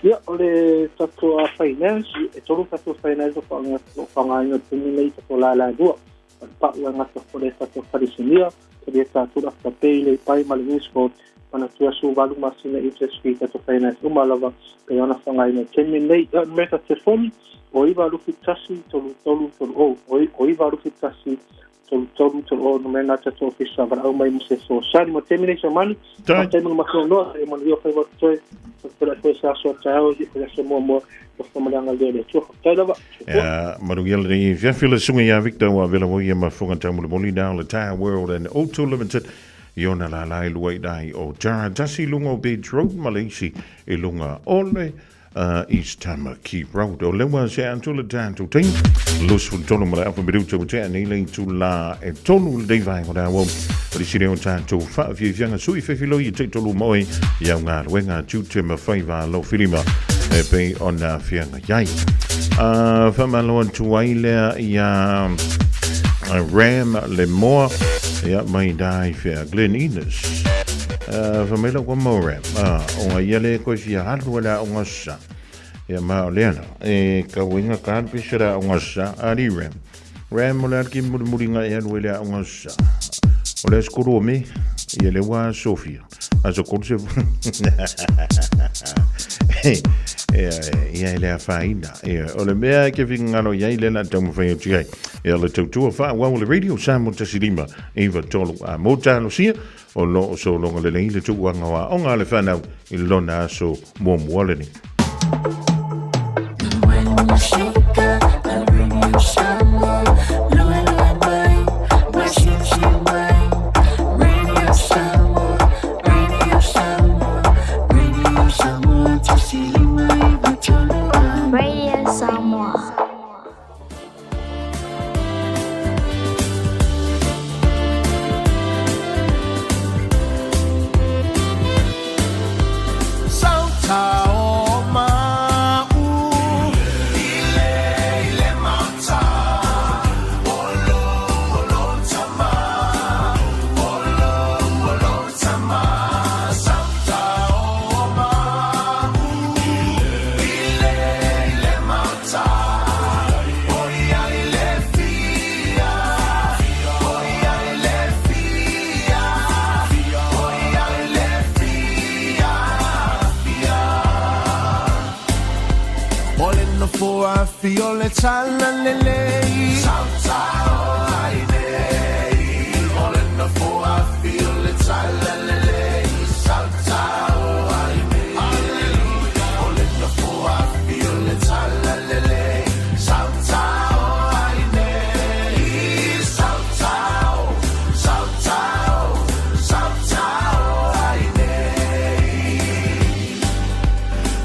Ia o le tatou finance e tolu tatou finance o faagaina tumi nei tatou lalalua pau e gata fo le tatou falesinia talia tatou afterpay le pai ma le Instacort manatua su 8 masina interest free tatou finance uma lava pe ona faagaina temi nei. Numera telefoni o 9 lufitu 1 3 3 3 o o 9 lufitu 1 3 3 3 o numera na tatou ofisa valaau mai mo se fesoasoani mo temi nei samani taimi ma e manuia faiva toe pela foi se aso taeao i le aso muamua o whamaleanga lea le Atua. Faafetai lava. Ia, manuia lenei fiafi le suga ia Victor ua vela ia ma funga taumolimoli na o le Tire World and Auto Limited i ona lala e lua i dai o Tara tasi i luga o Beach Road ma le isi i luga o le East Tamaki Road. O lewa se atu le tatou taimi. 23 ma le afa minuta ua tea nei le itula e 3 le dei vai o o. O le sire o tatou whaafiafianga sui whewhilo i te tolu moi i au ngā ruenga tute ma whaiva lo filima e pei o nā whianga iai. Whamalo atu ai lea i a Ram le moa ia mai dai whea Glen Innes. Whamela kua mau Ram. O ngā ia le koe fia halu ala o ngā sa. Ia ma o leana. E ka winga ka pisara o ngā sa ari Ram. Ram o le arki muri muri ngā e alu ele o ngā sa. O le skuru o me ia le wā Sofia. A so kuru se ia ele a whaina. Ia, o le mea ke whingaro iai le la tau mawhai o tiai. Ia le tautua wha wau le radio sa mo 15 9 3 a mō tālo sia o lo o so longa le le tuuanga wa o ngā le whanau i lona aso mua mua lenei. When you shake up, the radio Samoa, lue lue mai, mai si mai. Radio Samoa, Radio Samoa, Radio Samoa, 1593 a. Radio Samoa. Sauta o ma'u Ile ile mata Olo olo tama Olo olo tama Sauta o ma'u Ile ile mata Oia ile fia Oia ile fia Oia ile fia Fia O le nofo afi o le tala lelei Sauta o ai nei O le nofo afi o le tala lelei Sauta o ai nei Hallelujah O le nofo afi o le tala lelei Sauta o ai nei Sauta o Sauta o Sauta o ai nei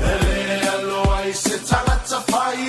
E le aloa i se tagata fai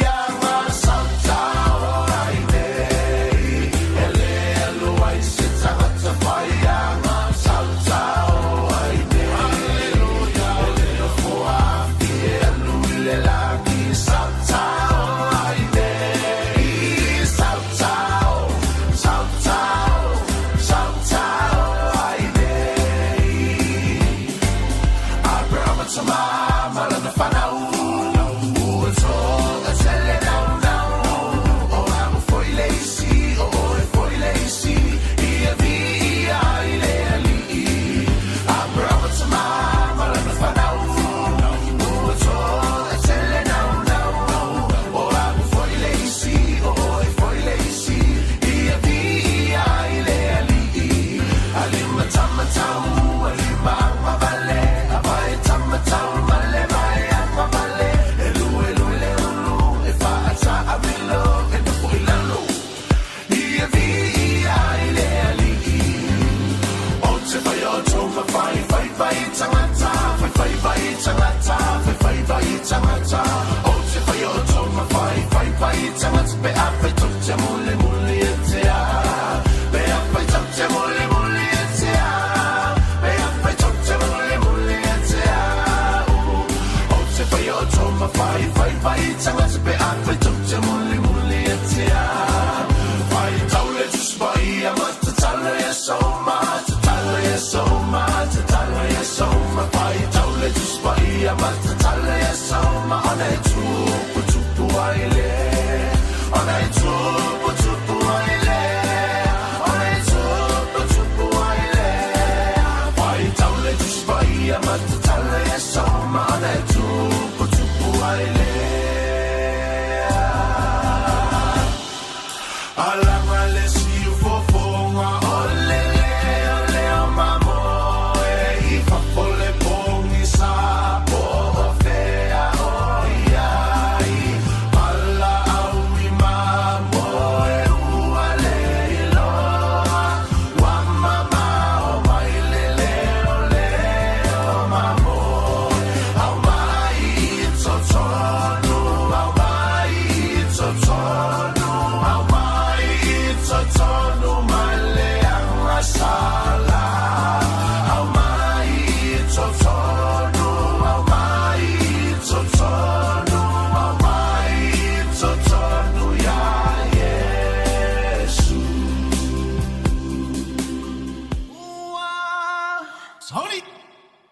Sony!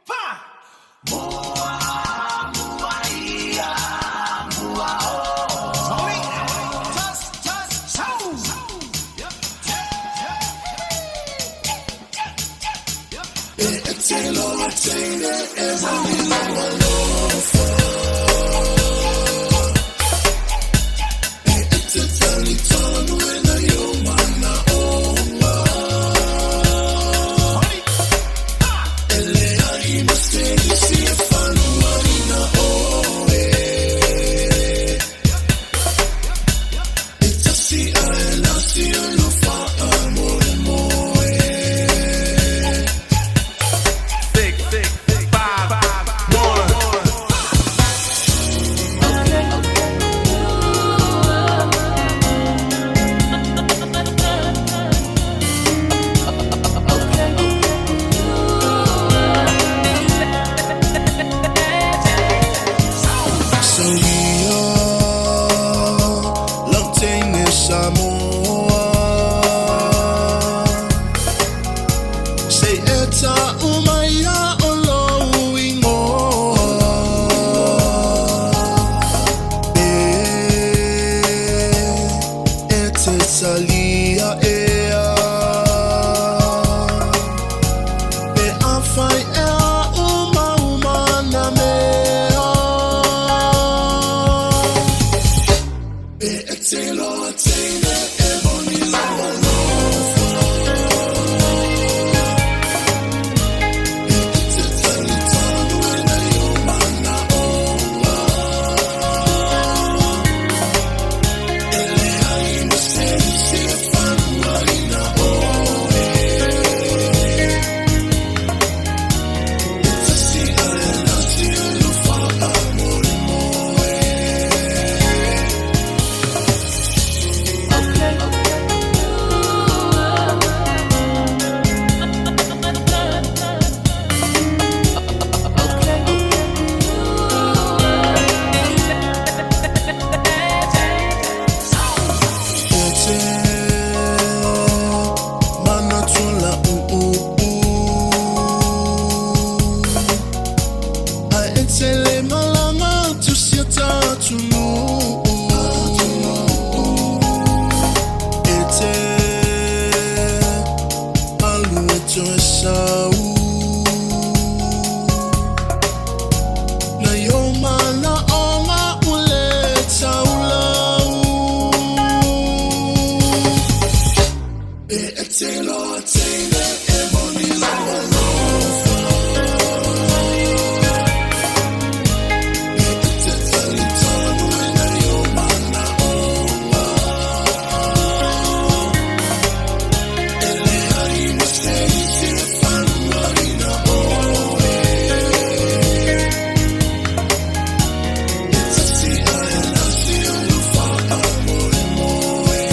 Fa! Mua, mua, ia, mua, o. Sony! Tas, tas, sau! E te loa teine e moni loa lofa. E te tali tonu e na yo mana onga. E le ai ma se isi e whanua ina oe. E tasi a e lasi o lo whaa moe moe. 6, 5, 1. Salia, lautene Samoa. Se e ta umaia o lou ingoa. E, e te salia ea. E a whai ea uma uma na mea. E e te loa teine e moni loa lofa. E e te tali tonu e na yo mana onga. E le ai ma se isi e whanua ina oe. E tasi a e lasi o lo whaa moe moe. E te mana tula u u u. A e te le malanga tu sia tatu nu. E te alu e toe sau. Na yo mana onga ule taulau. E e te loa teine e moni loa lofa. E e te tali tonu e na yo mana onga. E le ai ma se isi e whanua ina oe. E tasi a e lasi o lo whaa moe moe.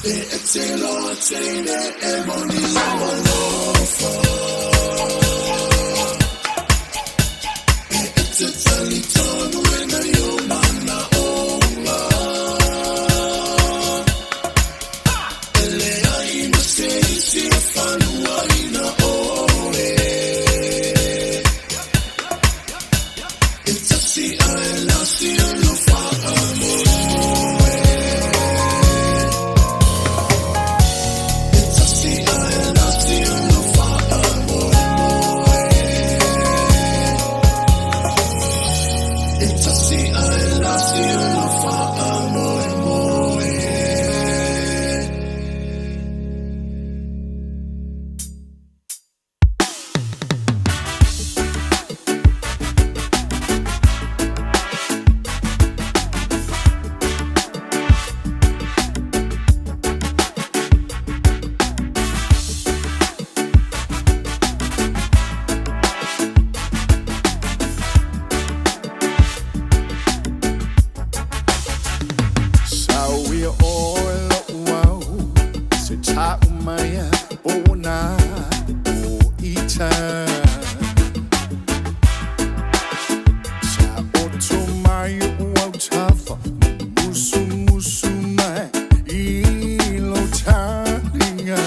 E e te loa teine e moni loa lofa. E e te tali tonu e na yo mana onga. E le ai ma se isi e whanua ina oe. E tasi a e lasi o lo whaa moe moe. E tasi a e lasi o lo whaa moe moe. E tasi a e lasi o lo whaa moe moe. Sau ia oe lo'u au se ta'u mai pona o ita. Sa oto mai o'u autafa musumusu mai i lo taliga.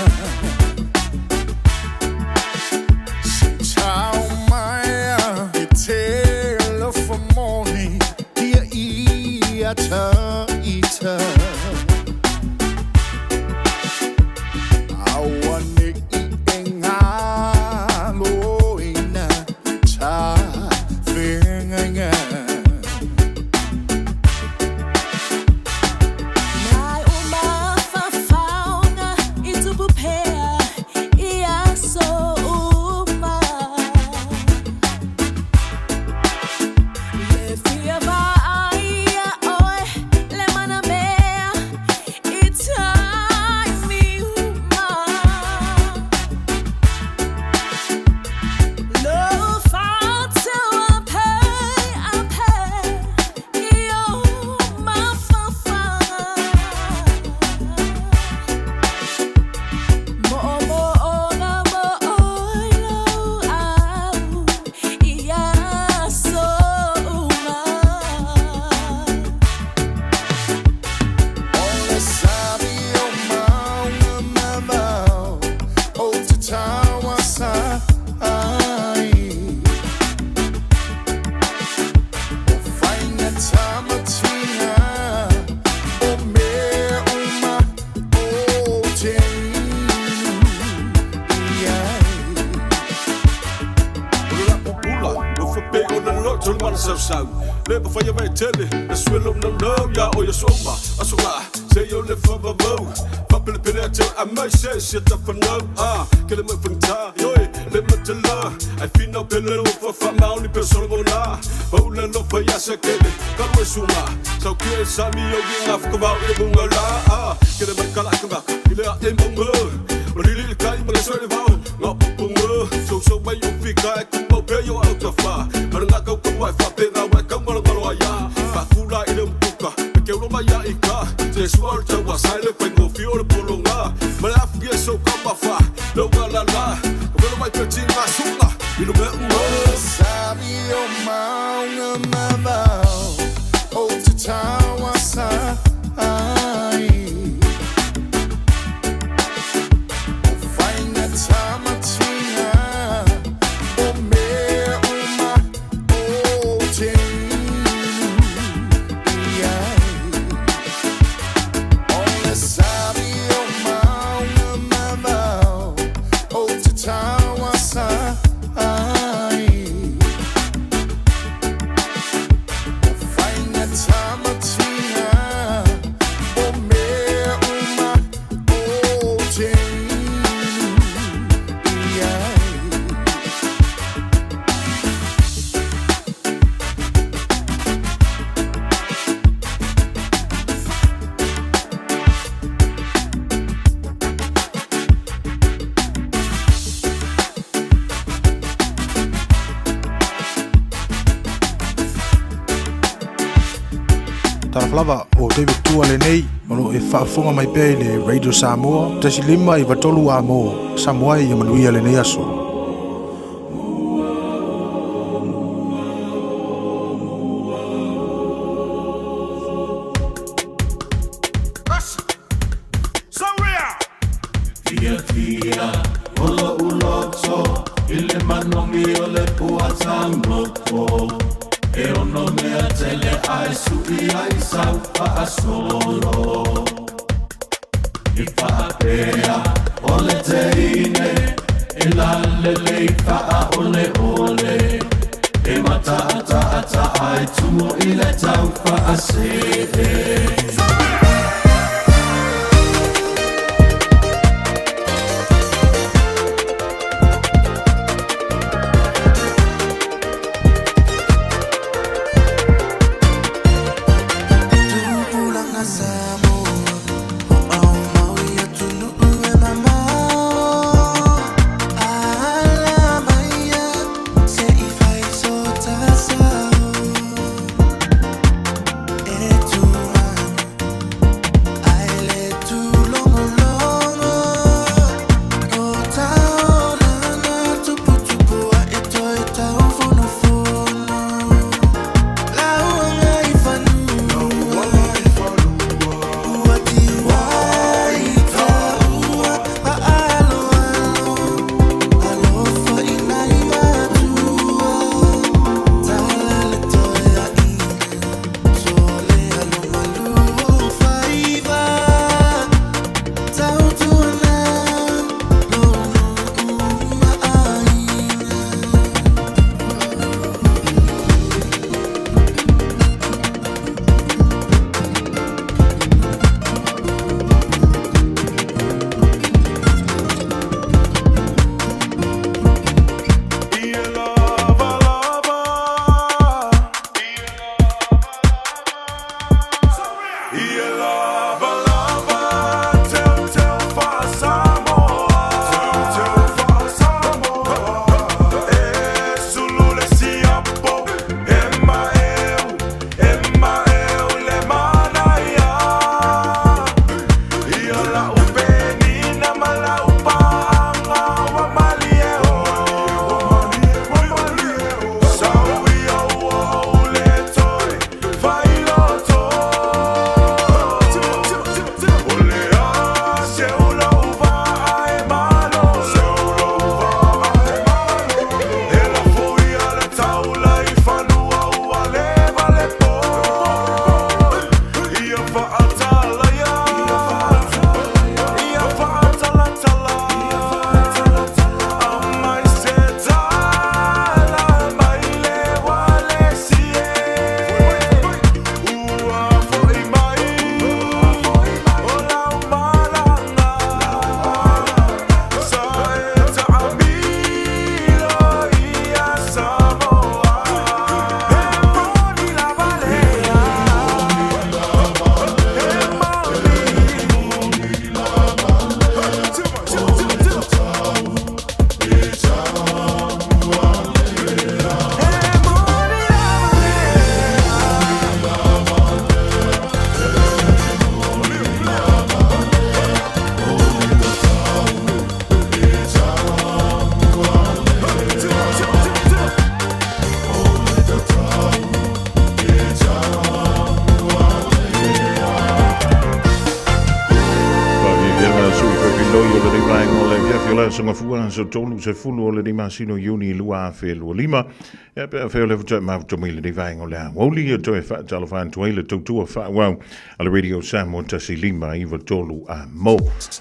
Sau Le pa whaia vai tele E suelo no no Ya o ya soma Aso ngā Se yo le whawawau Whapele pele a te a mai se se ta whanau Ah, ke le mai whangta Yoi, le matala Ai whina pele lo whawha maoni pe solo la Paula lo whaia se kele Kalu e sunga Sau ki e sami o ki ngā whakawau e bunga la Ah, ke le mai kala ka I le a e maunga Marili le kai ma le soe le vao Ngā pupunga Sau sau mai o pika e kumau pe yo au ta wha Mara ngā kau kau ai wha pe ngā wai kau ngalo ngalo ai a Whakula i le mpuka Me ke uro mai a i ka Te sua o le tau a sai le whaingo fi o le polo ngā Ma le afu ki e sau ka mawha Lau ngā la la Ka welo mai pe ti ngā sunga I lo mea unga Sabi o maunga mavao O te tawa sa ai O whainga tamatinga O mea uma o te inu i ai O le sabi o maunga mavao O te tawa sa ai O whainga tamatinga O mea uma o te inu i ai. Talofa lava o David Tua lenei o loo e faafofoga mai pea i le Radio Samoa 1.5 93 amo Samoa e ia manuia lenei aso. Fia fia o lo uloto i le manogi o le puatagoto E ono mea tele ai sui ai sau faasolo I faapea o le teine e lalelei faaoleole E mataataata ai tumo i le tau faasee. Tupulaga Samoa, o aumau i atunuu e mamao. Ala maia, se i fai so tasao. E tu Afio la aso gafua, aso 30 o lenei masina o Iuni 2025. Ia pe afai o lea faatoa e mafuta mai i lenei vaega o le aoauli, ia toe faatalofa atu ai le tautua faaauau a le Radio Samoa 105 93 a mo.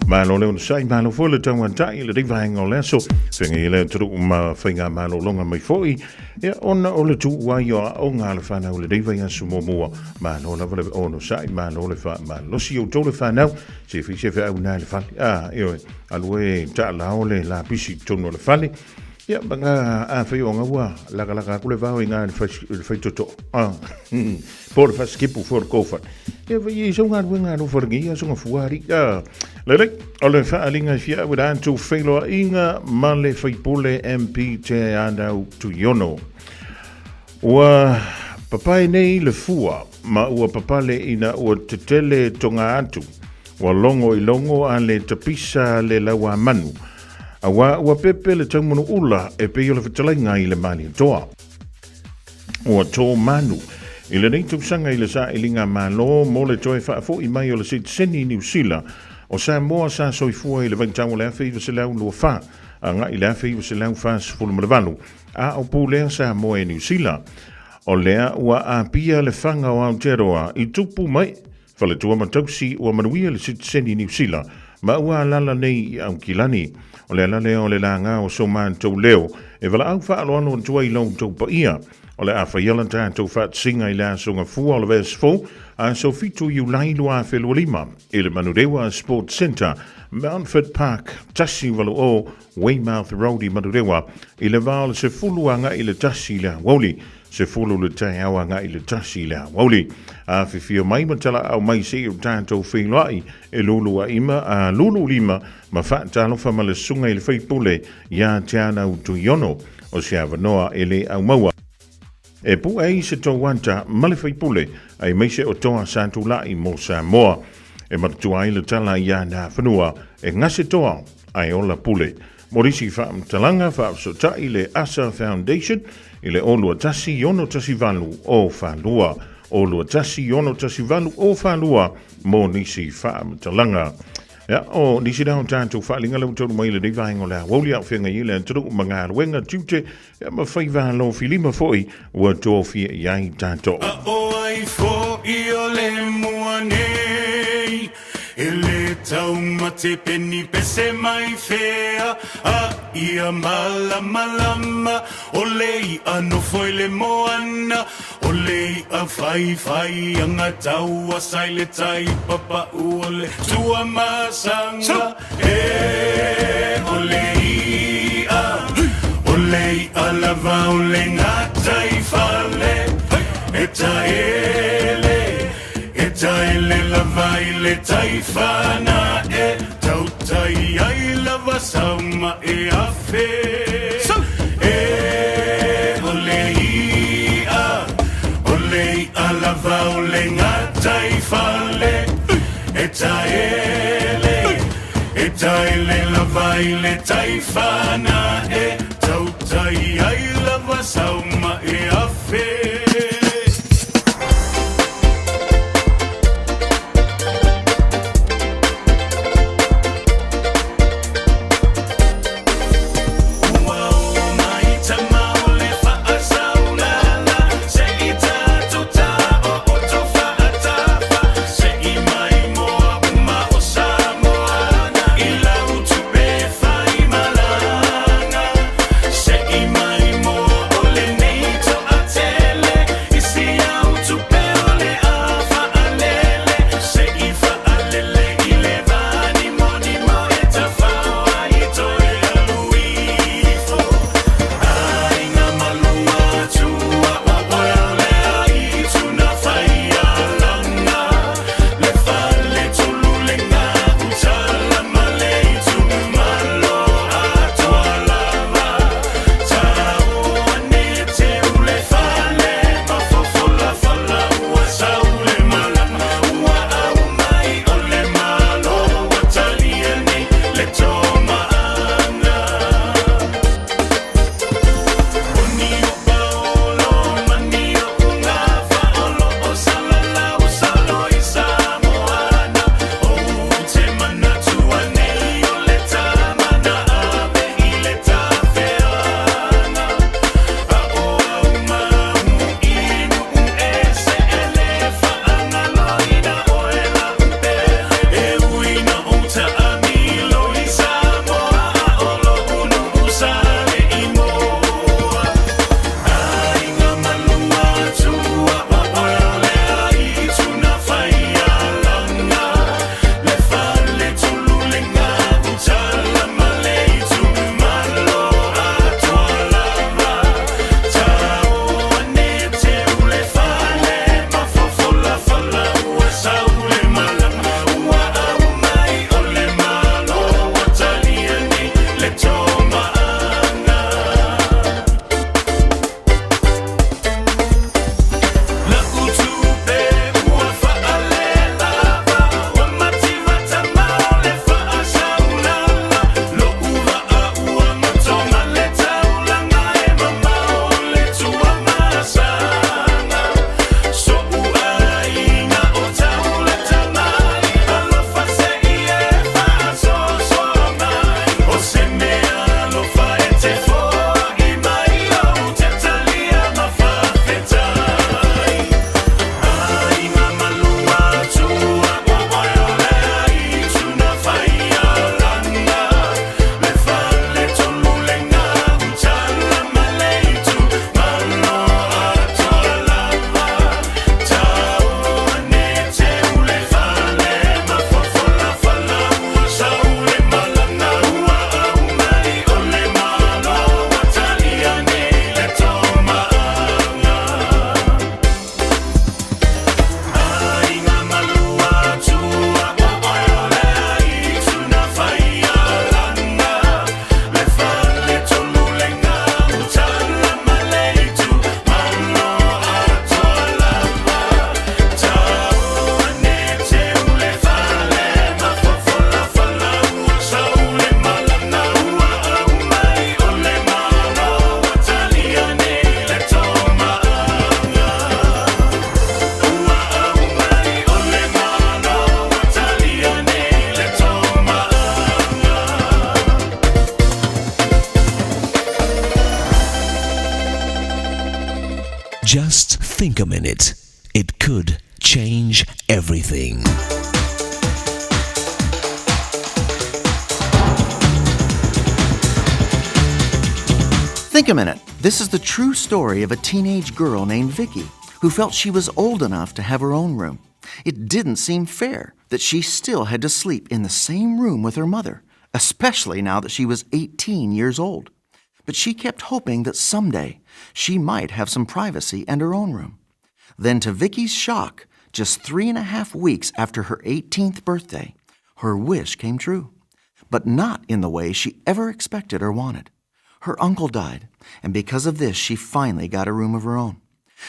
Malo le onosai, malo foi le tauatai i lenei vaega o le aso. Feagai ai le atunuu ma faigamalologa mai foi, ia ona o le tuua ai o aoga a le fanau i lenei vaiaso muamua. Malo lava le onosai, malo le faamalosi i outou le fanau. Se fai se feau na i le fale. Ah, ioe, alu e taalao le lapisi i totonu o le fale. Ia, ma ngā a whai o ngā laka laka aku le vao i ngā le whai toto. Ah, po le whasikipu fo le kōwha. Ia, whai i sau ngā rua ngā rua wharangi, ia songa fuari. Ah, lele, o le whaalinga i fia au e rātou whailoa inga ma le whaipule MP Te Anau Tuiono. Ua papae nei le fua, ma ua papale ina ua tetele tonga atu. Ua logo i logo a le tapisa le lauamanu. Auā ua pepe le taumanu ula e pei o le fetalaiga i le Malietoa. Ua tō manu i lenei tausaga i le sailiga Malo mo le toe faafo'i mai o le sitiseni Niu Sila o Samoa sa soifua i le vaitau o le 1924 agai i le 1948 a o pulea Samoa e Niu Sila. O lea ua apia le fanga o Aotearoa i tupu mai Faletua ma tausi ua manuia le sitiseni Niu Sila ma ua alaala nei i Aukilani. O le ala lea o le laga o so matou leo e valaau faaaloalo atu ai i lo outou paia. O le a faia la tatou faatasiga i le Aso Gafua o le Vaiaso Fou, aso 7 Iulai 2025, i le Manurewa Sports Centre, Mountfort Park, 180 Weymouth Road i Manurewa, i le va o le 10 agai i le 1 i le aoauli. 10 le taeao agai le 1 le aoauli. Afifio mai ma talaau mai se i o tatou feiloai e lulu a ima a lulu lima ma faatalofa ma le susuga i le faipule iā Te Anau Tuiono o se avanoa e le aumaua e pue ai se tou ata ma le faipule aemaise o toa sa tulai mo Samoa e manatua ai le tala iā Nafanua e gase toa ae ola pule. Mo nisi faamatalaga, faafesootai le Asa Foundation i le 0 21 618 o 42. 0 21 618 o 42 mo nisi faamatalaga. Ia, o nisi na o tatou faaaliga lea ua taunuu mai i lenei vaega o le aoauli a o feagai ai le atunuu ma galuega tiute ia ma faiva alofilima foi ua tofia i ai tatou. A o ai foʻi o le mua nei E le taumate peni pese mai fea A ia malamalama O le iʻa nofo i le moana O le iʻa faifai aga taua sa i le tai papaʻu O le Tuamasaga E o le iʻa O le iʻa lava o le gataifale E taele E taele lava i le tai fanaʻe Tautai ai lava sauma e afe E o le iʻa O le iʻa lava o le gataifale E taele E taele lava i le tai fanaʻe Tautai ai lava sauma e afe. Ua oo mai tama o le faasaulala Se i tatou taooto faatafa Se i maimoa uma o Samoana I lau tupe faimalaga Se i maimoa o lenei toalua. Just think a minute. It could change everything. Think a minute. This is the true story of a teenage girl named Vicky who felt she was old enough to have her own room. It didn't seem fair that she still had to sleep in the same room with her mother, especially now that she was 18 years old. But she kept hoping that someday she might have some privacy and her own room. Then, to Vicky's shock, just 3.5 weeks after her 18th birthday, her wish came true, but not in the way she ever expected or wanted. Her uncle died, and because of this, she finally got a room of her own.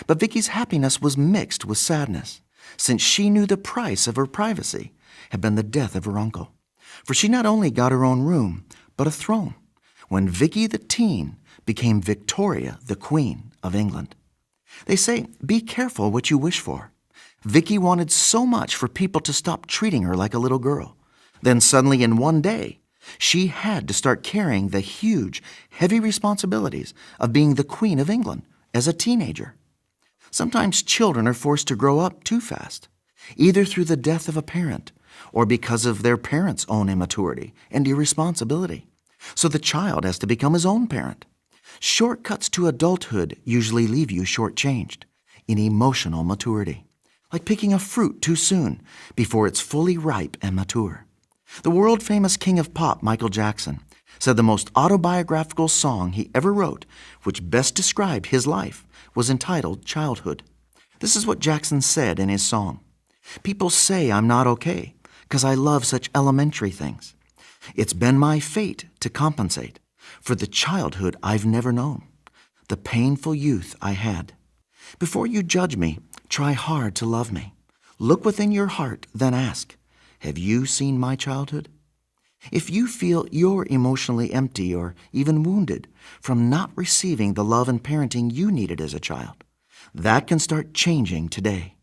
But Vicky's happiness was mixed with sadness, since she knew the price of her privacy had been the death of her uncle. For she not only got her own room, but a throne, when Vicky the teen became Victoria the Queen of England. They say, be careful what you wish for. Vicky wanted so much for people to stop treating her like a little girl. Then suddenly, in one day, she had to start carrying the huge, heavy responsibilities of being the Queen of England as a teenager. Sometimes children are forced to grow up too fast, either through the death of a parent or because of their parents' own immaturity and irresponsibility. So the child has to become his own parent. Shortcuts to adulthood usually leave you shortchanged in emotional maturity, like picking a fruit too soon before it's fully ripe and mature. The world famous king of pop, Michael Jackson, said the most autobiographical song he ever wrote, which best described his life, was entitled Childhood. This is what Jackson said in his song People say I'm not okay because I love such elementary things. It's been my fate to compensate for the childhood I've never known, the painful youth I had. Before you judge me, try hard to love me. Look within your heart, then ask, Have you seen my childhood? If you feel you're emotionally empty or even wounded from not receiving the love and parenting you needed as a child, that can start changing today.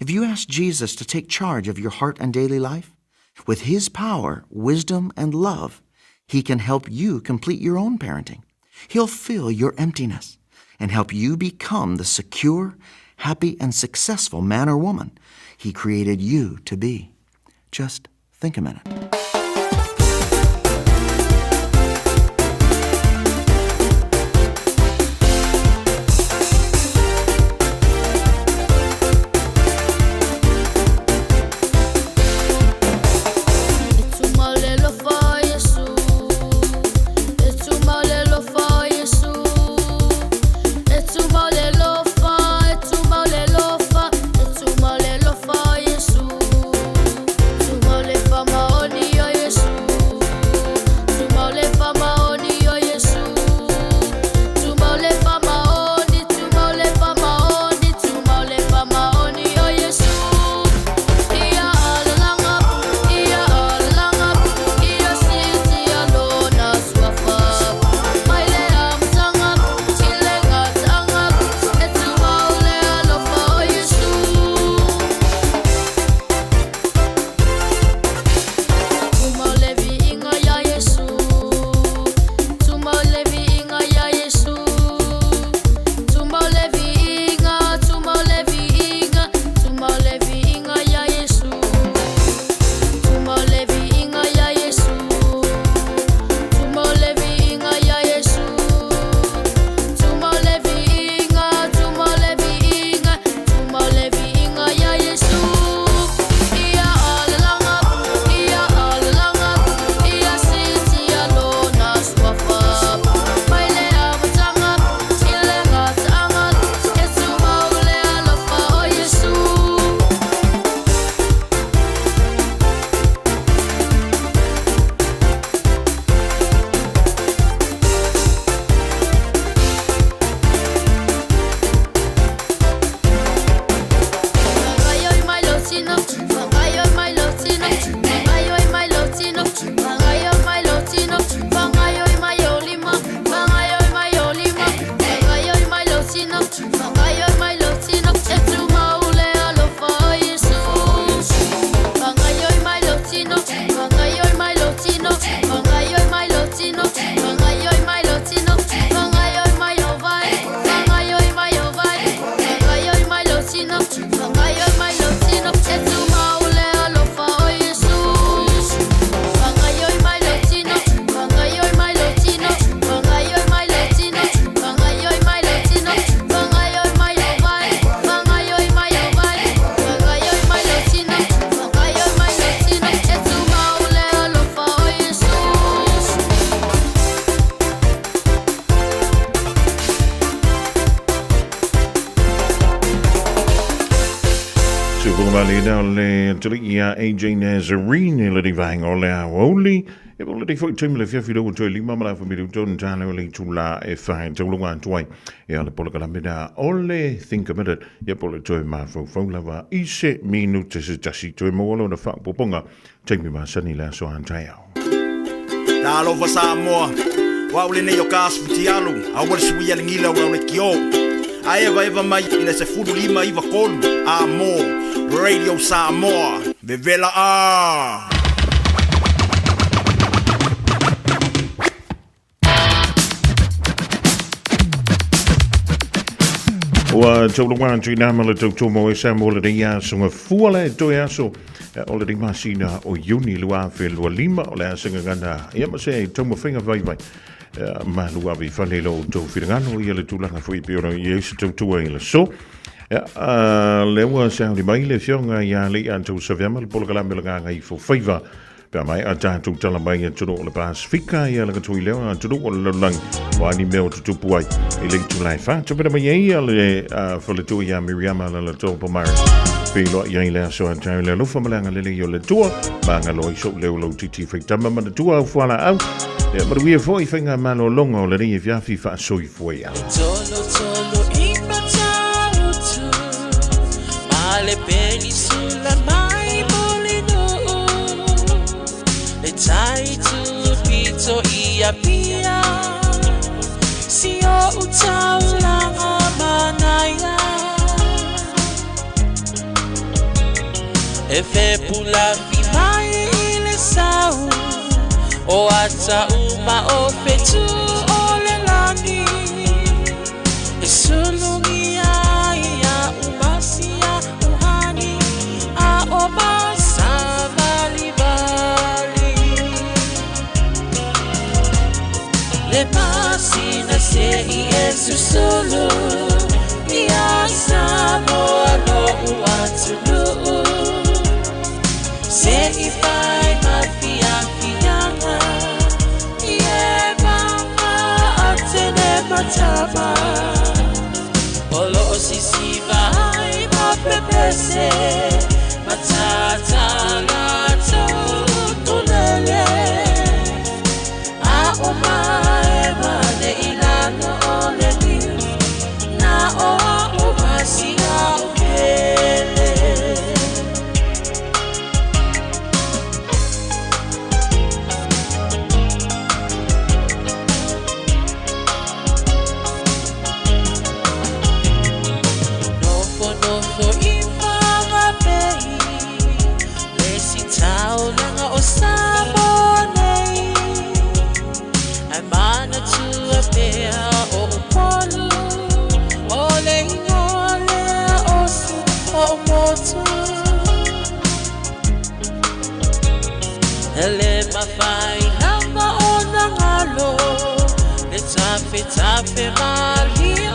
If you ask Jesus to take charge of your heart and daily life, with his power, wisdom, and love, he can help you complete your own parenting. He'll fill your emptiness and help you become the secure, happy, and successful man or woman he created you to be. Just think a minute. Yesu. Malina o le atalii ia AJ Nazarene i lenei vaega o le aoauli. E po o lenei foi taimi le afiafi lea ua toe lima ma le afa minute ona tala o le itula e fa e taulaga atu ai. Ia le polokalame lena o le Think a Minute, ia po o le toe mafaufau lava i se minute se tasi toe maua lona faaopoopoga taimi masani i le aso a taeao. Talofa Samoa, o au lenei o ka asu futialu, aua le suia le gila o le kio. A evaeva mai i le 15 93 a mo Radio Samoa, vevela a! Ua taulaga atu i nā ma le tautomo e sa mo le nei aso gafua le toe aso o le nei masina o Iuni 2025 o le aso gagana ia ma se taumafaiga vaivai malu ave i fale i lo outou finagalo ia le tulaga foi pei ona i ai se tautua i le aso. Ia, lea ua sauni mai le afioga ia Alii Tausavea ma le polokalame o le Gagaifo Faiva Pe a maea tatou tala mai i atunuu o le Pasefika, ia le gatoi lea o atunuu o le lalolagi, o a ni mea o tutupu ai i le itula e fa. Tupena mai ai ia le faletua ia Miriama Lalato Pomare. Feiloai ai le aso a taeao i le alofa ma le agalelei o le Atua, ma agalo ai sou leo lau titi faitama manatua au fualaau. Ia manuia foi faiga malologa o lenei afiafi faasoifua ia. Tolo tolo i Matautu Ma le penisula mai Mulinuu Le tai tupito i Apia Si o utaulanga manaia E fepulafi mai i le sau O ata uma o fetu o le lagi E sulugia ia umasia uhani A o masavalivali Le masina se i e susulu Ia Samoa lo'u atunuu Se i fai ma fiafiaga I e maga atene matama O loo sisiva ai ma pepese Matata latou tulele A o mae mane i lalo o le liu Na o a'u masia o pele. Nofonofo i Whangape Le sitaulaga o Samoa nei Ae manatua pea o Upolu O le igoa lea o si o'u motu E le mafai lava ona galo Le tafetafe malie